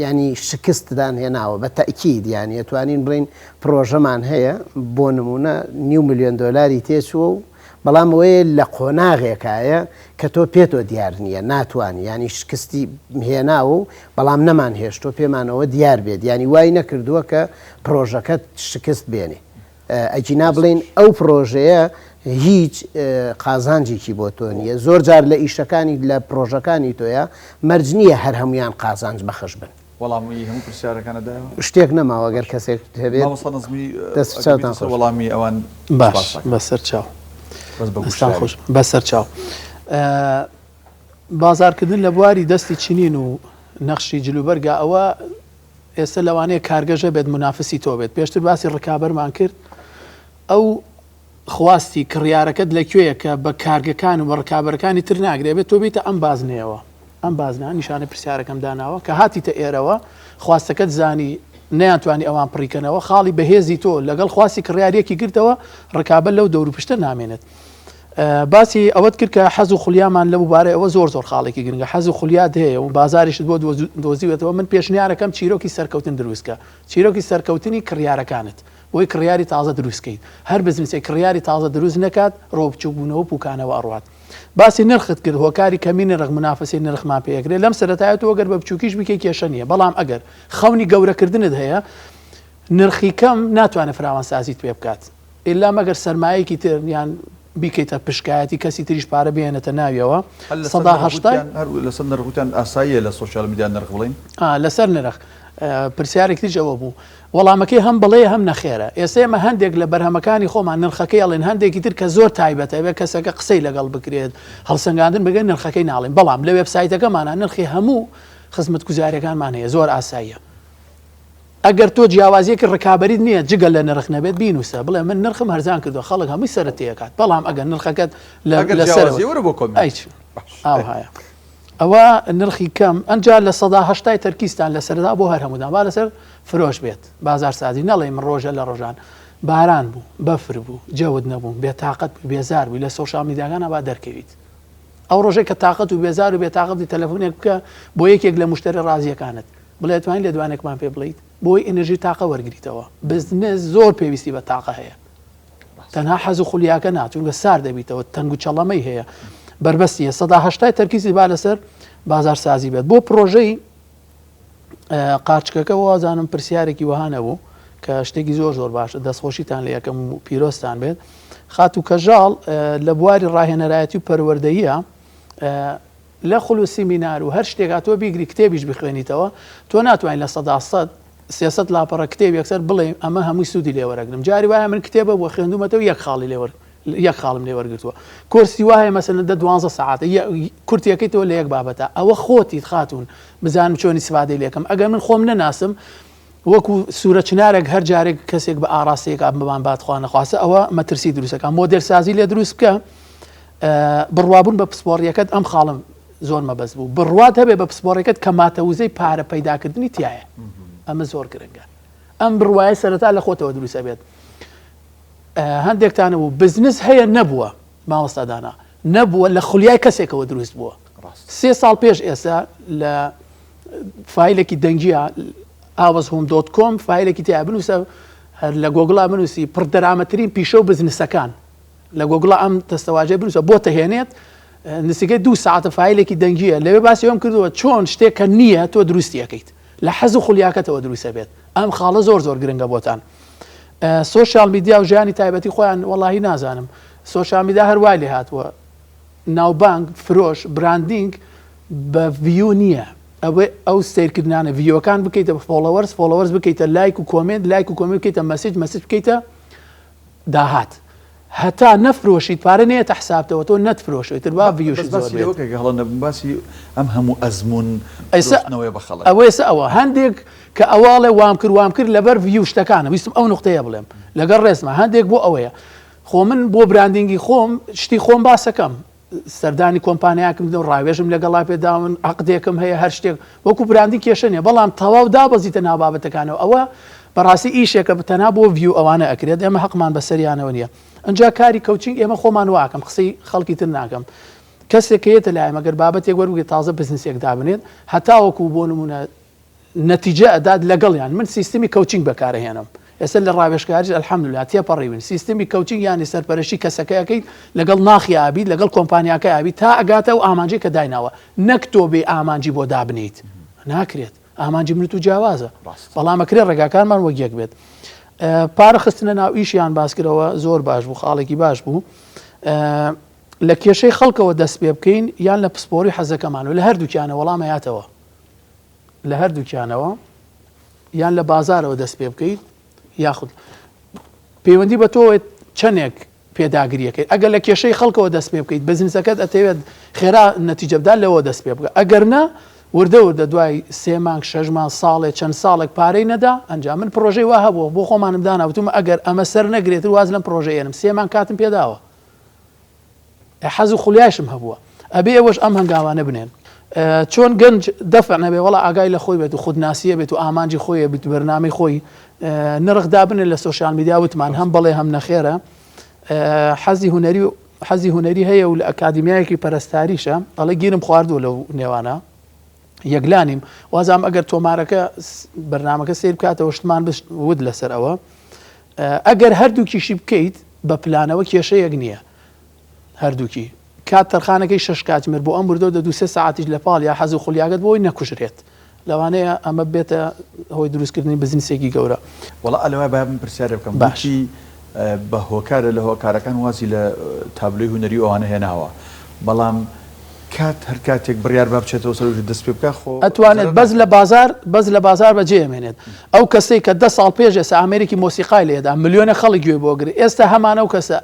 یانی شکستتان هێناوە بە تەئکید یانی ئەتوانین بڵێین پرۆژەمان هەیە بۆ نمونە نیو ملیۆن دۆلاری تێچووە و بەڵام ئەوەیە لە قۆناغێکایە کە تۆ پێتۆ دیار نییە ناتوانی یانی شکستی هێناوە و بەڵام نەمان هێشتۆ پێمانەوە دیار بێت یانی وای نەکردووە کە پرۆژەکەت شکست بێنێ ئەگینا بڵێین ئەو پڕۆژەیە هیچ قازانجێکی بۆ تۆ نییە، زۆر جار لە ئیشەکانی لە پڕۆژەکانی تۆیا مەرج نییە هەر هەموویان قازانج بەخش بن. وەڵامی هەموو پرسیارەکانت دایەوە؟ شتێک نەماوە گەر کەسێک هەبێت. مامۆستا نەزمی دەست و ئەگەر چاوتان بیتە سەر خۆش. وەڵامی ئەوان باش سوپاس دەکەم. بەسەر چاو. بەس بە دەستان گوشراوی. خۆش بەسەر چاو. بازاڕکردن لە بواری دەستی چنین و نەخشی جلوبەرگا ئەوە ئێستا لەوانەیە کارگەش هەبێت مونافسی تۆ بێت پێشتر باسی ڕکابەرمان کرد ئەو خواستی کڕیارەکەت لە کوێیە کە بە کارگەکان و بە ڕکابەرەکانی تر ناگرێ بێت تۆ بیتە ئەم بازنەیەوە ئەم بازنە نیشانەی پرسیارەکەم داناوە کە هاتیتە ئێرەوە خواستەکەت زانی نەیانتوانی ئەوان پڕیکەنەوە خاڵی بەهێزی تۆ لەگەڵ خواستی کڕیاریەکی گرتەوە ڕکابەر لەو دەوروپشتە نامێنێت باسی ئەوەت کرد کە حەز و خولیامان لەو بارەیەوە زۆر زۆر خاڵێکی گرنگە حەز و خولیات هەیە و بازاریشت بۆ دۆزیوێتەوە من پێشنیارەکەم چیرۆکی سەرکەوتن دروست کە چیرۆکی سەرکەوتنی کڕیارەکانت بۆی کڕیاری تازە دروست کەیت هەر بزنسێک کڕیاری تازە دروست نەکات ڕۆ بچووک بوونەوە پوکانەوە ئەڕوات باسی نرخت کرد هۆکاری کەمی نرخ منافەسەی نرخمان پێ ئەکرێت لەم سەرەتایە تۆ گەر بە بچووکیش بکەی کێشە نییە بەڵام ئەگەر خەونی گەورەکردنت هەیە نرخی کەم ناتوانێت فراوانسازیت پێ بکات ئیلا مەگەر سەرمایەکی تر یان بیکەیتە پشکایەتی کەسی تریش پارە بهێنێتە ناویەوە هەر لەسەر سەدا نرخ هەشتای. وتیان هەر لەسەر نرخ وتیان ئاساییە لە سۆشیال میدیا نرخ بڵێین؟ ئا لەسەر نرخ پرسیارێک تریش ئەوە بوو وەڵامەکەی هەم بەڵێیە هەم نەخێرە ئێستا ئێمە هەندێک لە بەرهەمەکانی خۆمان نرخەکەی ئەڵێن هەندێکی تر کە زۆر تایبەتە ئەبێ کەسەکە قسەی لەگەڵ بکرێت هەڵسەنگاندن بکرێت نرخەکەی ناڵێین بەڵام لە وێبسایتەکەمانا نرخی هەموو خزمەتگوزاریەکانمان هەیە زۆر ئاساییە ئەگەر تۆ جیاوازیەکی ڕکابەریت نیە جگە لە نرخ نەبێت بینوسە بڵێ من نرخم هەرزان کردوە خەڵک هەمووی سەرت تێکات بەڵام ئەگەر نرخەکەت لە ئەگەر لە سەرەوە جیاوازیە وەرە بۆ کۆمێنت ئەی چ ئاوهایە ئەوە نرخی کەم ئەنجا 80% تەرکیزتان لە سەردا بۆ هەر هەموودان با لەسەر فرۆش بێت بازارسازی نەڵێ من ڕۆژە لە ڕۆژان باران بوو بەفر بوو جەوت نەبوو بێتاقەت بووی بێزار بووی لە سۆشیال میدیاکانە با دەرکەویت ئەو ڕۆژەی کە تاقەت و بێزار و بێتاقەت بووی تەلەفونێک بکە بۆ یەکێک لە مشتەری ڕازیەکانت بڵێ ئەتوانی لێدوانێکمان پێ بڵێیت بۆی ئێنێرژی تاقە وەرگریتەوە بزنس زۆر پێویستی بە تاقە هەیە تەنها حەز و خولیاکە نا چونکە سار دەبیتەوە تەنگ و چەڵەمەی هەیە بەربەستی هەیە سەدا هەشتای تەرکیزی با لەسەر بازارسازی بێت بۆ پرۆژەی قارچکەکە وازانم پرسیارێکی وەها نەبوو کە شتێکی زۆر زۆر باشە دەستخۆشیتان لە یەکەم و پیرۆستان بێت خاتوو کەژاڵ لە بواری ڕاهێنەرایەتی و پەروەردەیە لە خول و سیمینار و هەر شتێکا تۆ بیگری کتێبیش بخوێنیتەوە تۆ ناتوانانی 100% 300 لاپەڕە کتێب یەکسەر بڵێ ئەمە هەمووی سوودی لێ وەرەگرم جاری وایە من کتێبە بۆ خوێندومەتەوە یەک خاڵی لێ وەر یەک خاڵم لێ وەرگرتووە کۆرسی وا هەیە مەسەلەن دە دوانزە سەعاتە کورتیەکەی تۆ لە یەک بابەتە ئەوە خۆتیت خاتوون بزانم چۆنی سفادەی لێکەم ئەگەر من خۆم نەناسم وەکو سوورە چنارێک هەر جارێک کەسێک بە ئاراستەیەک بمان بات خوا نەخواستە ئەوە مەترسی دروستەکە مۆدێل سازی لێ دروست بکە بڕوابوون بە پسپۆڕیەکەت ئەم خاڵم زۆر مەبەست بوو بڕوات هەبێ بە پسپۆڕەکەت کە ماتە وزەی پارە پەیداکردنی تایە ئەمە زۆر گرنگە ئەم بڕوایە سەرەتا لە خۆتەوە دروستە بێت هەندێکتان و بزنس هەیە نەبووە مامۆستا دانا نەبووە لە خولیای کەسێکەوە دروست بووە سێ ساڵ پێش ئێستا لە فایلێکی دەنگیە ئاوەز هۆم dot com فایلێکی تیا بنووسە هەر لە گۆگڵا بنووسی پڕ دەرامەترین پیشە و بزنسەکان لە گۆگڵا ئەم دەستەواژەی بنووسە بۆ تەهێنێت نزیکەی دوو ساعتە فایلێکی دەنگیە لەوێ باسی ئەوم کردووە چۆن شتێک کە نییە تۆ دروستی ئەەکەیت لە حەز و خولیاکەتەوە دروستە بێت ئەم خاڵە زۆر زۆر گرنگە بۆتان سۆشیال میدیا و ژیانی تایبەتی خۆیان وەڵاهی نازانم سۆشیال میدیا هەر وای لێ هاتووە ناوبانگ فرۆش branding بە view نییە ئەوێ ئەو سەیرکردنانە view ەکان بکەیتە followers followers بکەیتە لایک و comment لایک و comment بکەیتە message message بکەیتە داهات هەتا نەفرۆشیت پارە نەیەتە حسابتەوە تۆ نەتفرۆشی تر با view شت بەس زۆر باسی لەوە بێت. کە هەڵە نەبم باسی ئەم هەموو ئەزموون ئێستا فرۆشتنەوەیە بە خەڵک. ئەوە ئێستا ئەوە هەندێک کە ئەوە ئەڵێ وام کرد وام کرد لەبەر view شتەکانە ویستم ئەو نوقتەیە بڵێم لەگەڵ ڕێزما هەندێک بۆ ئەوەیە خۆ من بۆ branding ی خۆم شتی خۆم باسەکەم سەردانی کۆمپانیاکم دەم ڕاوێژم لەگەڵا پێداون عەقدێکم هەیە هەر شتێک وەکو branding کێشە نیە بەڵام تەواو دابەزیتە ناو بابەتەکانەوە ئەوە. بەڕاستی ئیشێکە تەنها بۆ view ئەوانە ئەکرێت ئێمە هەقمان بەسەریانەوە نییە ئەجا کاری coaching ئێمە خۆمان واکەم قسەی خەڵکی تر ناکەم کەسێک کە یەتە لای مەگەر بابەتێک وەربگرێت تازە بزنسێک دابنێت هەتاوەکو بۆ نمونە نەتیجە ئەدات لەگەڵیان من سیستمی coaching بەکارئەهێنم ئێستا لە ڕاوێژکاریش الحمدللە تێپەڕیوین سیستمی coaching یانی سەرپەرشتی کەسەکە ئەکەیت لەگەڵ ناخیا ئەبیت لەگەڵ کۆمپانیاکە ئەبیت تا ئەگاتە ئەو ئامانجەی کە دایناوە نەک تۆ بێ ئامانجی بۆ دابنێیت ناکرێت ئامانجی من و تو جیاوازە بەڵام ئەکرێ ڕێگاکانمان وەک یەک بێت پارە خستنە ناو ئیشیان باسکرەوە زۆر باش بوو خاڵێکی باش بوو لە کێشەی خەڵکەوە دەست پێ بکەین یان لە پسپۆری حەزەکەمان و لە هەردووکیانە وەڵامە یاتەوە لە هەردووکیانەوە یان لە بازارەوە دەست پێ بکەیت یاخود پەیوەندی بە تۆوە چەندێک پێداگریەکەی ئەگەر لە کێشەی خەڵکەوە دەست پێ بکەیت بزنسەکەت ئەتەوێت خێرا نەتیجە بدات لەوە دەست پێ بکە ئەگەر نا وردە وردە دوای سێ مانگ شەش مانگ ساڵێ چەند ساڵێک پارەی نەدا ئەنجا من پرۆژەی وا هەبووە بۆ خۆمانم دانا وتومە ئەگەر ئەمە سەر نەگرێت واز لەم پرۆژە ئێنم سێ مانگ کاتم پێداوە حەز و خولیایشم هەبووە ئەبێ ئێوەش ئەم هەنگاوانە بنێن چۆن گەنج دەفع نەبێ وەڵا ئاگای لە خۆی بێت و خودناسیە بێت و ئامانجی خۆی بێت بەرنامەی خۆی نرخ دابنێت لە social media وتمان هەم بەڵێ هەم نەخێرە حەزی هونەری و حەزی هونەری هەیە و لە ئەکادیمیایەکی پەرستاریشە ئەڵێ گیرم خواردووە لەو نێوانە یەکلانیم وازام ئەگەر تۆمارەکە بەرنمەکە سیر بکاتەوە شتمان ود لەسەر ئەوە ئەگەر هەردووکیشی بکەیت بە پلانەوە کێشەیەک نییە هەردووکی کات تەرخانەکەی شەش کاتژمێر بۆ ئەم وردە و دە دوو سێ سەعاتیش لە پاڵ یا حەز و خولیاگەت بۆی نەکوژرێت لەوانەیە ئەمە بێتە هۆی دروستکردنی بزنسێکی گەورە. وەڵا ئەلەوە با من پرسیارێ بکەم باش. بۆچی بە هۆکارە لە هۆکارەکان وازی لە تابلۆی هونەری و ئەوانە هێناوە بەڵام کات هەر کاتێک بڕیار با بچێتەوە سەر و دەست پێ بکا خۆ ئەتوانێت زەرەر بەس لە ناکات. بازار بەس لە بازار بەجێ ئەمێنێت ئەو کەسەی کە دە ساڵ پێش ئێستا ئامێرێکی مۆسیقای لێدا ملیۆنێک خەڵک گوێی بۆ گرت ئێستا هەمان ئەو کەسە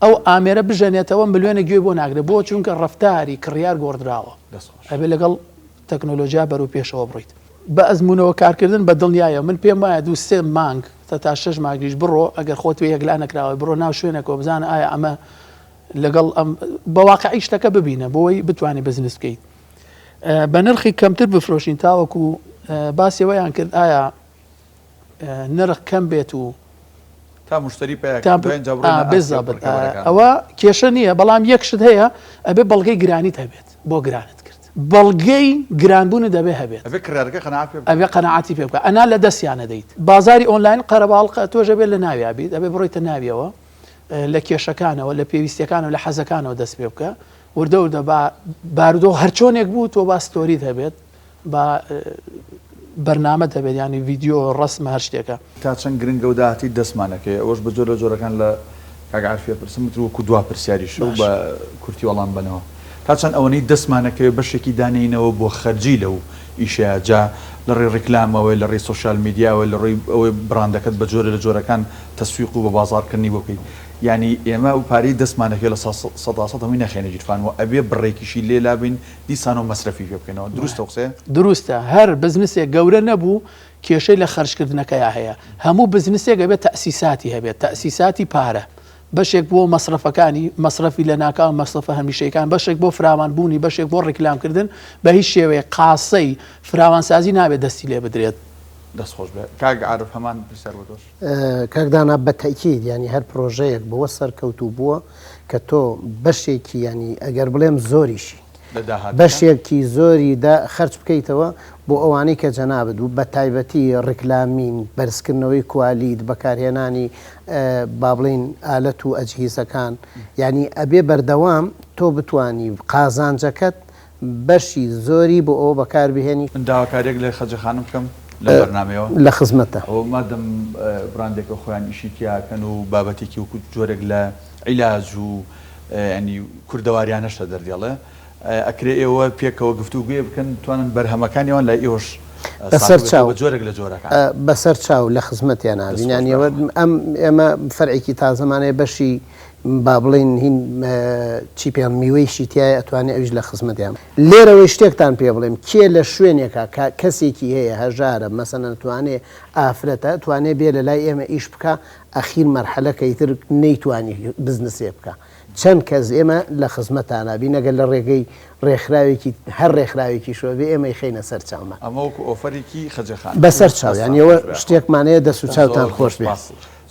ئەو ئامێرە بژەنێتەوە ملیۆنێک گوێی بۆ ناگرێت بۆ چونکە ڕەفتاری کڕیار گۆڕدراوە دەست خۆش. ئەبێ لەگەڵ تەکنۆلۆژیا بەرەو پێشەوە بڕۆیت. بە ئەزموونەوە کارکردن بە دڵنیایەوە من پێم وایە دوو سێ مانگ تا تا شەش مانگیش بڕۆ ئەگەر خۆت پێ یەکلا نەکراوە بڕۆ ناو شوێنێکەوە بزانە ئایا ئەمە لەگەڵ ئەم بە واقعی شتەکە ببینە بۆی بتوانانی بزنس بکەیت بە نرخی کەمتر بفرۆشین تاوەکو باسی ئەوەیان کرد ئایا نرخ کەم بێت و تا مشتری پیا کەن دوای ئینجا بڕۆینە ئاستی بالضبط ڕکابەرەکان. ئەوە کێشە نییە بەڵام یەک شت هەیە ئەبێ بەڵگەی گرانیت هەبێت بۆ گرانت کرد بەڵگەی گرانبوونت دەبێ هەبێت ئەبێ کڕیارەکە قەناعەت پێ بکات. ئەبێ قەناعەتی پێ بکات ئەنا لە دەستیان ئەدەیت بازاری ئۆنلاین قەرەباڵقە تۆش ئەبێ لە ناویا بیت ئەبێ بڕۆیتە ناویەوە لە کێشەکانەوە لە پێویستیەکانەوە لە حەزەکانەوە دەست پێ بکە وردە وردە با بارودۆخ هەرچۆنێک بوو تۆ با story ت هەبێت با بەرنامەت هەبێت یانی ڤیدیۆ ڕەسمە هەر شتێکە. تا چەند گرنگە و داهاتی دەستمان ئەکەوێ ئەوەش بە جۆر لە جۆرەکان لە کاک عارفی ئەپرسم وتر وەکو دوا پرسیاریشە و بە کورتی وەڵام بەنەوە تا چەند ئەوەنەی دەستمان ئەکەوێ بەشێکی دانێینەوە بۆ خەرجی لەو ئیشەیا جا لە ڕێی ڕیکلامەوە لە ڕێی social media وە لە ڕێی ئەوەی بڕاندەکەت بە جۆرێ لە جۆرەکان تەسویق و بە بازاڕکردنی بۆ بکەیت یانی ئێمە ئەو پارەی دەستمان ئەکەوێ لە سەداسەد هەمووی نەخەینە گیرفان و ئەبێ بڕێکیشی لێ لابەین دیسانەوە مەسرەفی پێ بکەینەوە دروستە ئەو قسەیە؟ دروستە هەر بزنسێک گەورە نەبوو کێشەی لە خەرجکردنەکەیا هەیە هەموو بزنسێک ئەبێت تەئسیساتی هەبێت تەئسیساتی پارە بەشێک بۆ مەسرەفەکانی مەسرەفی لەناکاو مەسرەفە هەمیشەیەکان بەشێک بۆ فراوان بوونی بەشێک بۆ ڕیکلام کردن بە هیچ شێوەیەک قاسەی فراوانسازی نابێت دەستی لێ بدرێت. دەست خۆش بێ کاک عارف هەمان پرسیار بۆ تۆش. کاک دانا بە تەئکید یانی هەر پرۆژەیەک بەوە سەرکەوتوو بووە کە تۆ بەشێکی یانی ئەگەر بڵێم زۆریشی لە داهاتەکان. بەشێکی زۆری دا خەرج بکەیتەوە بۆ ئەوانەی کە جەنابت و بە تایبەتی ڕیکلامین، بەرزکردنەوەی کوالیت، بەکارهێنانی با بڵێین ئالەت و ئەجهیزەکان یانی ئەبێ بەردەوام تۆ بتوانی قازانجەکەت بەشی زۆری بۆ ئەوە بەکار بهێنی. من داواکاریەک لە خەجە خانم بکەم لەم بەرنامەیەوە. لە خزمەتە. ئەوە مادەم براندێکە خۆیان ئیشی تیا ئەکەن و بابەتێکی وەکو جۆرێک لە عیلاج و یانی کوردەواریانەش لە دەردێڵێ ئەکرێ ئێوە پێکەوە گفتوگوێ بکەن بتوانن بەرهەمەکانی ئەوان لای ئێوەش بەسەر ساغ بێتەوە چاو بە جۆرێک لە جۆرەکان. بەسەر چاو لە خزمەتیان دەست ئابین خۆش یانی بێ ئەوە ڕەحمەت. ئەم ئێمە فەرعێکی تازەمان هەیە بەشی با بڵێین هین چی پێ میوەیشی تیایە ئەتوانێ ئەویش لە خزمەتیان لێرەوەی شتێکتان پێ بڵێم کێ لە شوێنێکا کە کەسێکی هەیە هەژارە مەسەلەن ئەتوانێ ئافرەتە ئەتوانێ بێ لە لای ئێمە ئیش بکا ئەخیر مەرحەلە کە ئیتر نەیتوانی بزنسێ بکا. چەند کەس ئێمە لە خزمەتانا بین ئەگەر لە ڕێگەی ڕێکخراوێکی هەر ڕێکخراوێکیشەوە بێ ئێمەی خەینە سەر چاومان. ئەمە وەکو ئۆفەرێکی خەجێ خان. بەسەر چاو یانی ئەوە شتێکمان هەیە دەست و چاوتان خۆش بێ.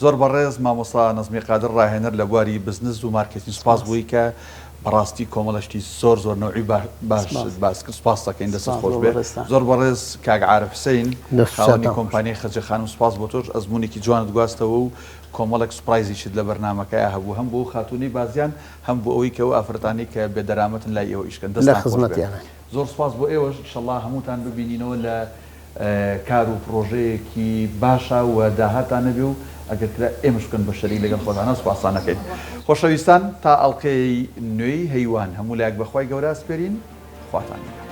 زۆر بەڕێز مامۆستا نەزمی قادر ڕاهێنەر لە بواری بزنس و مارکێتین سوپاس بۆی کە بەڕاستی کۆمەڵە شتی زۆر زۆر نەوعی باشت باس کرد سوپاست دەکەین دەستت خۆش بێ زۆر بەڕێز کاک عارف حسین خاوەنی کۆمپانیای خەجێ خانم سوپاس بۆ تۆش ئەزموونێکی جوانت گواستەوە و کۆمەڵێک سوپرایزیشت لە بەرنامەکەیا هەبوو هەم بۆ خاتوونەی بازیان هەم بۆ ئەوەی کە ئەو ئافرەتانەی کە بێ دەرامەتن لای ئێوە ئیش کەن دەستتان خۆش بێ زۆر سوپاس بۆ ئێوەش ئیشەڵا هەمووتان ببینینەوە لە کار و پڕۆژەیەکی باشە و داهاتان هەبێ و ئەگەر کرا ئێمەش بکەن بە شەریک لەگەڵ خۆتانا سوپاستان ئەکەین. خۆشەویستان تا ئەڵقەی نوێی هەیوان هەموو لایەک بە خوای گەورە ئەسپێرین خواتان لەگەڵ.